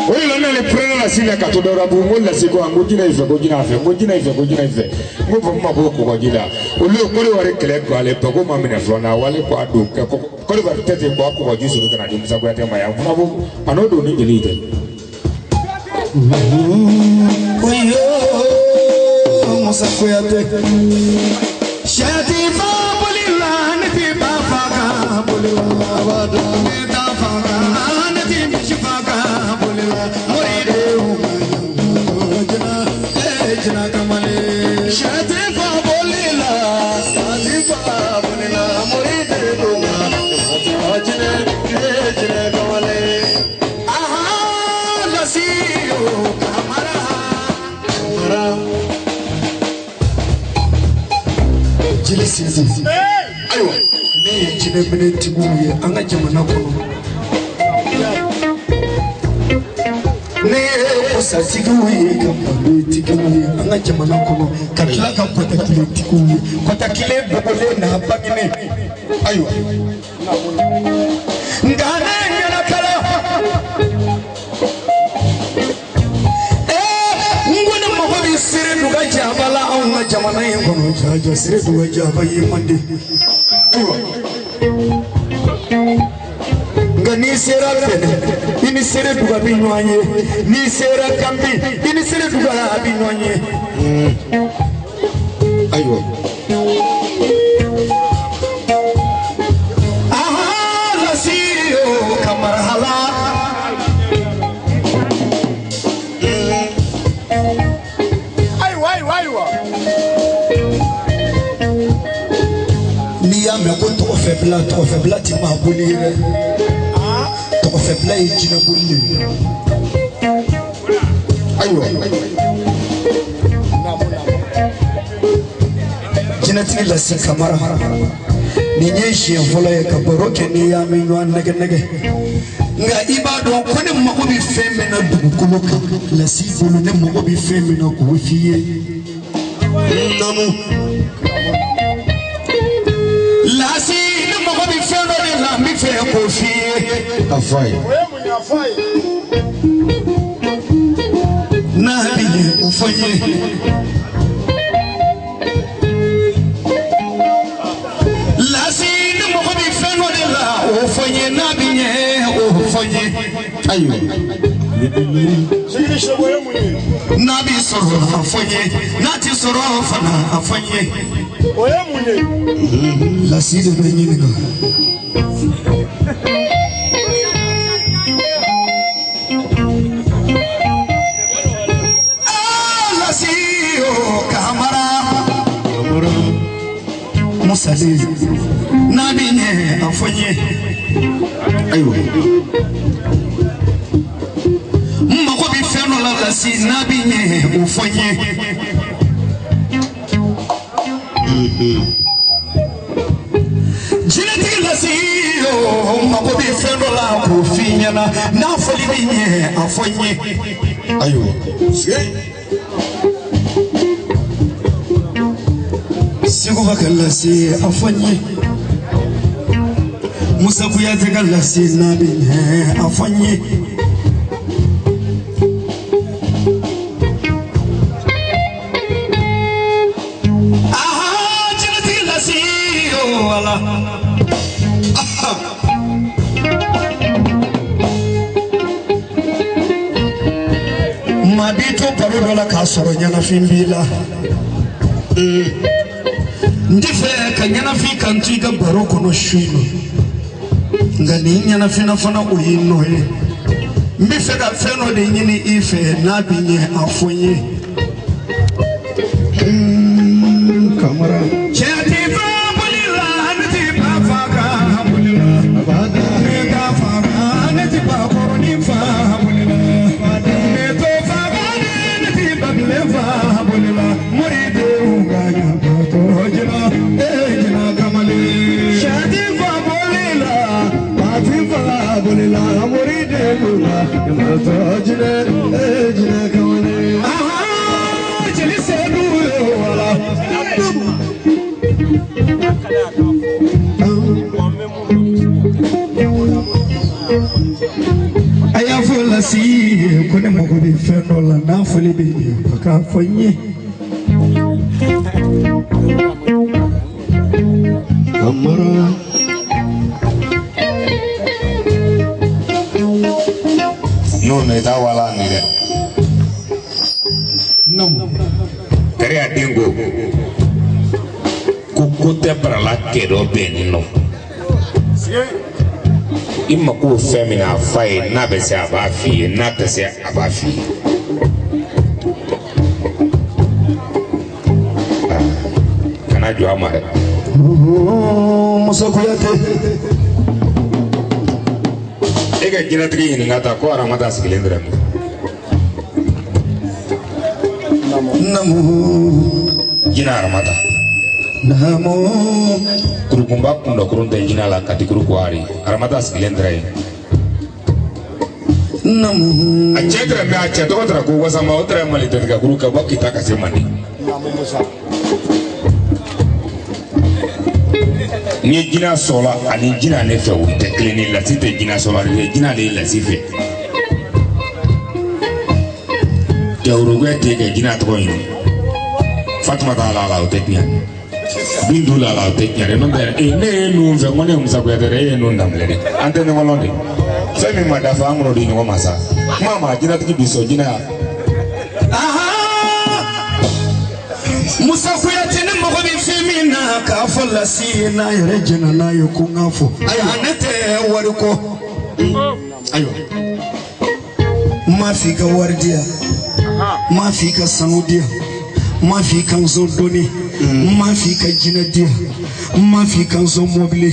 O de la n'ale pɛrɛnna lasi la ka to Dawudabugu n ko lasi ko n ko jinɛ in fɛ ko jinɛ fɛ n ko jinɛ in fɛ ko jinɛ in fɛ n ko fɔ ma ko kɔgɔji la olu ye Kɔdiwari kɛlɛ don ale bako ma minɛ fɔlɔ na wale ko a don kɛ Kɔdiwari tɛ ten ko a kɔgɔji sɔrɔ ka na di Musa Kuyate ma yan fana ko a n'o don ni jeli tɛ. Oyo Musa Kuyate Shati fa bolila ne ti ba fa ka bolila wada ne ta fa ka ne ti mishi fa ka bolila moride o jina e jina kamale Shati fa bolila shati fa bolila moride o jina e jina kamale aha lasiyo kamara. Jeli sinsin. Ayiwa ne ye jinɛminɛtigiw ye an ka jamana kɔnɔ. Ne ye kɔsatigiw ye ka maletigiw ye an ka jamana kɔnɔ ka tila ka kɔtakiletigiw ye kɔtakile dogolen n'a bangenen. Ayiwa nka ne ɲɛna kala. Sere duga jaba la anw ka jamana in kɔnɔ jaja sere duga jaba ye man di. Ayiwa nka n'i sera Bɛnɛ i ni sere duga bi ɲɔgɔn ye, n'i sera Ganbi i ni sere duga bi ɲɔgɔn ye. Ayiwa aha lasiyo kamarahala. N'i y'a mɛn ko tɔgɔfɛbila tɔgɔfɛbila ti maa boli ye dɛ. Tɔgɔfɛbila ye jinɛ boli de ye. Ayiwa jinɛtigi Lasi Kamara nin ye siɲɛ fɔlɔ ye ka baro kɛ n'i y'a mɛn ɲɔgɔn nɛgɛ nɛgɛ. Nka i b'a dɔn ko ne mago bɛ fɛn min na dugukolo kan Lasi bolo ne mago bɛ fɛn min na k'o f'i ye. Naamu. Lasi ne mago bɛ fɛn dɔ de la n bɛ fɛ k'o f'i ye. A fɔ a ye. N'a bɛ ɲɛ o fɔ n ye. Lasi ne mago bɛ fɛn dɔ de la o fɔ n ye n'a bɛ ɲɛ o fɔ n ye. Ayiwa. N'a bɛ sɔrɔ a fɔ n ye n'a tɛ sɔrɔ fana a fɔ n ye. O ye mun ye? Lasi de bɛ ɲininka. Aa Lasi o Kamara. Musa de n'a bɛ ɲɛ a fɔ n ye. Ayiwa. N mago bɛ fɛn dɔ la Lasi n'a bɛ ɲɛ o fɔ n ye. Jinɛtigi Lasi o mago bɛ fɛn fɛn dɔ la k'o f'i ɲɛna n'a fɔli bɛ ɲɛ a fɔ n ye. Ayiwa. Seguba ka lase a fɔ n ye. Musa Kuyate ka lase n'a bɛ ɲɛ a fɔ n ye. Aha jɛnɛtigi lase o ala. Maa b'i to baro dɔ la k'a sɔrɔ ɲɛnafin b'i la. N tɛ fɛ ka ɲɛnafin kan to i ka baro kɔnɔ su in na. Nka nin ɲɛnafinna fana o y'i nɔ ye. N bɛ fɛ ka fɛn dɔ de ɲini i fɛ n'a bɛ ɲɛ a fɔ n ye. Kamara. Cɛ tɛ fa boli la ne tɛ ba fa ka boli la. Ne ka fa ka ne tɛ ba kɔrɔnin fa boli la. Ne to fa ka ne tɛ ba bilen fa boli la. Moridenw ka ɲabatɔ jina jina kamalen. Cɛ tɛ fa boli la ba tɛ fa boli la moridenw ka ɲabatɔ jina jina kamalen. Jeli sedu ye wala. A y'a fɔ lasi ye ko ne mago bɛ fɛn dɔ la n'a fɔli bɛ ɲɛ a k'a fɔ n ye. Kamara. N'o nɔ i t'a wala nin dɛ. Kari a den ko ko tɛ barala kɛ dɔ bɛ yen nɔ. I mako bɛ fɛn min na a fa ye n'a bɛ se a b'a f'i ye n'a tɛ se a b'a f'i ye. Kana jɔ a ma dɛ. Musa Kuyate. E ka jinɛtigi ɲininka ta ko Aramata sigilen tɛ mun. Namu. Jinɛ Aramata. Namu. Kurukunba kundɔkurun tɛ jinɛ la katikuru kuwari Aramata sigilen tɛ yen. Namu. A cɛ tɛrɛ mɛ a cɛ tɔgɔ tɛrɛ ko Wasama o tɛrɛ Mali tɛtigɛkuru ka bɔ Kita ka se Manden. N'i ye jinɛ sɔrɔ ani jinɛ ne fɛ o tɛ kelen ye lasi tɛ jinɛ sɔrɔ ale jinɛ de ye lasi fɛ. Jawurugbɛ tɛ kɛ jinɛ tɔgɔ ɲini. Fatumata la la o tɛ tiɲɛ. Bintu la la o tɛ tiɲɛ dɛ n'o tɛ ne ye nun fɛ ko ne ye Musa Kuyate dɛ e ye nun daminɛ dɛ an tɛ ɲɔgɔn lɔn de. Fɛn min ma dafa an kɔnɔ di ɲɔgɔn ma sa. Kuma ma jinɛtigi bi sɔn jinɛ ya. Musa Kuyate ne mago bɛ fɛn min na k'a fɔ lasi ye n'a yɛrɛ jɛnna n'a ye ko n k'a fɔ. Ayiwa ne tɛ wari kɔ. Ayiwa. N m'a f'i ka wari di yan. N m'a f'i ka sanu di yan. N m'a f'i ka nson donni. N m'a f'i ka jinɛ di yan. N m'a f'i ka nson mɔbili.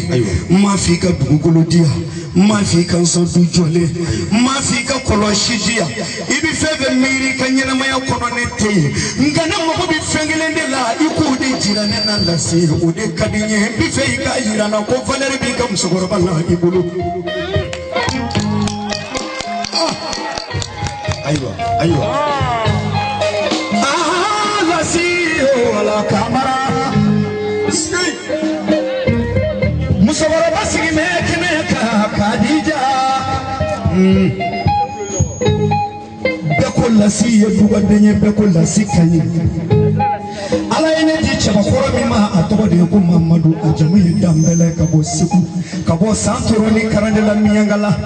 N m'a f'i ka dugukolo di yan. N m'a f'i ka nson du jɔlen. N m'a f'i ka kɔlɔsi di yan. I bɛ fɛn fɛn miiri i ka ɲɛnamaya kɔnɔ ne tɛ yen. Nka ne mago bɛ fɛn kelen de la i k'o de jira ne na lase o de ka di n ye. N bɛ fɛ i k'a jira n na ko valeur b'i ka musokɔrɔba la i bolo. Ayiwa ayiwa. Lasi wala kamara. Musokɔrɔba sigi bɛ kɛnɛ kan Kadija. Bɛɛ ko lasi ye dugaden ye bɛɛ ko lasi ka ɲi. Ala ye ne di cɛbakɔrɔ min ma a tɔgɔ de ye ko Mamadu a jamu ye Danbɛlɛ ka bɔ Segu ka bɔ Santoro ni Karandela Miɲankala.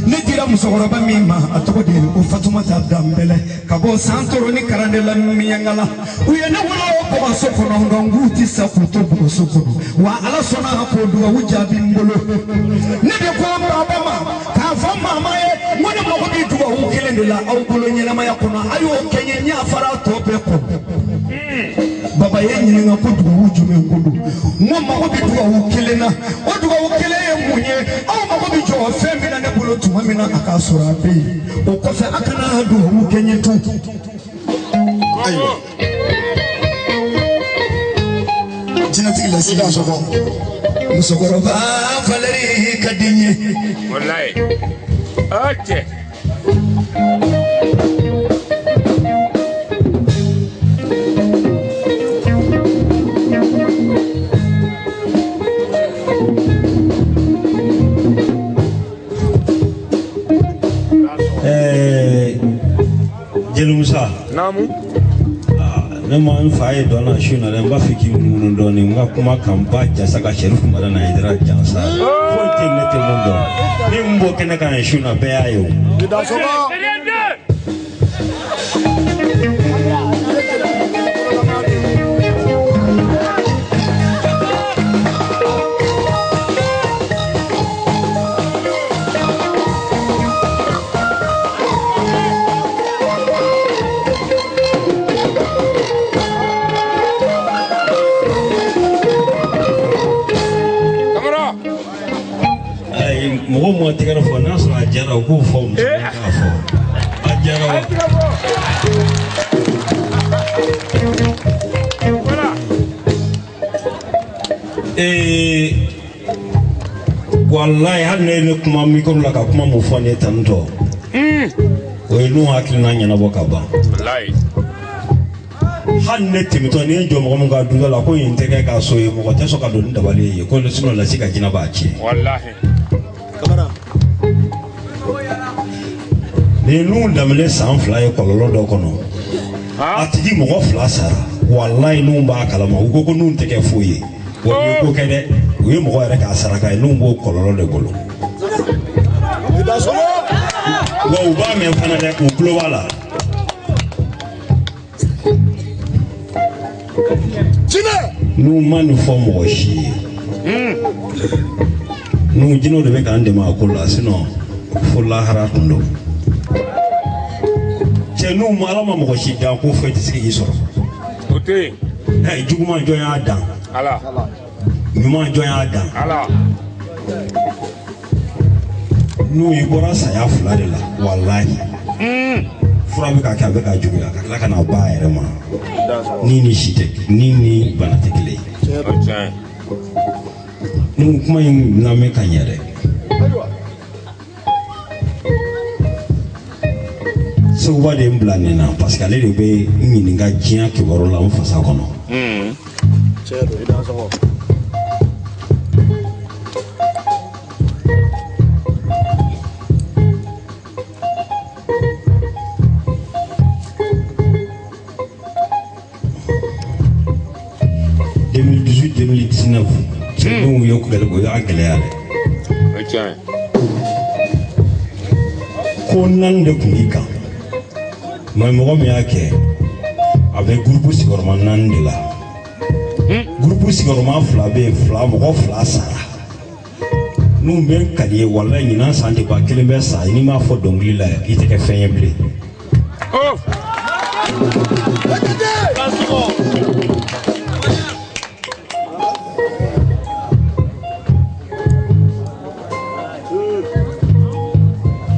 Ne dira musokɔrɔba min ma a tɔgɔ de ye ko Fatumata Danbɛlɛ ka bɔ Santoro ni Karandela Miɲankala. U ye ne wolo bɔgɔso kɔnɔ nka n k'u ti sa k'u to bɔgɔso kɔnɔ wa Ala sɔnna k'o dugawu jaabi n bolo. Ne de ko n baba ma k'a fɔ mama ye n ko ne mago bɛ dugawu kelen de la aw bolo ɲɛnamaya kɔnɔ a y'o kɛ n ye n y'a fara tɔ bɛɛ kɔ. Baba ye ɲininka ko dugawu jumɛn ko don n ko mago bɛ dugawu kelen na o dugawu kelen ye mun ye aw mago bɛ jɔ fɛn min na ne bolo tuma min na a k'a sɔrɔ a bɛ yen o kɔfɛ a kana dugawu kɛ n ye tun. Ayiwa. Jinɛtigi lasi k'a sɔgɔ. Musokɔrɔba Valérie ka di n ye. Walayi. A cɛ. Jeli Musa. Naamu. Ne ma n fa ye dɔn na su in na dɛ, n b'a fɛ k'i munumunu dɔɔnin, n ka kuma kan ba jasa ka Sɛrifu Madani Hayidara jansa. Foyi tɛ ne tɛ mun dɔn. Ni n bɔ kɛnɛ kan yan su in na bɛɛ y'a ye o. Mɔgɔ mɔgɔ tɛgɛrɛ fɔ n'a sɔrɔ a diyara u k'o fɔ muso k'a fɔ a diyara wa. Walayi hali ne ye ne kuma micro la ka kuma mun fɔ ne ye tantɔ o ye n'u hakilina ɲɛnabɔ ka ban. Hali ne tɛmɛtɔ ni ye jɔ mɔgɔ min ka du la ko yen tɛ kɛ ka so ye mɔgɔ tɛ sɔn ka don ni dabali ye ko sinon lasi ka jinɛ b'a tiɲɛ. Walahi. Ni nun daminɛ san 2 ye kɔlɔlɔ dɔ kɔnɔ a tigi mɔgɔ 2 sara walayi nun b'a kalama u ko ko nun tɛ kɛ foyi ye wa u ye ko kɛ dɛ u ye mɔgɔ yɛrɛ k'a saraka ye nun b'o kɔlɔlɔ de bolo wa u b'a mɛn fana dɛ u tulo b'a la. N'u ma nin fɔ mɔgɔ si ye n'u jinɛw de bɛ k'an dɛmɛ a ko la sinon fo lahara tun don. Cɛ n'u ma ala ma mɔgɔ si dan ko foyi tɛ se k'i sɔrɔ. O tɛ yen. Ɛ juguman jɔn y'a dan. Ala. Ɲuman jɔn y'a dan. Ala. N'u i bɔra saya 2 de la walahi. Fura bɛ ka kɛ a bɛ ka juguya ka tila ka na ba yɛrɛ ma. Ni ni si tɛ ni ni bana tɛ kelen ye. N'u kuma in lamɛn ka ɲɛ dɛ. Seguba de ye n bila nin na parce que ale de bɛ n ɲininka diɲɛ kibaru la n fasa kɔnɔ. Cɛdenw ye o y'a gɛlɛya dɛ. Ko 4 de tun b'i kan. Mais mɔgɔ min y'a kɛ a bɛ gurupu sigiyɔrɔma 4 de la. Gurupu sigiyɔrɔma 2 bɛ yen mɔgɔ 2 sara. N'u bɛ n kali ye walayi ɲinan san tɛ ban kelen bɛ sa n'i m'a fɔ dɔnkili la i tɛ kɛ fɛn ye bilen.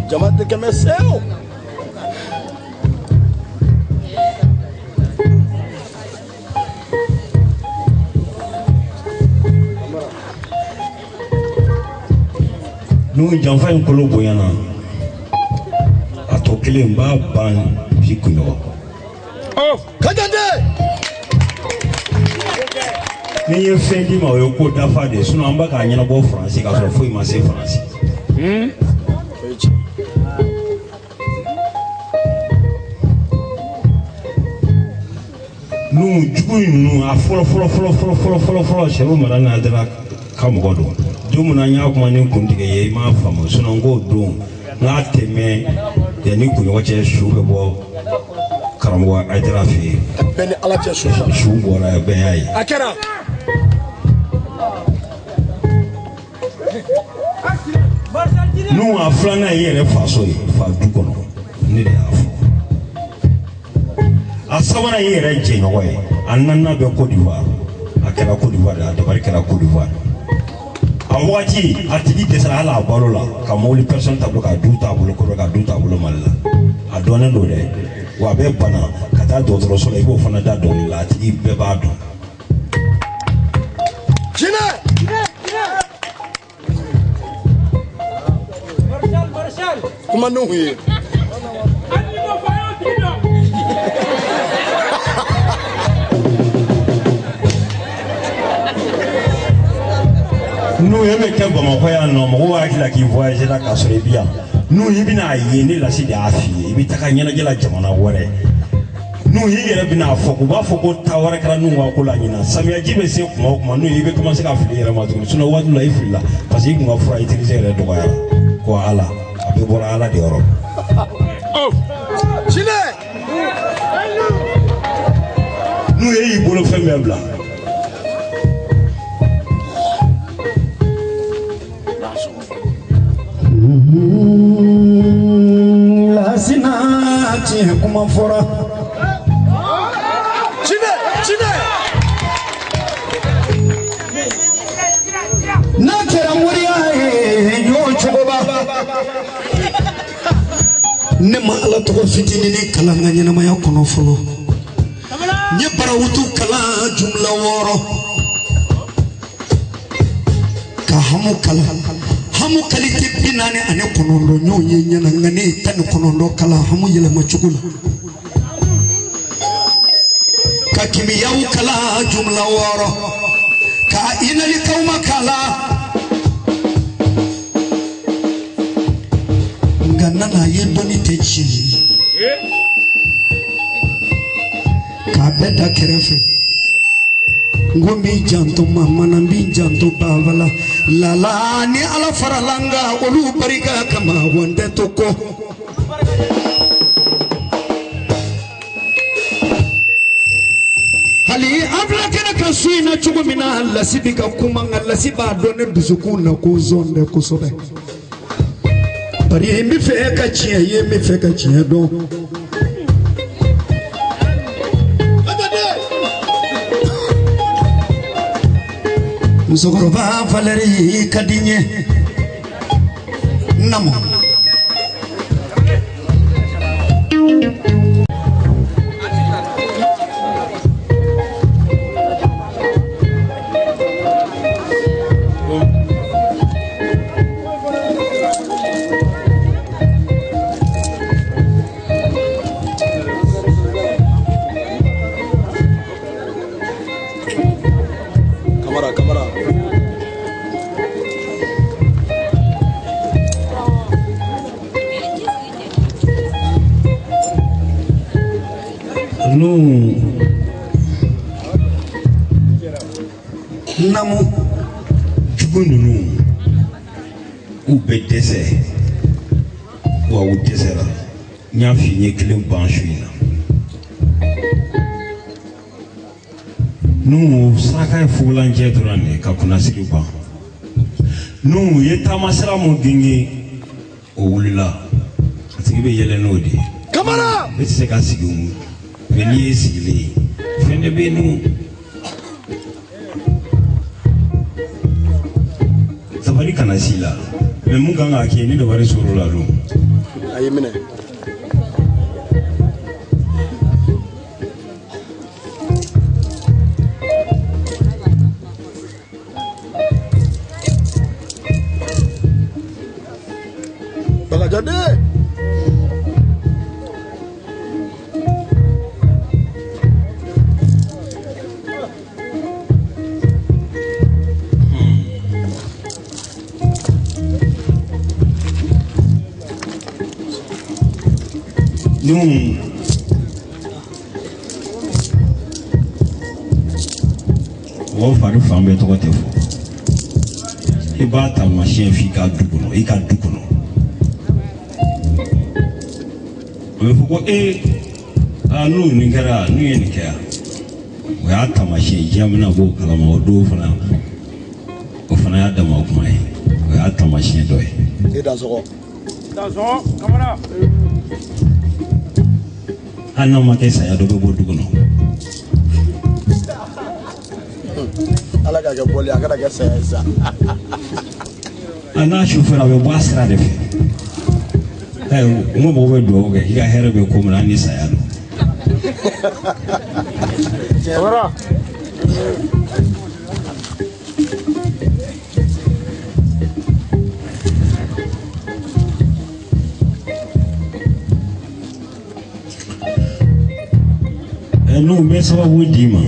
Jama tɛ kɛmɛ sew. N'u janfa in kolo bonyana a tɔ kelen b'a ban bi kunɲɔgɔn. N'i ye fɛn d'i ma o ye ko dafa de ye sinon an bɛ k'a ɲɛnabɔ Faransi k'a sɔrɔ foyi ma se Faransi. N'u jugu ninnu a fɔlɔ fɔlɔ fɔlɔ fɔlɔ fɔlɔ fɔlɔ fɔlɔ Sɛrifu Madani Hayidara ka mɔgɔ don. Don min na n y'a kuma ni kuntigi ye i m'a faamu sinon n k'o don n'a tɛ mɛn yanni kunɲɔgɔn cɛ su bɛ bɔ karamɔgɔ Hayidara fɛ yen. Bɛɛ ni Ala cɛ su. Su bɔra yen bɛɛ y'a ye. A kɛra. N'u a filanan ye yɛrɛ faso ye fa du kɔnɔ ne de y'a fɔ. A sabanan ye yɛrɛ jɛɲɔgɔn ye a naaninan bɛ Côte d'Ivoire a kɛra Côte d'Ivoire de a dabali kɛra Côte d'Ivoire. A wagati a tigi dɛsɛra hali a balo la ka mobili personne t'a bolo ka du t'a bolo kɔrɔ ka du t'a bolo Mali la a dɔnnen don dɛ wa a bɛ bana ka taa dɔgɔtɔrɔso la i b'o fana da dɔnkili la a tigi bɛɛ b'a dɔn. Jinɛ. Kuma Nuhu ye. N'u ye bɛ kɛ Bamakɔ yan nɔ, mɔgɔw hakili la k'i voyagé la k'a sɔrɔ i bɛ yan. N'u i bɛna ye ne Lasi de y'a f'i ye, i bɛ taga ɲɛnajɛ la jamana wɛrɛ. N'u i yɛrɛ bɛna fɔ u b'a fɔ ko taa wɛrɛ kɛra n'u ka ko la ɲinan. Samiyaji bɛ se kuma o kuma, n'u i bɛ commencer ka fili i yɛrɛ ma tuguni. Sinon waati la i filila parce que i kun ka fura utiliser yɛrɛ dɔgɔyara. Ko Ala, a bɛɛ bɔra Ala de yɔrɔ. N'u ye y'i bolo fɛn bɛɛ bila. Lasina tiɲɛ kuma fɔra. Jinɛ jinɛ. N'a kɛra moriya ye ɲɔ cogoba. Ne ma Ala tɔgɔ fitinin kalan n ka ɲɛnamaya kɔnɔ fɔlɔ. N ye barawutu kalan jumla 6. Ka hamu kalan. Hamu kalite 49 ɲɔgɔn ye ɲɛna, nka ne ye 19 kalan hamu yɛlɛma cogo la. Ka kimiyaw kalan jumla 6. Ka inalikaw ma kalan. Nka nana ye dɔnni tɛ tiɲɛ ye. K'a bɛɛ da kɛrɛfɛ. N ko n b'i janto mama na, n b'i janto baba la. Lala ni Ala farala n kan, olu barika kama wa n tɛ to kɔ. Hali an filɛ kɛnɛ kan su in na cogo min na, Lasi bi ka kuma, nka Lasi b'a dɔn ne dusukun na ko zɔn dɛ kosɛbɛ. Bari n bɛ fɛ ka tiɲɛ ye, n bɛ fɛ ka tiɲɛ dɔn. Musokɔrɔba Valeri ka di n ye. Namo. Kamara Kamara. N'u Namo. Jugu ninnu u bɛ dɛsɛ, wa u dɛsɛra. N y'a f'i ye kelen ban su in na. N'u saraka ye fugulancɛ dɔrɔn de ye ka kunnasiri ban. N'u ye taamasira mun genge, o wulila. A tigi bɛ yɛlɛ n'o de ye. Kamara. Ne tɛ se ka sigi o mɛ n'i ye sigilen ye, fɛn de bɛ yen nɔ. Dabali kana s'i la, mɛ mun kan k'a kɛ ni dabali sɔrɔ la dun. A y'i minɛ. Bagaja. N'u mɔgɔw fari fan bɛɛ tɔgɔ tɛ fɔ. I b'a taamasiyɛn f'i ka du kɔnɔ, i ka du kɔnɔ. O bɛ fɔ ko ee, aa n'u nin kɛra, n'u ye nin kɛ yan. O y'a taamasiyɛn, diɲɛ bɛna b'o kalama o don fana. O fana y'a dama kuma ye. O y'a taamasiyɛn dɔ ye. E dansɔgɔ. Dansɔgɔ Kamara. Hali n'a ma kɛ saya dɔ bɛ bɔ du kɔnɔ. Ala k'a kɛ bɔli, a kana kɛ saya ye sa. A n'a sufɛra a bɛ bɔ a sira de fɛ. Ɛ n ko mɔgɔw bɛ dugawu kɛ k'i ka hɛrɛ bɛ ko min na, hali ni saya don. Kamara. N'u bɛ sababu d'i ma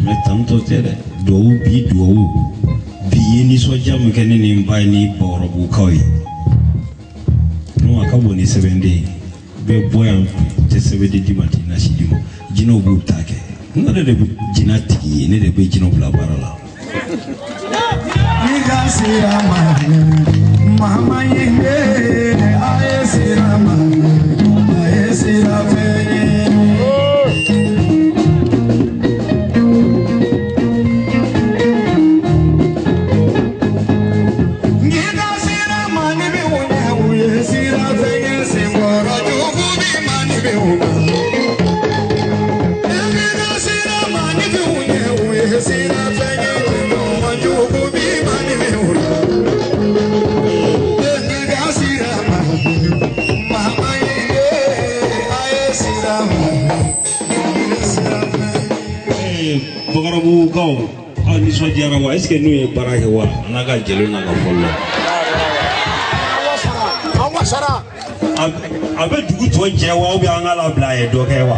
mais tantɔ tɛ dɛ duwawu bi duwawu bi ye nisɔndiya min kɛ ne ni n ba ni Bakɔrɔbugukaw ye n'o a ka bon ni sɛbɛnden ye bɛɛ bɔ yan tɛ sɛbɛnden d'i ma tɛ nasi d'i ma jinɛw b'u ta kɛ ne de bɛ jinɛ tigi ye ne de bɛ jinɛw bila baara la. Bakɔrɔbugukaw aw nisɔndiyara wa? Est ce que n'u ye baara kɛ wa? A n'a ka jeliw n'a ka fɔli la. A bɛ dugu tɔ jɛ wa ou bien an k'a labila a ye dɔ kɛ wa?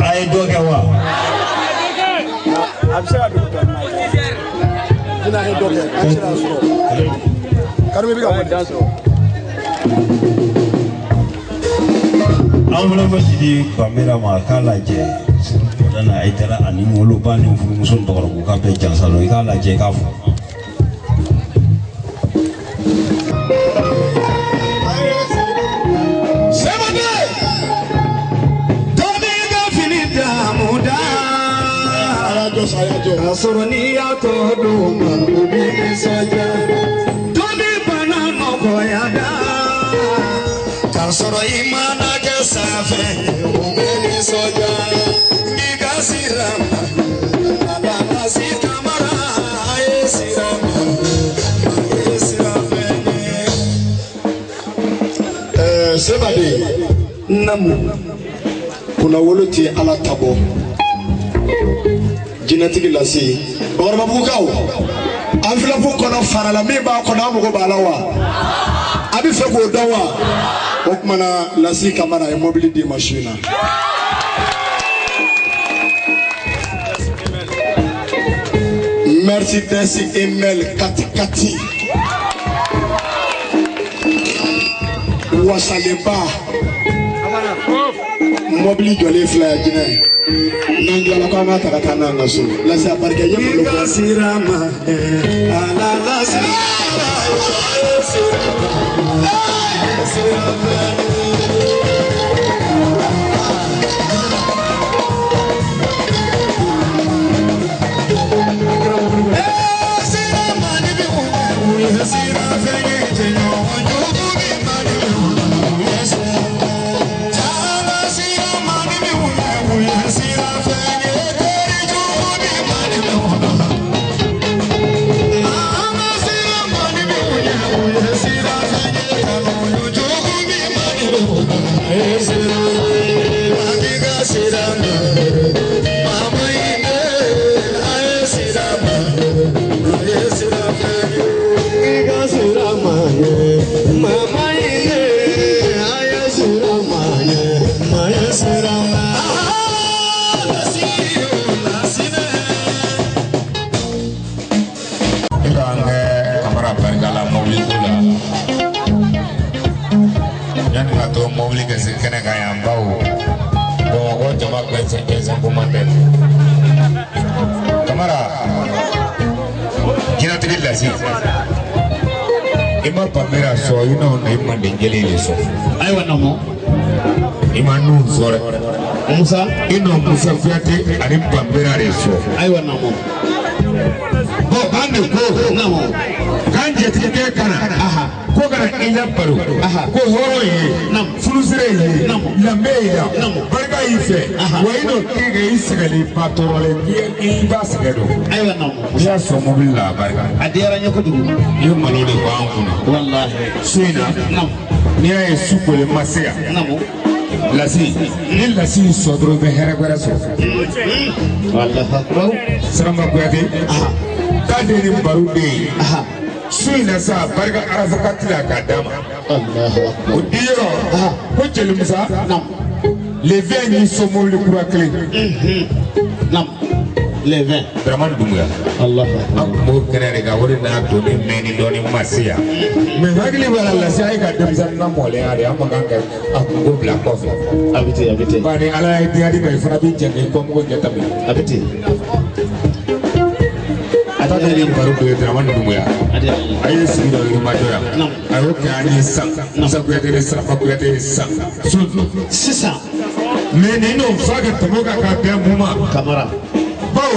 A ye dɔ kɛ wa? A bɛ se ka dugu tɔ jɛ. N'a ye dɔ kɛ, a bɛ se k'a sɔrɔ. Karibe bɛ ka wari dan sɔrɔ. An fana bɛ sidi Bamera ma k'a lajɛ na a taara ani woloba ni furumuso ni Bakɔrɔbugu k'a bɛɛ jansa don i k'a lajɛ i k'a fɔ. K'a sɔrɔ n'i y'a tɔ d'o ma o b'i nisɔndiya dɔ bɛ bana nɔgɔya da k'a sɔrɔ i mana kɛ sanfɛ o bɛ nisɔndiya n'i ka sira ma ala lasi kamara a ye sira ma a ye sira fɛ ye. Sɛbɛden namu kunnawolo ti ala ta bɔ. Jinɛtigi lase Bakɔrɔbabugukaw enveloppe kɔnɔ farala min b'a kɔnɔ an mago b'a la wa a bɛ fɛ k'o dɔn wa o tuma na Lasi Kamara ye mobili d'i ma su in na. Mercedes ML 4x4 wasalenba mobili jɔlen filɛ yan jinɛ. N'an tilala ko an b'a ta ka taa n'an ka so lase a barika ye malo bɔ. Sira ma ala lase sira ma. Mobili ka se kɛnɛ kan yan bawo Bamakɔ jama gɛnsɛn ko man tɛ Kamara jinɛtigi lasi i ma Bamera sɔrɔ i n'o i manden jeli de sɔrɔ. Ayiwa nɔmɔ. I ma n'u sɔrɔ dɛ. Musa. I n'o Musa Kuyate ani Bamera de sɔrɔ. Ayiwa nɔmɔ. Bɔn an de ko. Nɔmɔ. K'an jatigikɛ ka na. Ko kana i la baro. Ko hɔrɔn ye. Furusire ye. Lambe ye la. Barika y'i fɛ. Wa i n'o kɛ i sɛgɛnlen ba tɔɔrɔlen i b'a sɛgɛn don. Ayiwa nɔmɔ. I y'a sɔn mobili la a barika. A diyara n ye kojugu. I ye malo de bɔ an kunna. Walahi. Su in na. N'i y'a ye su kolen ma se yan. Lasi ni lasi y'i sɔrɔ dɔrɔn i bɛ hɛrɛ wɛrɛ sɔrɔ. Walahi. Sirama Kuyate. K'a den ni baro den ye. Su in na sa barika arafokati la k'a d'a ma. O di yɔrɔ ko jeli Musa. Les 20 ni so mobili kura kelen. Nam. Les 20. Dramane Doumbouya. Allah. An tun b'o kɛnɛ de kan o de n'a donni mɛnni dɔɔni ma se yan. Mais hakili b'a la lase a ye ka denmisɛnnin lamɔlenya de an man kan ka a kungo bila kɔfɛ. A bɛ ten a bɛ ten. Bari ala ye diya di ma i fana b'i jɛ k'i kɔmɔgɔ ɲɛ tɛmɛ. A bɛ ten. A ta ni baro dɔ ye Dramane Doumbouya. A ye sigi dɔ yirimajɔ yan. A y'o kɛ an ye sisan. Musa Kuyate ni Sarafa Kuyate ye sisan. Sisan. Mais nin don f'a ka tɛmɛ o kan ka bɛn mun ma. Kamara. Bawo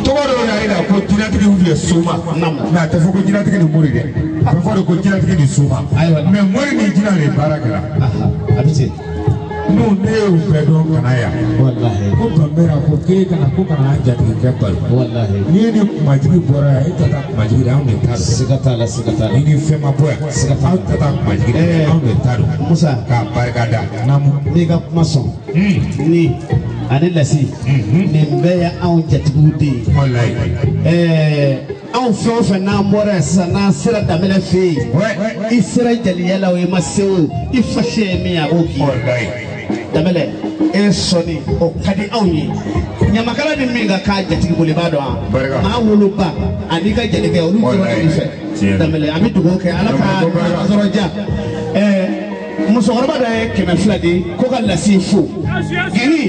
tɔgɔ dɔw la yira ko jinɛtigi ou bien soma. Mais a tɛ fɔ ko jinɛtigi ni mori dɛ. A bɛ fɔ de ko jinɛtigi ni soma. Mais mori ni jinɛ de baara kɛra. A bɛ ten. N'u ne y'u bɛɛ dɔn ka na yan. Walahi. Ko Banbera ko k'e kana ko kana an jatigikɛ balo. Walahi. N'i ye ni kumajigi bɔra yan e tɛ taa kumajigi dɛ anw de ta don. Siga t'a la siga t'a la. Ni ni fɛn ma bɔ yan. Siga t'a la. Anw tɛ taa kumajigi dɛ anw de ta don. Musa. K'a barika da. Naamu. N'i ka kuma sɔn. Ni ani lasi. Nin bɛɛ ye anw jatigiw de ye. Walahi. Anw fɛn o fɛn n'an bɔra yan sisan n'an sera Danbɛlɛ fɛ yen. I sera jeliya la o i ma se o i fasi ye min ye a b'o k'i ye. Walahi. Danbɛlɛ e sɔnni o ka di anw ye. Ɲamakala ni min ka k'a jatigi bolo i b'a dɔn wa. Maa woloba ani ka jelikɛ olu tora ɲɔgɔn fɛ. Danbɛlɛ an bɛ dugawu kɛ ala ka sɔrɔ diya. Musokɔrɔba dɔ ye 200 di ko ka lasi fo. Giri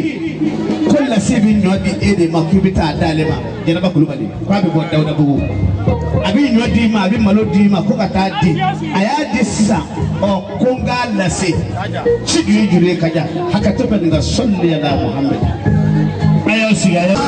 ko lasi bɛ ɲɔ di e de ma k'i bɛ taa d'ale ma Jɛnɛba Kulubali k'a bɛ bɔ Dawudabugu. A bɛ ɲɔ d'i ma a bɛ malo d'i ma ko ka taa di a y'a di sisan ɔ ko n k'a lase ci juru juru ye ka ja hakɛto bɛ nin ka sɔli ala Muhammed. A y'aw sigi a y'aw.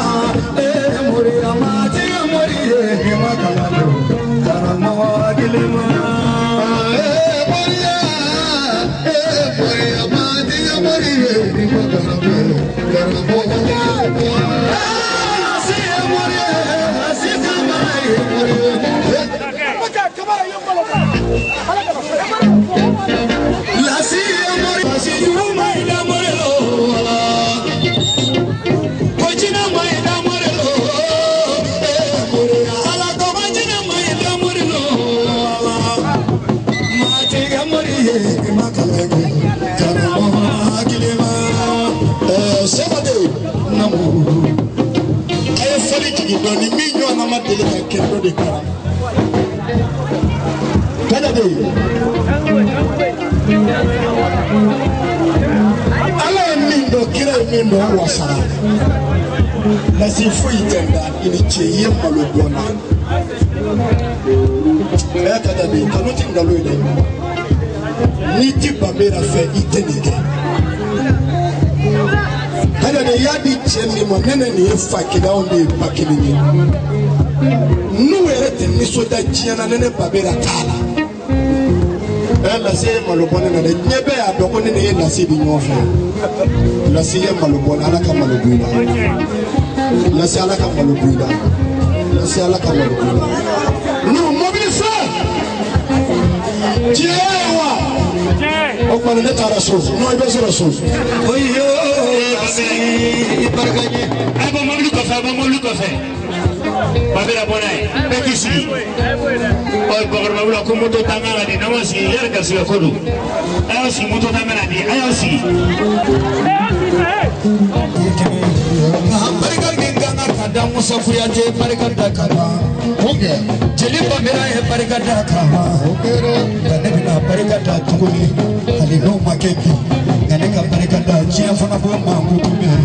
Dɔɔni min ɲɔgɔnna ma deli ka kɛ dɔ de kɛra. Kaja de ye. Ala ye min dɔn kira ye min dɔn o wasara. Lasi foyi tɛ n da i ni ce i ye malo bɔ n na. Ɛ Kaja de ye kanu ti nkalon ye dɛ. N'i ti Banbera fɛ i tɛ nin kɛ. Kaja de y'a di cɛ min ma ne ni nin ye fa kelen anw de ye ba kelen ye. N'u yɛrɛ tɛ nisɔndiya diɲɛ na ne Banbera t'a la. Ɛ lase ye malo bɔ ne na dɛ diɲɛ bɛɛ y'a dɔn ko ne ni ye lase bi ɲɔgɔn fɛ. Lase ye malo bɔ ne ala ka malo bɔ i la. Lase ala ka malo bɔ i la. Lase ala ka malo bɔ i la. N'u mobili filɛ. Diɲɛ ye wa. O tuma ne taara so n'o i bɛ sɔrɔ so. Oyo barika ɲɛ. A bɔ mobili kɔfɛ a bɔ mobili kɔfɛ. Banbera bɔ n'a ye bɛɛ k'i sigi. Ɔ bakɔrɔba ko moto t'an kan ka di n'aw ma sigi yɛrɛ garisigɛ ko don. A y'aw sigi moto t'an bɛna di a y'aw sigi. Barika min kan ka da Musa Kuyate barika da kama. Jeli Banbera ye barika da kama. Nka ne bɛna barika da tuguni hali n'o ma kɛ bi nka ne ka barika da diɲɛ fana b'o mankutu mɛn.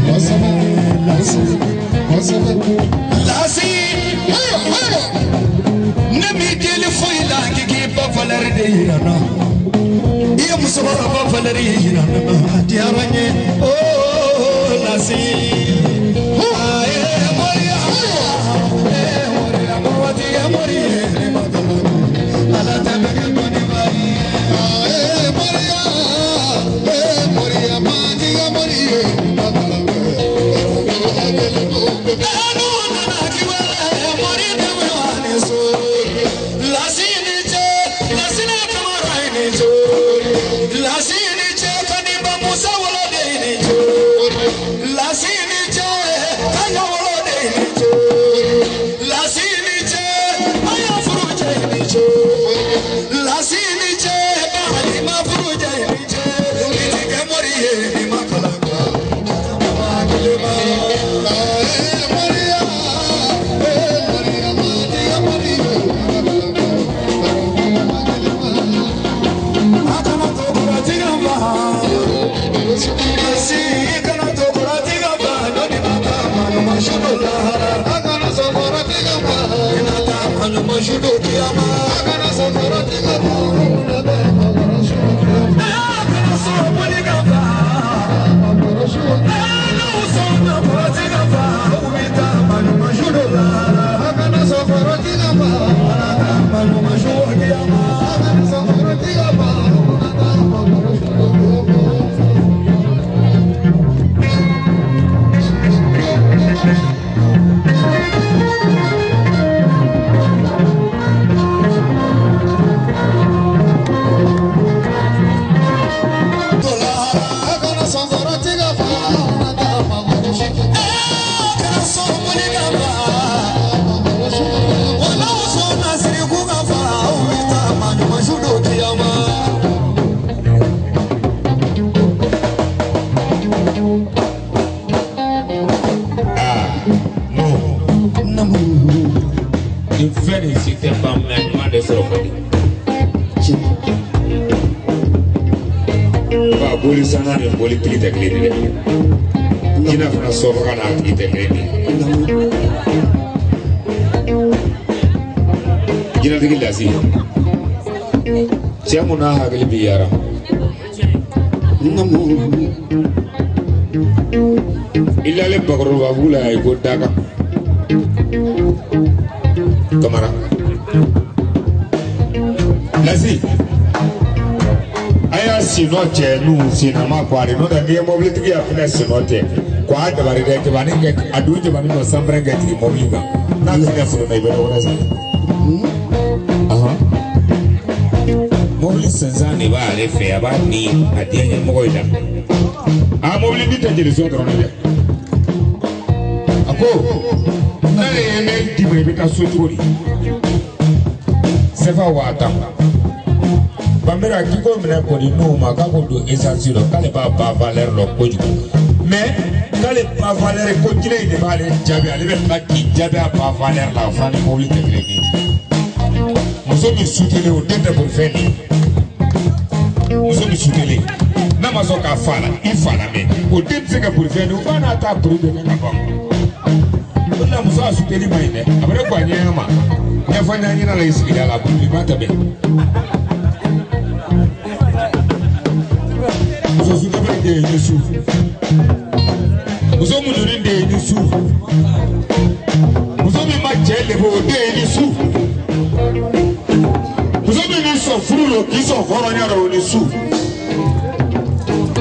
Lasi ne m'i deli foyi la k'i k'i ba valeur de yira n na. I ye musokɔrɔba valeur yira n na a diyara n ye ooo Lasi. Lasini Cɛ mun n'a hakili b'i yara i lalen bakɔrɔbabugu la i ko daga Kamara Lasi a y'a sinɔ cɛ n'u sinnama ko ale n'o tɛ n'i ye mobilitigi y'a fɛnɛ sinɔ cɛ ko a dabali dɛ jabani kɛ a dun jabani nɔ sanpɛrɛn kɛ jigin mobili kan n'a fɛnɛ foro i bɛ dɔ wɛrɛ san. Mobili sensan de b'ale fɛ a b'a ni a diya ɲɛmɔgɔ in la a mobili ni tɛ jeli so dɔrɔn dɛ a ko n'ale ye ne d'i ma i bɛ taa so cogo di sefa 10,000 Banbera k'i ko minɛ k'o di n'o ma k'a ko don essence rɔ k'ale b'a ba valeur lɔ kojugu mais k'ale ba valeur ko jinɛ in de b'ale jaabi ale bɛ tila k'i jaabi a ba valeur la o fana ni mobili tɛ kelen ye muso min sutelen o den tɛ bolifɛn de ye. Muso min sutelen n'a ma sɔn k'a fa la i fa la mɛ o den tɛ se ka bolifɛn de o b'a n'a ta buru bɛɛ kɛ ka ban o de la muso a suteli ma ɲi dɛ a bɛ ne ko a ɲɛɲɛ ma ɲɛfɔ ɲɛɲɛ la i sigida la bolifɛn tɛ bɛn muso sutelen de ye ni su muso muɲunen de ye ni su muso min ma cɛ lebu o den ye ni su muso min b'i sɔn furu la k'i sɔn hɔrɔnya la o ni su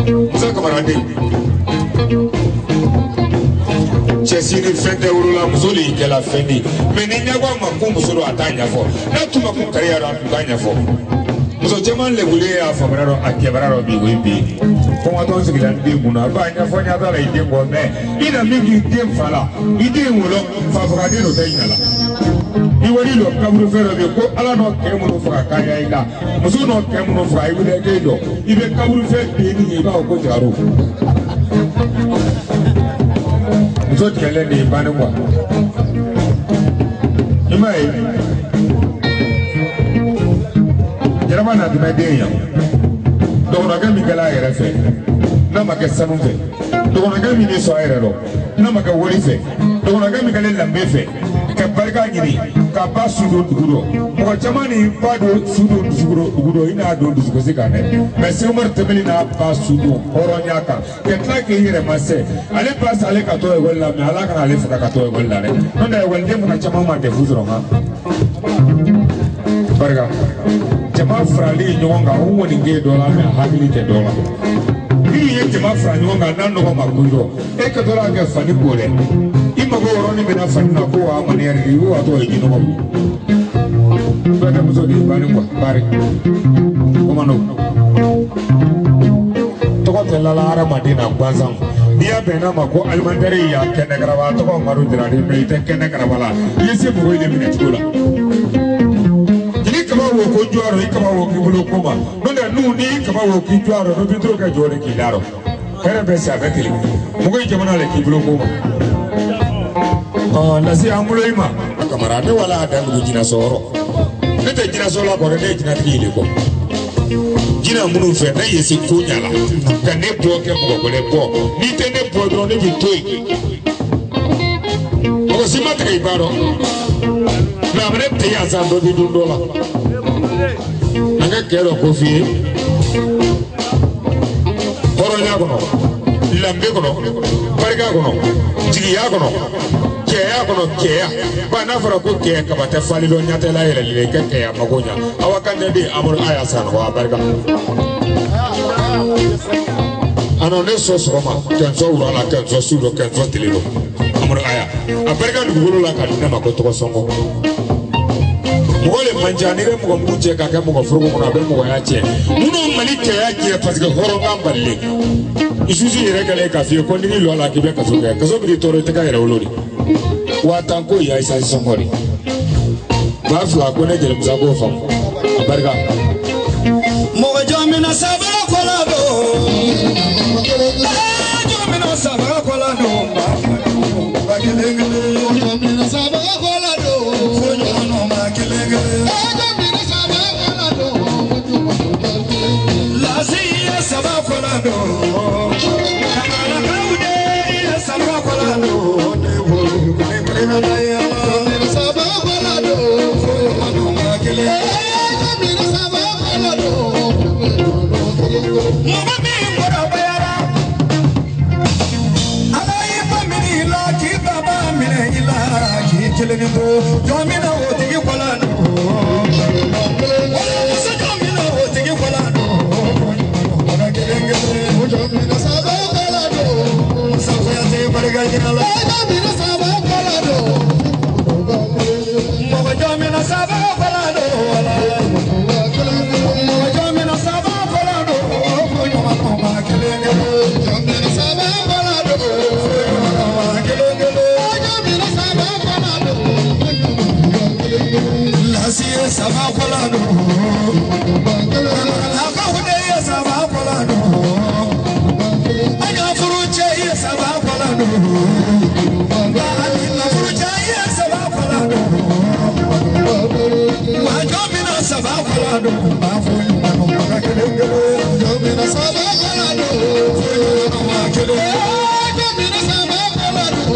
Musa Kamara den cɛ si ni fɛn tɛ wolo la muso de y'i kɛla fɛn de ye mɛ ni ɲɛko a ma ko muso don a t'a ɲɛfɔ n'a tun ma ko kariya don a tun t'a ɲɛfɔ muso caman lebulen y'a faamuya dɔn a kɛbara dɔ bi o ye bi kɔngɔtɔ sigila n den kunna a b'a ɲɛfɔ ɲɛ t'a la i den kɔ mɛ i na min k'i den fa la i den wolo fafagaden dɔ tɛ ɲɛ la. I wari dɔ kaburu fɛn dɔ bɛ yen ko ala n'o kɛ minnu faga kariya i la muso n'o kɛ minnu faga i wuli k'e jɔ i bɛ kaburu fɛn den ye i b'a fɔ ko jaro muso tigɛlen de ye banni kuwa i m'a ye jaraba na tɛmɛ den yan dɔgɔnɔkɛ min kɛla a yɛrɛ fɛ n'a ma kɛ sanu fɛ dɔgɔnɔkɛ min bɛ sɔn a yɛrɛ dɔn n'a ma kɛ wari fɛ dɔgɔnɔkɛ min kɛlen lanbe fɛ ka barika ɲini ka ba su don dugu dɔ mɔgɔ caman ni ba don su don dugu dɔ i n'a don dusukasi kan dɛ mɛ Sekumari tɛmɛni n'a ba su don hɔrɔnya kan ka tila k'i yɛrɛ ma se ale ba sa ale ka to ekɔli la mɛ ala kana ale faga ka to ekɔli la dɛ n'o tɛ ekɔliden fana caman ma dɛfu sɔrɔ han barika jama farali ɲɔgɔn kan o ŋɔnige dɔ la mɛ a hakili tɛ dɔ la minnu ye jama fara ɲɔgɔn kan n'a nɔgɔ ma ko jɔ e kɛtɔ la kɛ fani ko dɛ i mago yɔrɔnin min na fani na ko wa mani yɛrɛ de i b'o tɔgɔ ye jinɔgɔ bolo fulakɛmuso de ye banni kuwa bari o ma nɔgɔ tɔgɔ tɛ lala hadamaden na gansan n'i y'a bɛn n'a ma ko alimentaire y'a kɛnɛ karaba a tɔgɔ Madu Jara de mɛ i tɛ kɛnɛ karaba la i ye se mɔgɔw de minɛ cogo la jeli kaba wo ko jɔ a rɔ i kaba wo k'i bolo ko ma n'o tɛ n'u n'i kaba wo k'i jɔ a rɔ n'o bɛ to kɛ jɔ de k'i la rɔ hɛrɛ bɛ se a bɛ kelen mɔgɔ ye jamana le k'i bolo ko ma. Lasi an bolo i ma Kamara ne wala a dandugu jinasɔrɔ ne tɛ jinasɔ la kɔrɔ ne ye jinatigi ye de kɔ jinɛ minnu fɛ ne ye se ko ɲa la ka ne bɔ kɛ mɔgɔ wɛrɛ bɔ n'i tɛ ne bɔ dɔrɔn ne bɛ to yen mɔgɔ si ma tigɛ i ba dɔn mɛ a bɛ ne tɛ yan sa dɔ bɛ dun dɔ la an ka kɛ dɔ ko f'i ye hɔrɔnya kɔnɔ lambe kɔnɔ barika kɔnɔ jigiya kɔnɔ cɛya kɔnɔ cɛya ba n'a fɔra ko cɛ kaba tɛ fali dɔn ɲɛ tɛ la yɛlɛli i ka cɛya mako ɲa awa kan tɛ di Amadu a y'a san nɔgɔ a barika. Ano ne sɔ sɔgɔma kɛnsɔ wula la kɛnsɔ su dɔ kɛnsɔ tile dɔ Amadu aya a barika dugukolo la ka di ne ma ko tɔgɔ sɔngɔ mɔgɔ le man ca n'i bɛ mɔgɔ mugu cɛ k'a kɛ mɔgɔ foroko kɔnɔ a bɛ mɔgɔya tiɲɛ minnu Mali cɛya tiɲɛ parce que hɔrɔnkan balilen isusu yɛrɛ kɛlen k'a f'i ye ko n'i lɔ la k'i bɛ kaso kɛ kaso b'i tɔɔrɔ i tɛ ka yɛrɛ wolo de 50,000 ko ya isa sɔngɔ de 2000 ko ne jelimusa k'o faamu a barika. Mɔgɔ jɔn mina saba kɔla don jɔn mina saba kɔla don ba kelen kelen jɔn mina saba kɔla don fo ɲɔgɔn ma kelen kelen jɔn mina saba kɔla don lasi ye saba kɔla don kamalakaw de ye saba kɔla don ne bolo kelen kelen na ya jɔn mina saba kɔla don fo ɲɔgɔn ma kelen. Mɔgɔ min bɔra bayara ala y'i ba minɛ i la k'i baba minɛ i la k'i kelen to jɔn min na o tigi kɔla don muso jɔn min na o tigi kɔla don kelen kelen jɔn min na saba kɔla don musagoya tɛ barika jira la jɔn min na saba kɔla don mɔgɔ jɔn min na saba kɔla don mɔgɔ jɔn min na saba. Saba kɔla don akaw de ye saba kɔla don an ka furu cɛ ye saba kɔla don nka furu cɛ ye saba kɔla don wa jɔn mina saba kɔla don n b'a fɔ ɲuman ka kelen kelen jɔn mina saba kɔla don fo ɲuman ma kelen jɔn mina saba kɔla don.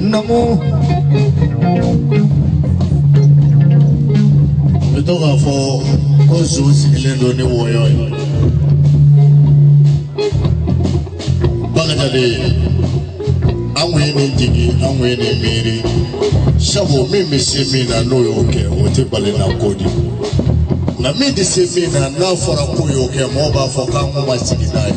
Namo n bɛ to k'a fɔ ko zon sigilen don ni wɔyɔ ye Bakajade an kun ye nin jigin an kun ye nin miiri sabu min bɛ se min na n'o y'o kɛ o tɛ bali na ko di nka min tɛ se min na n'a fɔra k'o y'o kɛ mɔgɔw b'a fɔ k'an kun ma sigi n'a ye.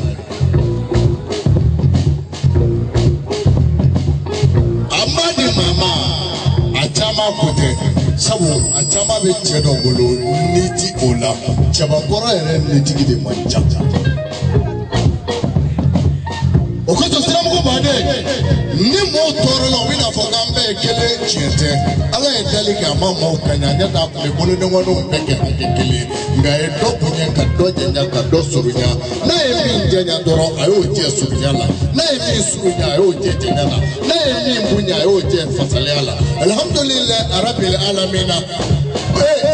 Sabu a caman bɛ cɛ dɔ bolo ni ti o la cɛbakɔrɔ yɛrɛ nitigi de man ca o kosɔn siramugu baden ni mɔɔw tɔɔrɔla u bɛna fɔ k'an bɛɛ ye kelen tiɲɛ tɛ ala ye dali kɛ a ma maaw ka ɲa ɲɛ t'a kun bɛ bolodenkɔninw bɛɛ kɛ hakɛ kelen nka a ye dɔ bonya ka dɔ janya ka dɔ surunya n'a ye min janya dɔrɔn a y'o jɛ surunya la n'a ye min surunya a y'o jɛ janya la n'a ye min bonya a y'o jɛ fasaliya la alihamudulilayi arabil alamina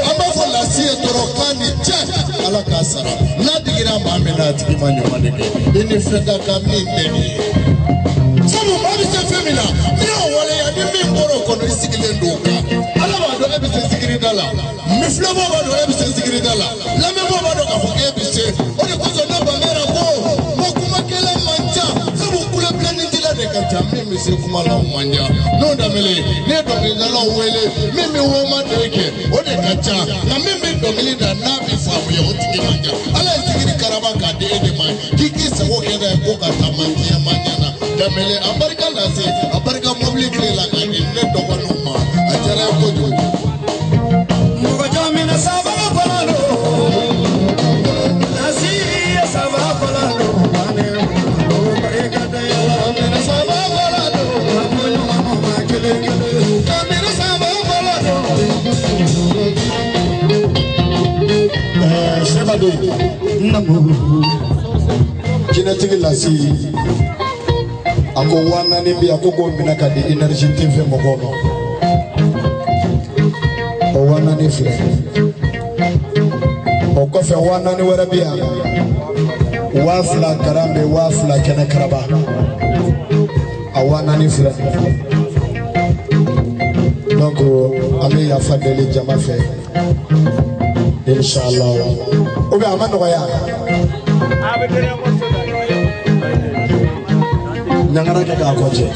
an b'a fɔ lasi ye dɔrɔn k'a ni cɛ ala k'a sara n'a digira maa min na a tigi ma ɲuman de kɛ i ni fɛn ka kan min tɛ nin ye sabu maa bɛ se fɛn min na n'i y'o waleya ni min bɔra o kɔnɔ i sigilen don o kan ala b'a dɔn e bɛ se sigirida la mifilɛbɔ b'a dɔn e bɛ se sigirida la lamɛnbɔ b'a dɔn k'a fɔ k'e bɛ se o de kosɔn ne bangera ko kumakɛla man ca sabu kulebilenni de ka ca min bɛ se kuma la o man ca n'o daminɛ ne ye dɔnkilidalaw wele min bɛ woma de kɛ o de ka ca nka min bɛ dɔnkili da n'a bɛ faamuya o tigi man ca ala ye sigiri karaba k'a di e de ma k'i k'i sago kɛ n'a ye ko ka taa man diɲɛ man ɲɛ na daminɛ a barika lase a barika mobili tile la k'a di ne dɔgɔninw ma a diyara n ye kojugu. Mɔgɔ jɔn mina saba kɔla don. Jinɛtigi Lasi a ko 4000 bi yan ko k'o minɛ ka di Énergie TV mɔgɔw ma. O 4000 filɛ. O kɔfɛ 4000 wɛrɛ bi yan. 2000 garan bɛ 2000 kɛnɛ karaba. A 4000 filɛ. Donc an bɛ yafa deli jama fɛ. Inshallah. Ou bien a ma nɔgɔya. Ɲangara kɛ k'a kɔ cɛ.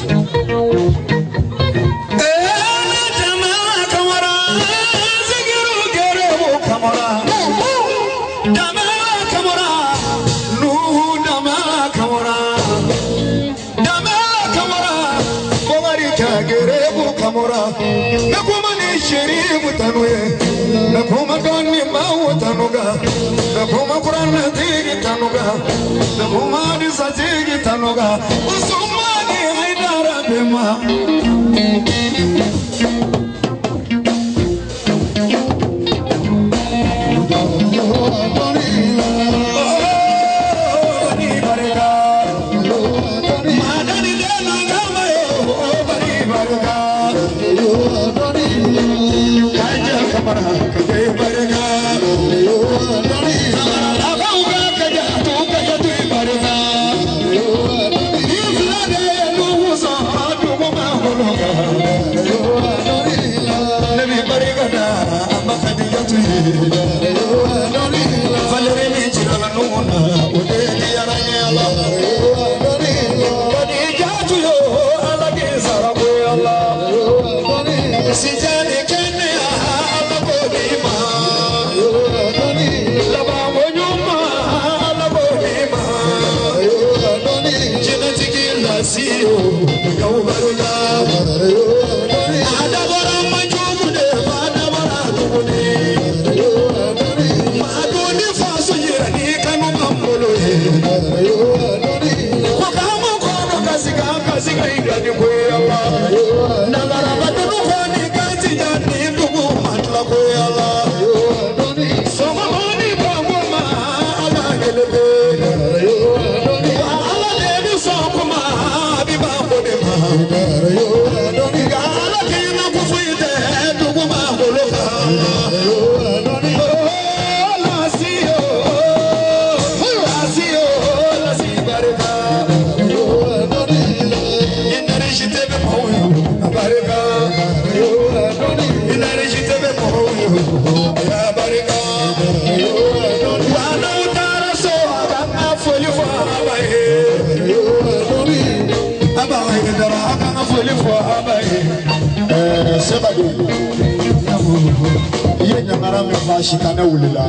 I ye ɲangara min fɔ a sitanɛ wulila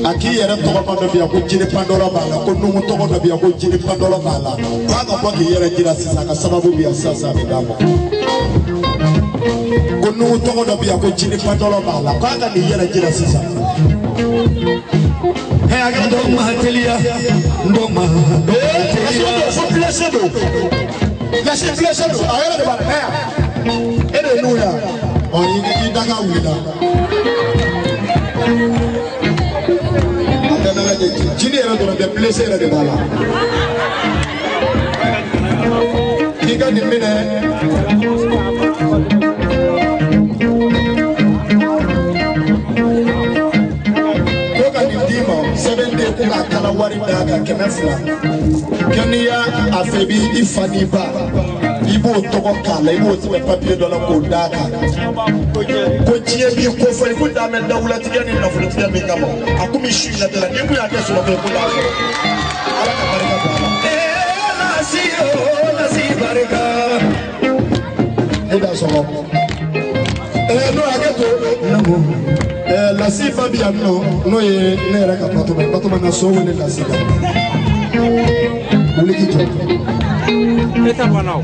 a k'i yɛrɛ tɔgɔma dɔ bɛ yan ko jiri pandɔlɔ b'a la ko numu tɔgɔ dɔ bɛ yan ko jiri pandɔlɔ b'a la k'a ka bɔ k'i yɛrɛ jira sisan ka sababu bɛ yan sisan a bɛ d'a ma ko numu tɔgɔ dɔ bɛ yan ko jiri pandɔlɔ b'a la k'a ka n'i yɛrɛ jira sisan. Dɔ ma teliya dɔ ma teliya. Fo blessé don Lasi blessé don a yɛrɛ de b'a la e de ye numu ye wa. Ɔ i daga wulila a bɛɛ n'a lajɛ jini yɛrɛ dɔrɔn tɛ blessé yɛrɛ de b'a la k'i ka nin minɛ ko ka nin d'i ma sɛbɛn den ko k'a kala wari d'a kan 200 kɛ n'i y'a fɛ i b'i fa n'i ba i b'o tɔgɔ k'a la i b'o sɛbɛn papiye dɔ la k'o d'a kan ko diɲɛ b'i ko fɔ i ko dan bɛ dawulatigɛ ni nafolotigɛ min kama a komi su in na tɛ la n'i kun y'a kɛ sunɔgɔ ye ko t'a sɔrɔ ala ka barika don a la. Lasi o lasi barika. E b'a sɔrɔ n'o y'a kɛ to Lasi fa bi yan nɔ n'o ye ne yɛrɛ ka Batoma Batoma na so wele Lasi kan wuli k'i jɔ. E ta banna o.